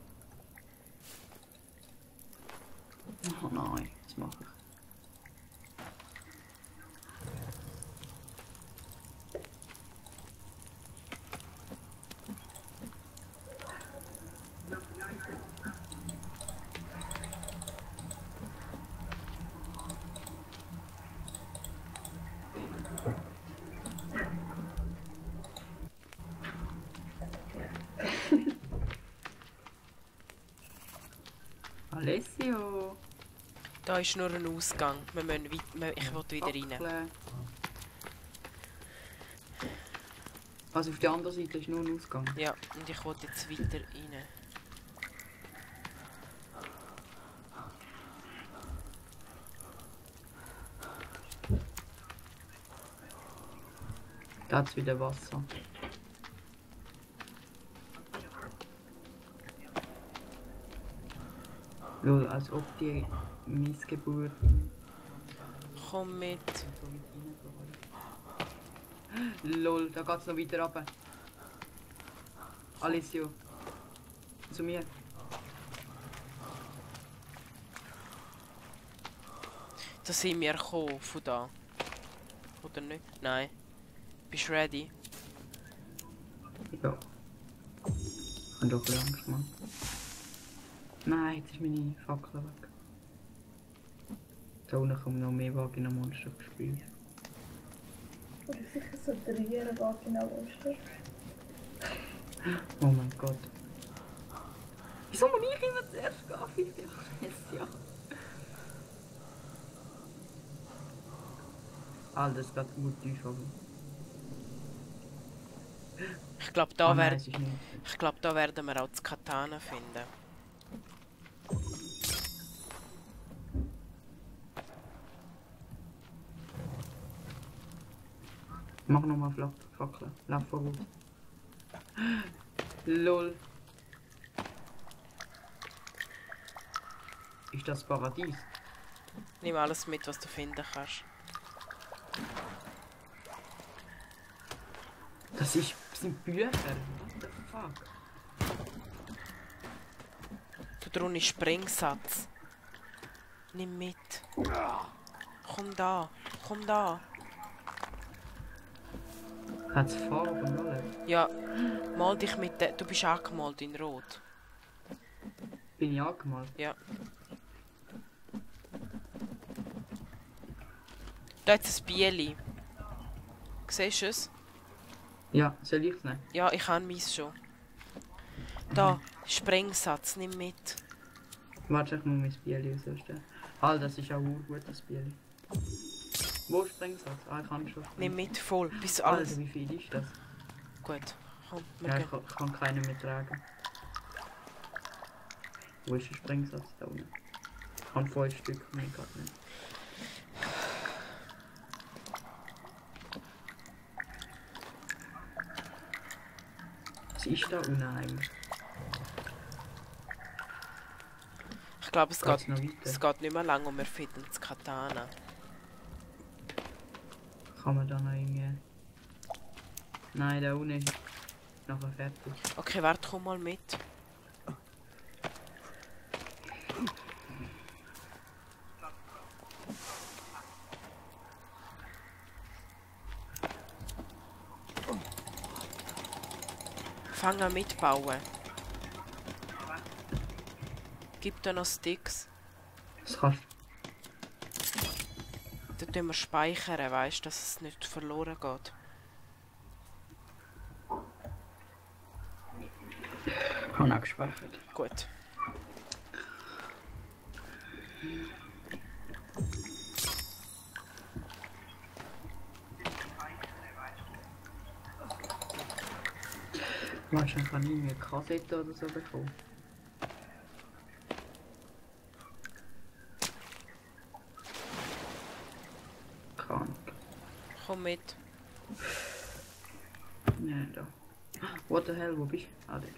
Oh nein, was mache ich? Alessio! Da ist nur ein Ausgang. Wir müssen ich will wieder rein. Fackle. Also auf der anderen Seite ist nur ein Ausgang. Ja, und ich will jetzt weiter rein. Da hat's wieder Wasser. Lol, als ob die Missgeburt. Komm mit. Lol, da geht's noch weiter runter. Alessio. Zu mir. Da sind wir gekommen, von da. Oder nicht? Nein. Bist du ready? Ja. Ich hab doch ein bisschen Angst, Mann. Nein, jetzt ist meine Fackel weg. Da unten kommen noch mehr Vagina-Monster gespielt. Oder sicher so 3 Vagina-Monster. Oh mein Gott. Wieso muss ich immer zuerst gehen? Viel ja. Alter, das geht gut tief, aber... Ich glaube, da, Ah, nein, wer es ist nicht. ich glaub, da werden wir auch das Katana finden. Mach nochmal Fackel. Lauf voraus. Lol. Ist das Paradies? Nimm alles mit, was du finden kannst. Das sind Bücher. What the fuck? Da drunten ist Springsatz. Nimm mit. Komm da. Komm da. Hat's Farbe und alles? Ja, mal dich mit der... Du bist angemalt in Rot. Bin ich angemalt? Ja. Da hat es ein Bieli. Siehst du es? Ja, soll ich es nehmen? Ja, ich habe meins schon. Da, Sprengsatz, nimm mit. Warte, ich muss mein Bieli rausstellen. Das ist auch ein gutes Bieli. Wo ist Sprengsatz? Ich kann schon. Nimm mit, voll, bis Alter, alles. wie viel ist das? Gut, komm, wir Ja, gehen. ich kann keinen mehr tragen. Wo ist der Sprengsatz da unten? Ich habe 5 Stück, mehr gerade nicht. Was ist da unten eigentlich? Ich glaube, Geht's noch weiter? es geht nicht mehr lang und wir finden das Katana. Kann man da noch irgendwie... Nein, da unten ist nachher fertig. Okay, warte, komm mal mit. Fang an mitbauen. Gib da noch Sticks. Das kannst Da tun wir speichern, weißt du, dass es nicht verloren geht. Ich habe auch gespeichert. Gut. Meinst du, ich kann nie eine Kassette oder so bekommen? Komm mit. Ja, da. What the hell, wo bist du? Ah, dort.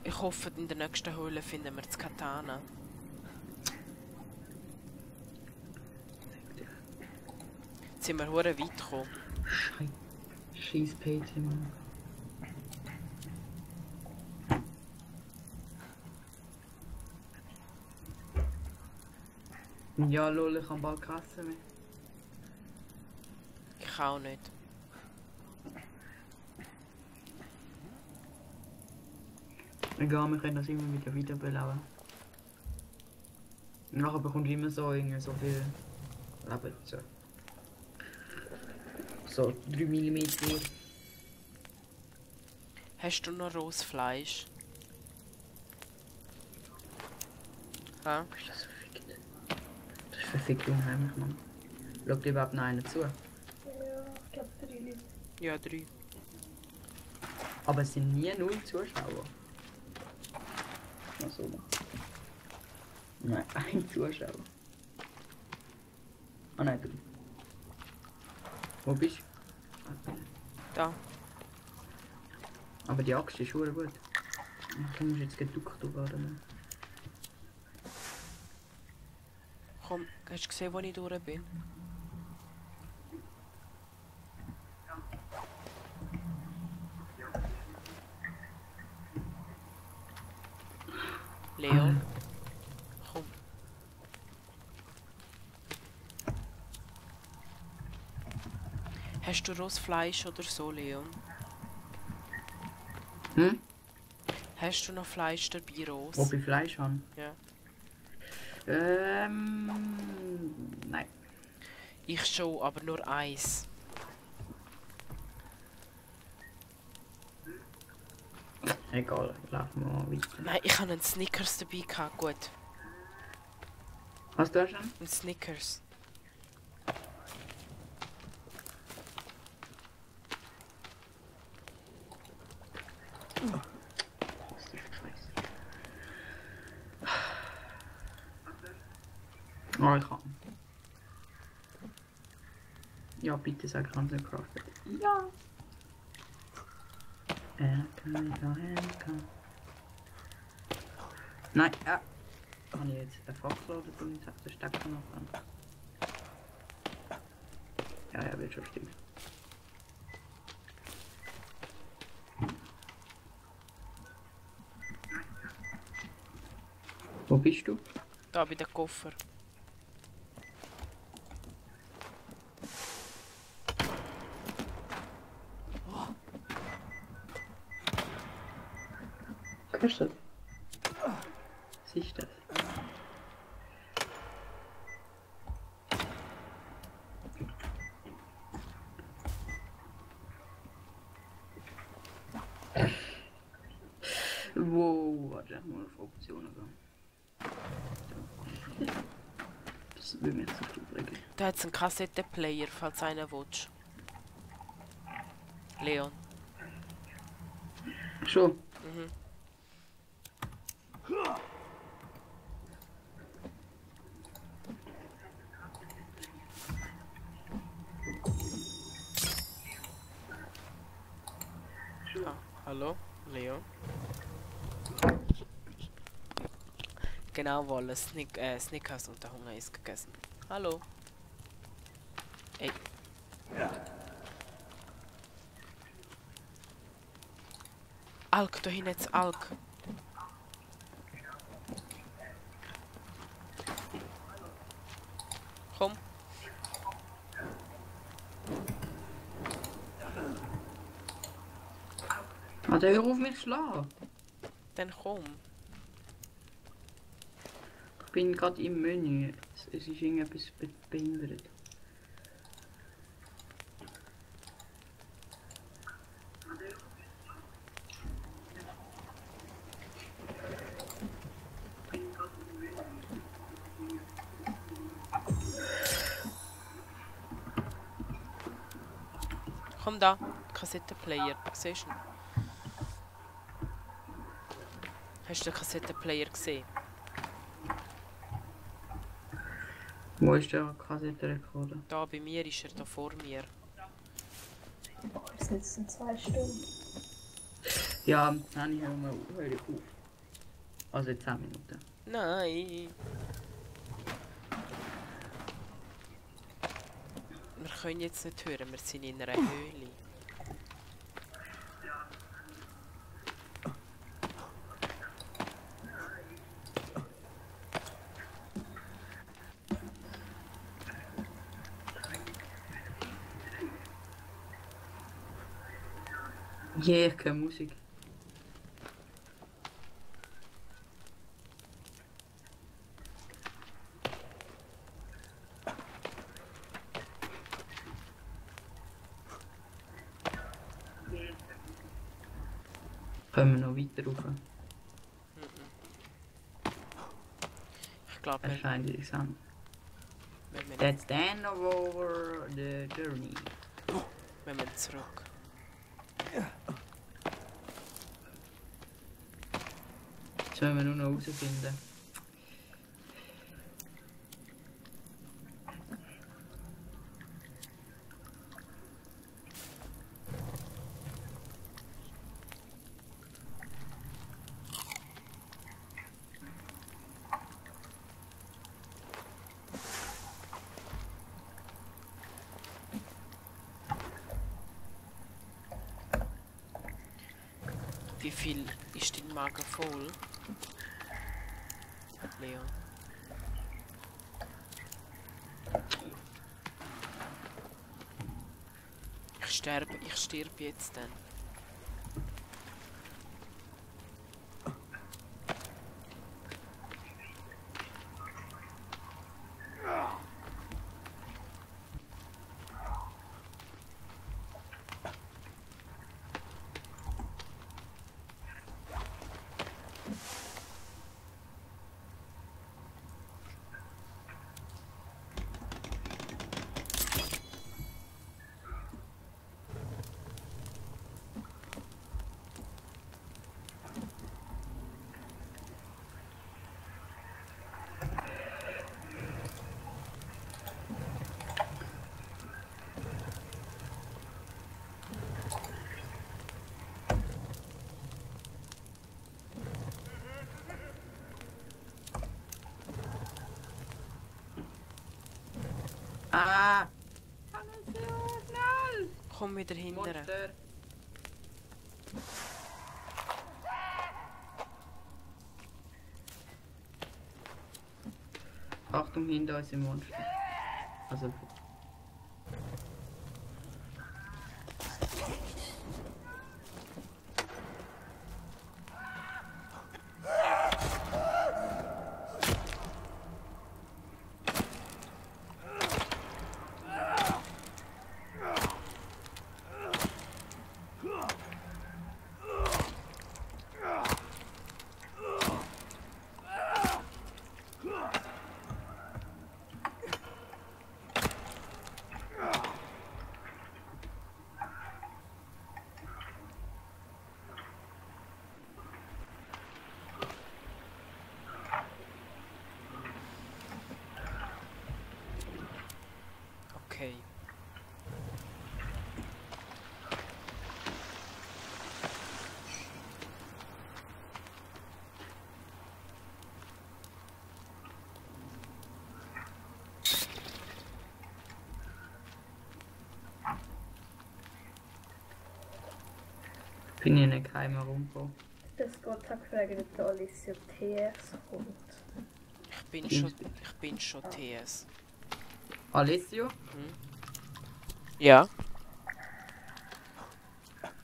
Ich hoffe, in der nächsten Höhle finden wir das Katana. Jetzt sind wir hure weit gekommen. Scheiß PT, Mann. Ja, lol, ich kann bald kassen mehr. Ich auch nicht. Egal, wir können das immer wieder wiederbeleben. Nachher bekommst du immer so, irgendwie so viel Leben. So 3 mm. Hast du noch rohes Fleisch? Ha? Ist das verfickt? Das ist verfickt unheimlich, Mann. Schaut überhaupt noch einer zu. Ja, ich glaube 3 Leute. Ja, 3. Aber es sind nie 0 Zuschauer. Ach so. Nein, ein Zuschauer. Ah nein, du. Wo bist du? Da. Aber die Axt ist schon gut. Du musst jetzt geduckt werden. Komm, hast du gesehen, wo ich durch bin? Leon? Komm. Hast du rohes Fleisch oder so, Leon? Hm? Hast du noch Fleisch dabei, rohes? Ob ich Fleisch habe? Ja. Nein. Ich schon, aber nur eins. Egal, laufen wir mal weiter. Nein, ich habe einen Snickers dabei gehabt. Gut, Hast du schon? ein Snickers. Was ist für Scheiße? Oh, ich kann. Ja, bitte sag, ich kann es nicht craften. Ja. Nein, ja. Kann ich jetzt den Fackel oder tun ich den Stecker noch an? Ja, wird schon stimmen. Wo bist du? Da bei den Koffer. Hörst du das? Was ist das? Wow, warte, ich muss auf Optionen gehen. Das will mir jetzt nicht übrigens. Da hat es einen Kassettenplayer, falls einer willst. Leon. Schon? Mhm. Ah, hallo, Leon. Genau, weil Snickers und der Hunger ist gegessen. Hallo. Ey. Alk, da hinten jetzt Alk. Komm. Ah, der hör auf mich zu schlagen. Dann komm. Ich bin gerade im Menü. Es ist irgendetwas behindert. Komm da. Kassettenplayer. Siehst du ihn? Hast du den Kassettenplayer gesehen? Wo ist der Kassettenrekorder? Da bei mir ist er, da vor mir. Boah, es sind 2 Stunden. Ja, am 10 Uhr höre ich auf. Also in 10 Minuten. Nein! Wir können jetzt nicht hören, wir sind in einer Höhle. Yeah, ich höre Musik. Können wir noch weiter rauf? Ich glaube, Erscheint interessant. wir That's the end of our the journey. müssen zurück. Jetzt müssen wir nur noch herausfinden. Wie viel ist dein Magen voll? Leon. Ich sterbe jetzt dann. Ah! Komm wieder hinterher. Monster! Achtung, hinter uns im Monster. Also. Okay. Bin ich in den Keim herumgekommen. Das Gott hat gefragt, ob der Alicia TS kommt. Ich bin schon TS. Alessio? Ja?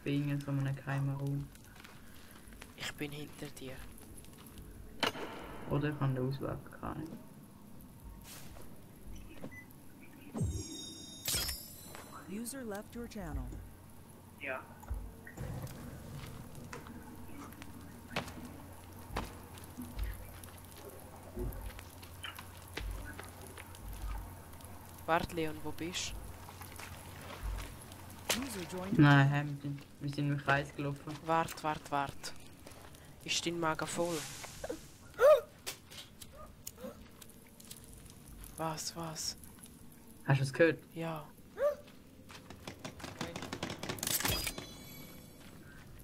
Bin in so einem Keim herum. Ich bin hinter dir. Oder ich kann den Ausweg keinen. User left your channel. Ja. Warte, Leon, wo bist User joined your Nein, wir sind im Kreis gelaufen. du? Wart. Ist dein Magen voll? Was? Hast du es gehört? Ja.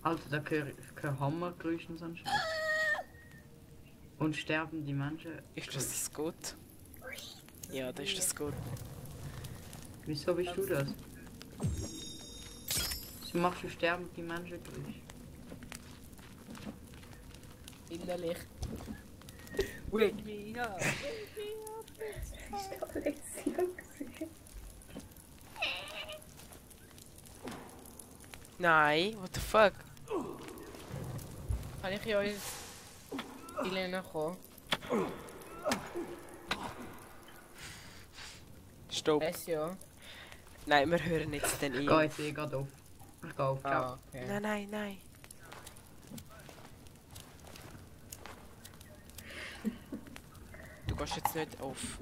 Alter, da gehören Hammergeräusche und so ein Scheiß. Und sterben die Menschen. Ist das gut? Ja, das ist das gut. Wieso bist du das? Wieso machst du sterben die Menschen Geräusche? Innerlich. Wake me up. Ich habe Alexia gesehen. Nein, what the fuck? Kann ich ja ins Elena kommen? Stopp. Es ja. Nein, wir hören jetzt den Ich ein. gehe jetzt gerade auf. Ich gehe auf. Ciao. Ah, okay. Nein. Du gehst jetzt nicht auf.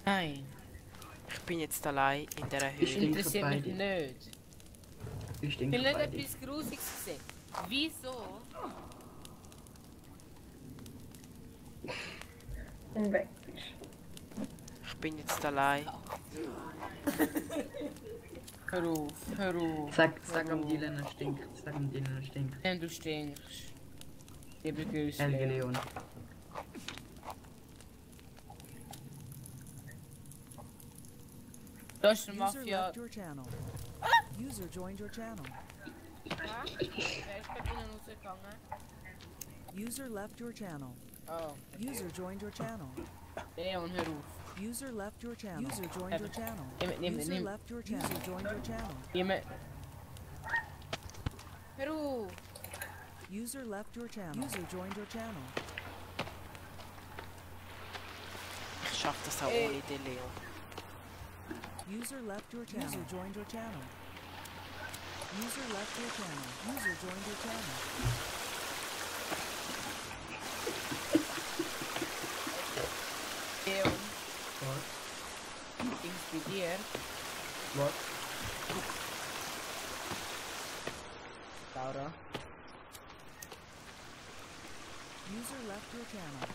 Nein, Ich bin jetzt allein in dieser das Höhle. stinken interessiert mich beide. nicht. Ich Ich stinke will nicht beide. etwas Grusiges sehen. Wieso? Und weg bist. Ich bin jetzt allein. Hör auf. Sag am Dylan, er stinkt. Sag am Dylan, er stinkt. Denn du stinkst. Liebe Grüße. Helge Leon. Das ist eine User Mafia. left your channel. User joined your channel. Wer ist gerade innen rausgegangen? User left your channel. Oh, User joined your channel. Leon, hör auf. User left your channel. User joined your channel. Nimm. User left your channel. User joined your channel. Jemand. Hör auf. User left your channel. User joined your channel. Ich schaff das auch ohne den Leon. User left your channel. User joined your channel. User left your channel. User joined your channel. Leon, Was? Dings bei dir. Was? Laura. User left your channel.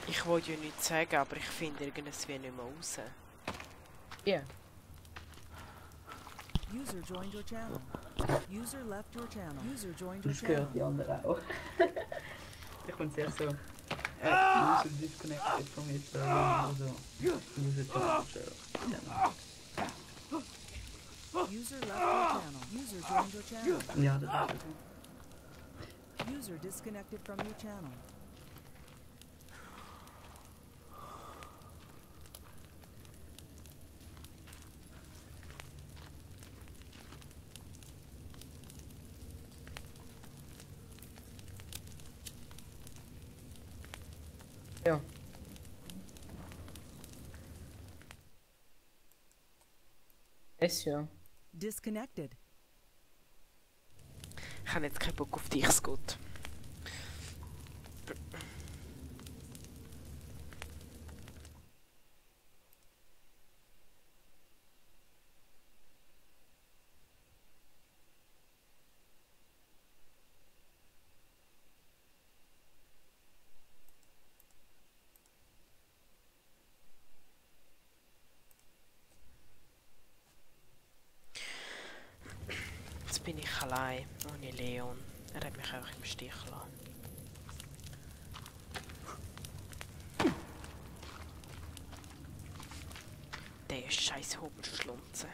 Ich wollte ja nichts sagen, aber ich finde irgendwas wie nicht mehr raus. Ja. User joined your channel. User left your channel. User joined your Das gehört channel. die anderen auch. Ich finde es erst so. User disconnected from your server. Also, User joined server. User left your channel. User joined your channel. Ja, das ist so. User disconnected from your channel. Ja. Es ja. Disconnected. Ich habe jetzt keinen Bock auf dich, Scott. Jetzt bin ich allein, ohne Leon. Er hat mich einfach im Stich gelassen. Der scheiß Hobelschlunze.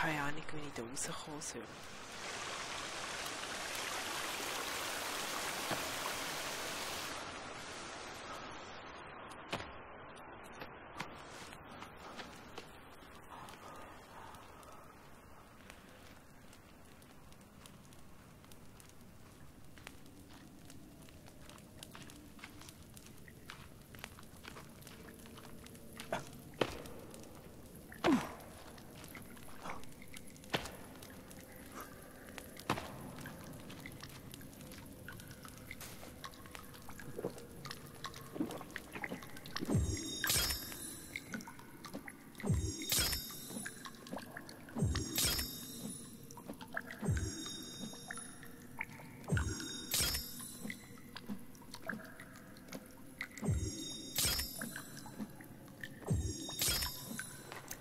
keine Ahnung, wie ich da rauskommen soll.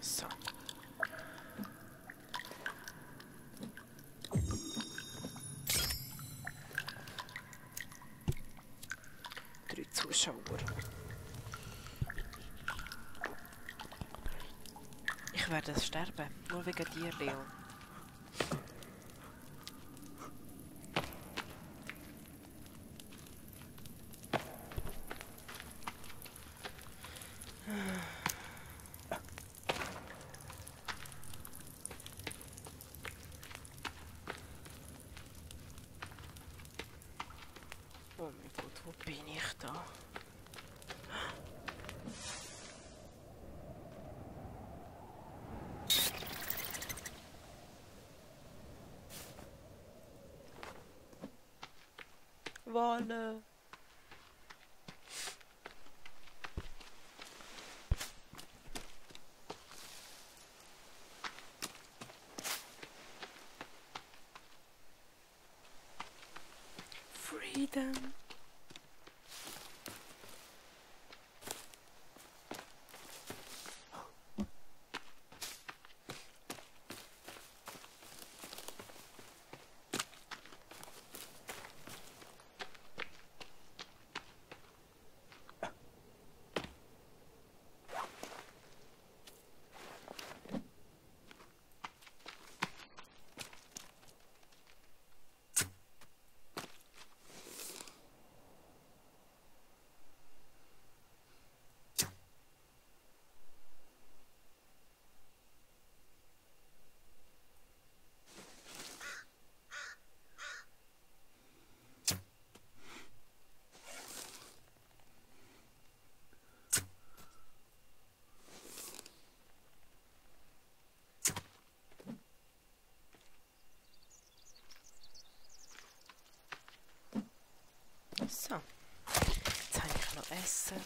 So. 3 Zuschauer. Ich werde sterben, nur wegen dir, Leon. Oh mein Gott, wo bin ich da? Wale. Freedom. So, jetzt habe ich noch Essen.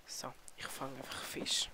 So, ich fange einfach Fisch.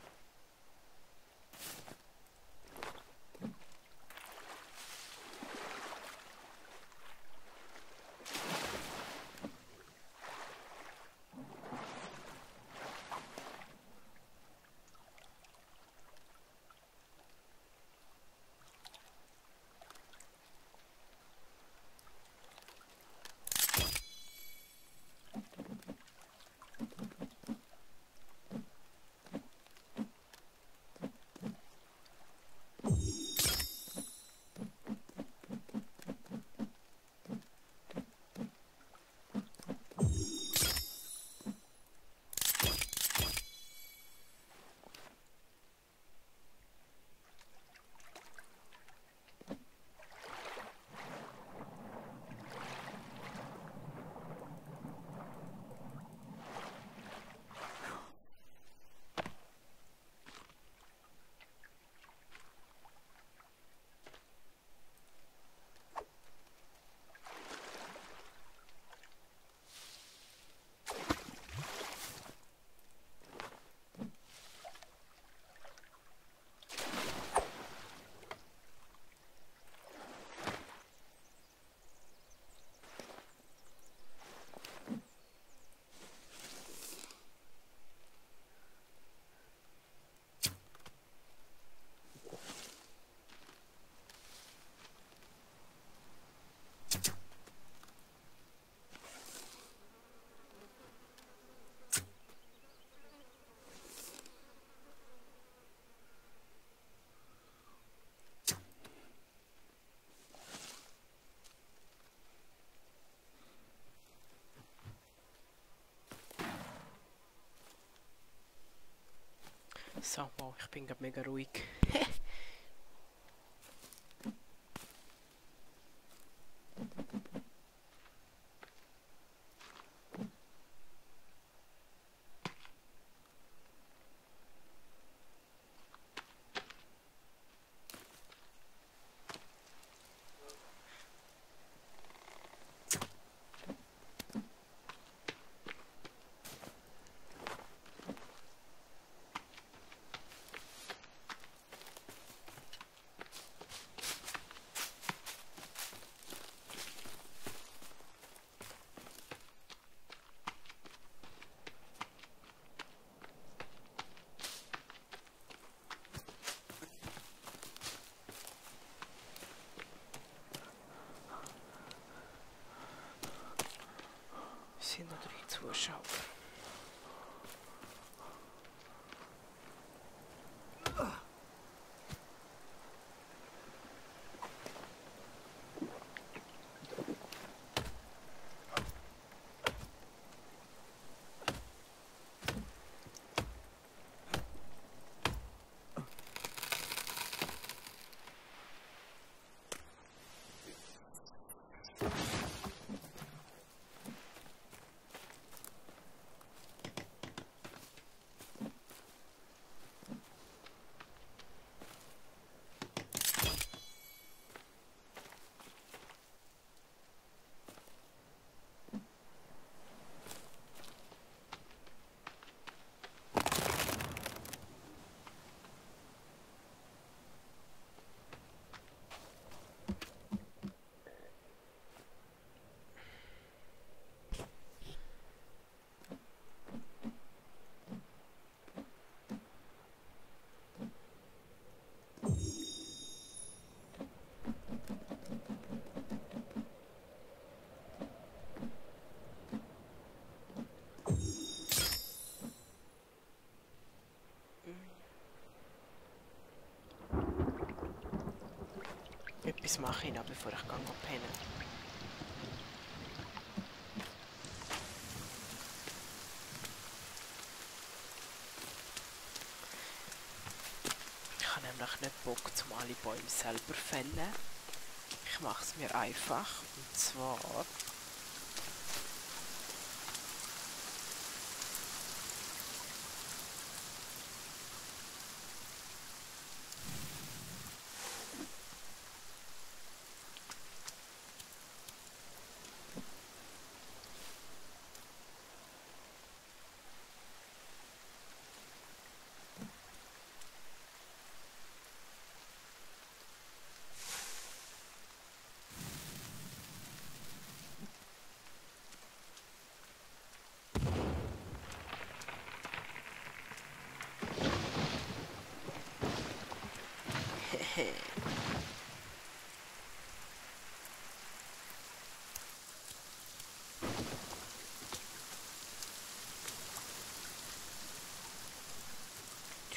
So, wow, ich bin gerade mega ruhig. Es sind noch 3 Zuschauer. Etwas mache ich noch, bevor ich pennen gehe. Ich habe nämlich nicht Bock, um alle Bäume selber zu fällen. Ich mache es mir einfach. Und zwar...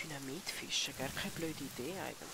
Dynamitfischen, gar keine blöde Idee eigentlich.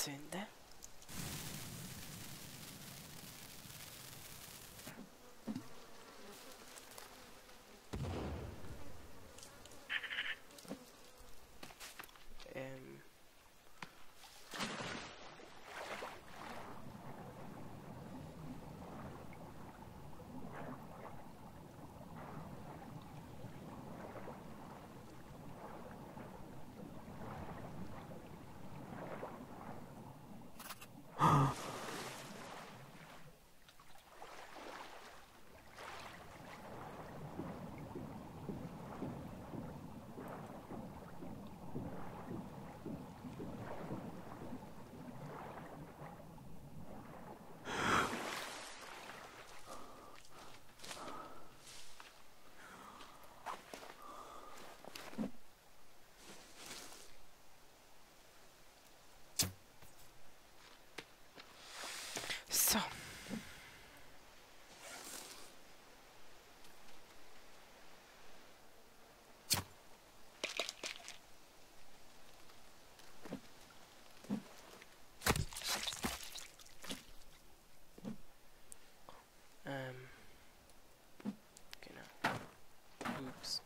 anzünden. So. Genau. Ups.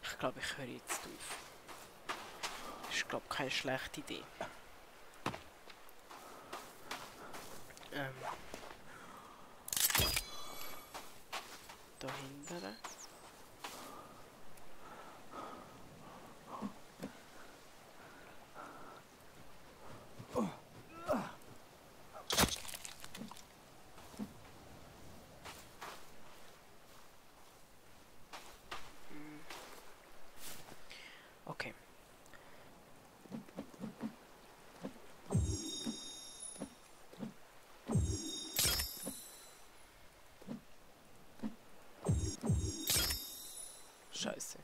Ich glaube, ich höre jetzt auf. Das ist, glaube ich, keine schlechte Idee. Da hinten. Okay. Scheiße.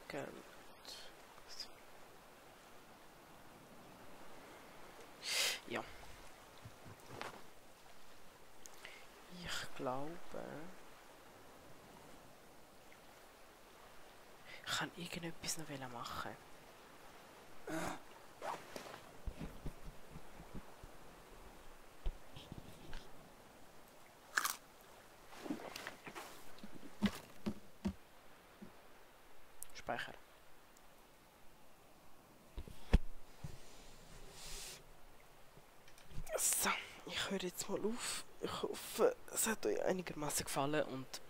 Gut. Ja. Ich glaube... Ich kann irgendetwas noch machen. Speichern. So, ich höre jetzt mal auf. Ich hoffe, es hat euch einigermaßen gefallen und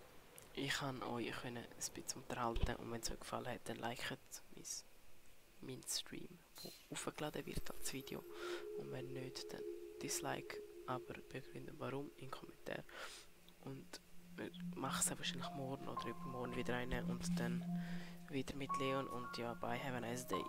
ich kann euch ein bisschen unterhalten. Und wenn es euch gefallen hat, dann liket meinen Stream, der aufgeladen wird als Video. Und wenn nicht, dann Dislike, aber begründen warum in den Kommentaren. Und wir machen es wahrscheinlich morgen oder übermorgen wieder rein und dann wieder mit Leon. Und ja, bye, have a nice day.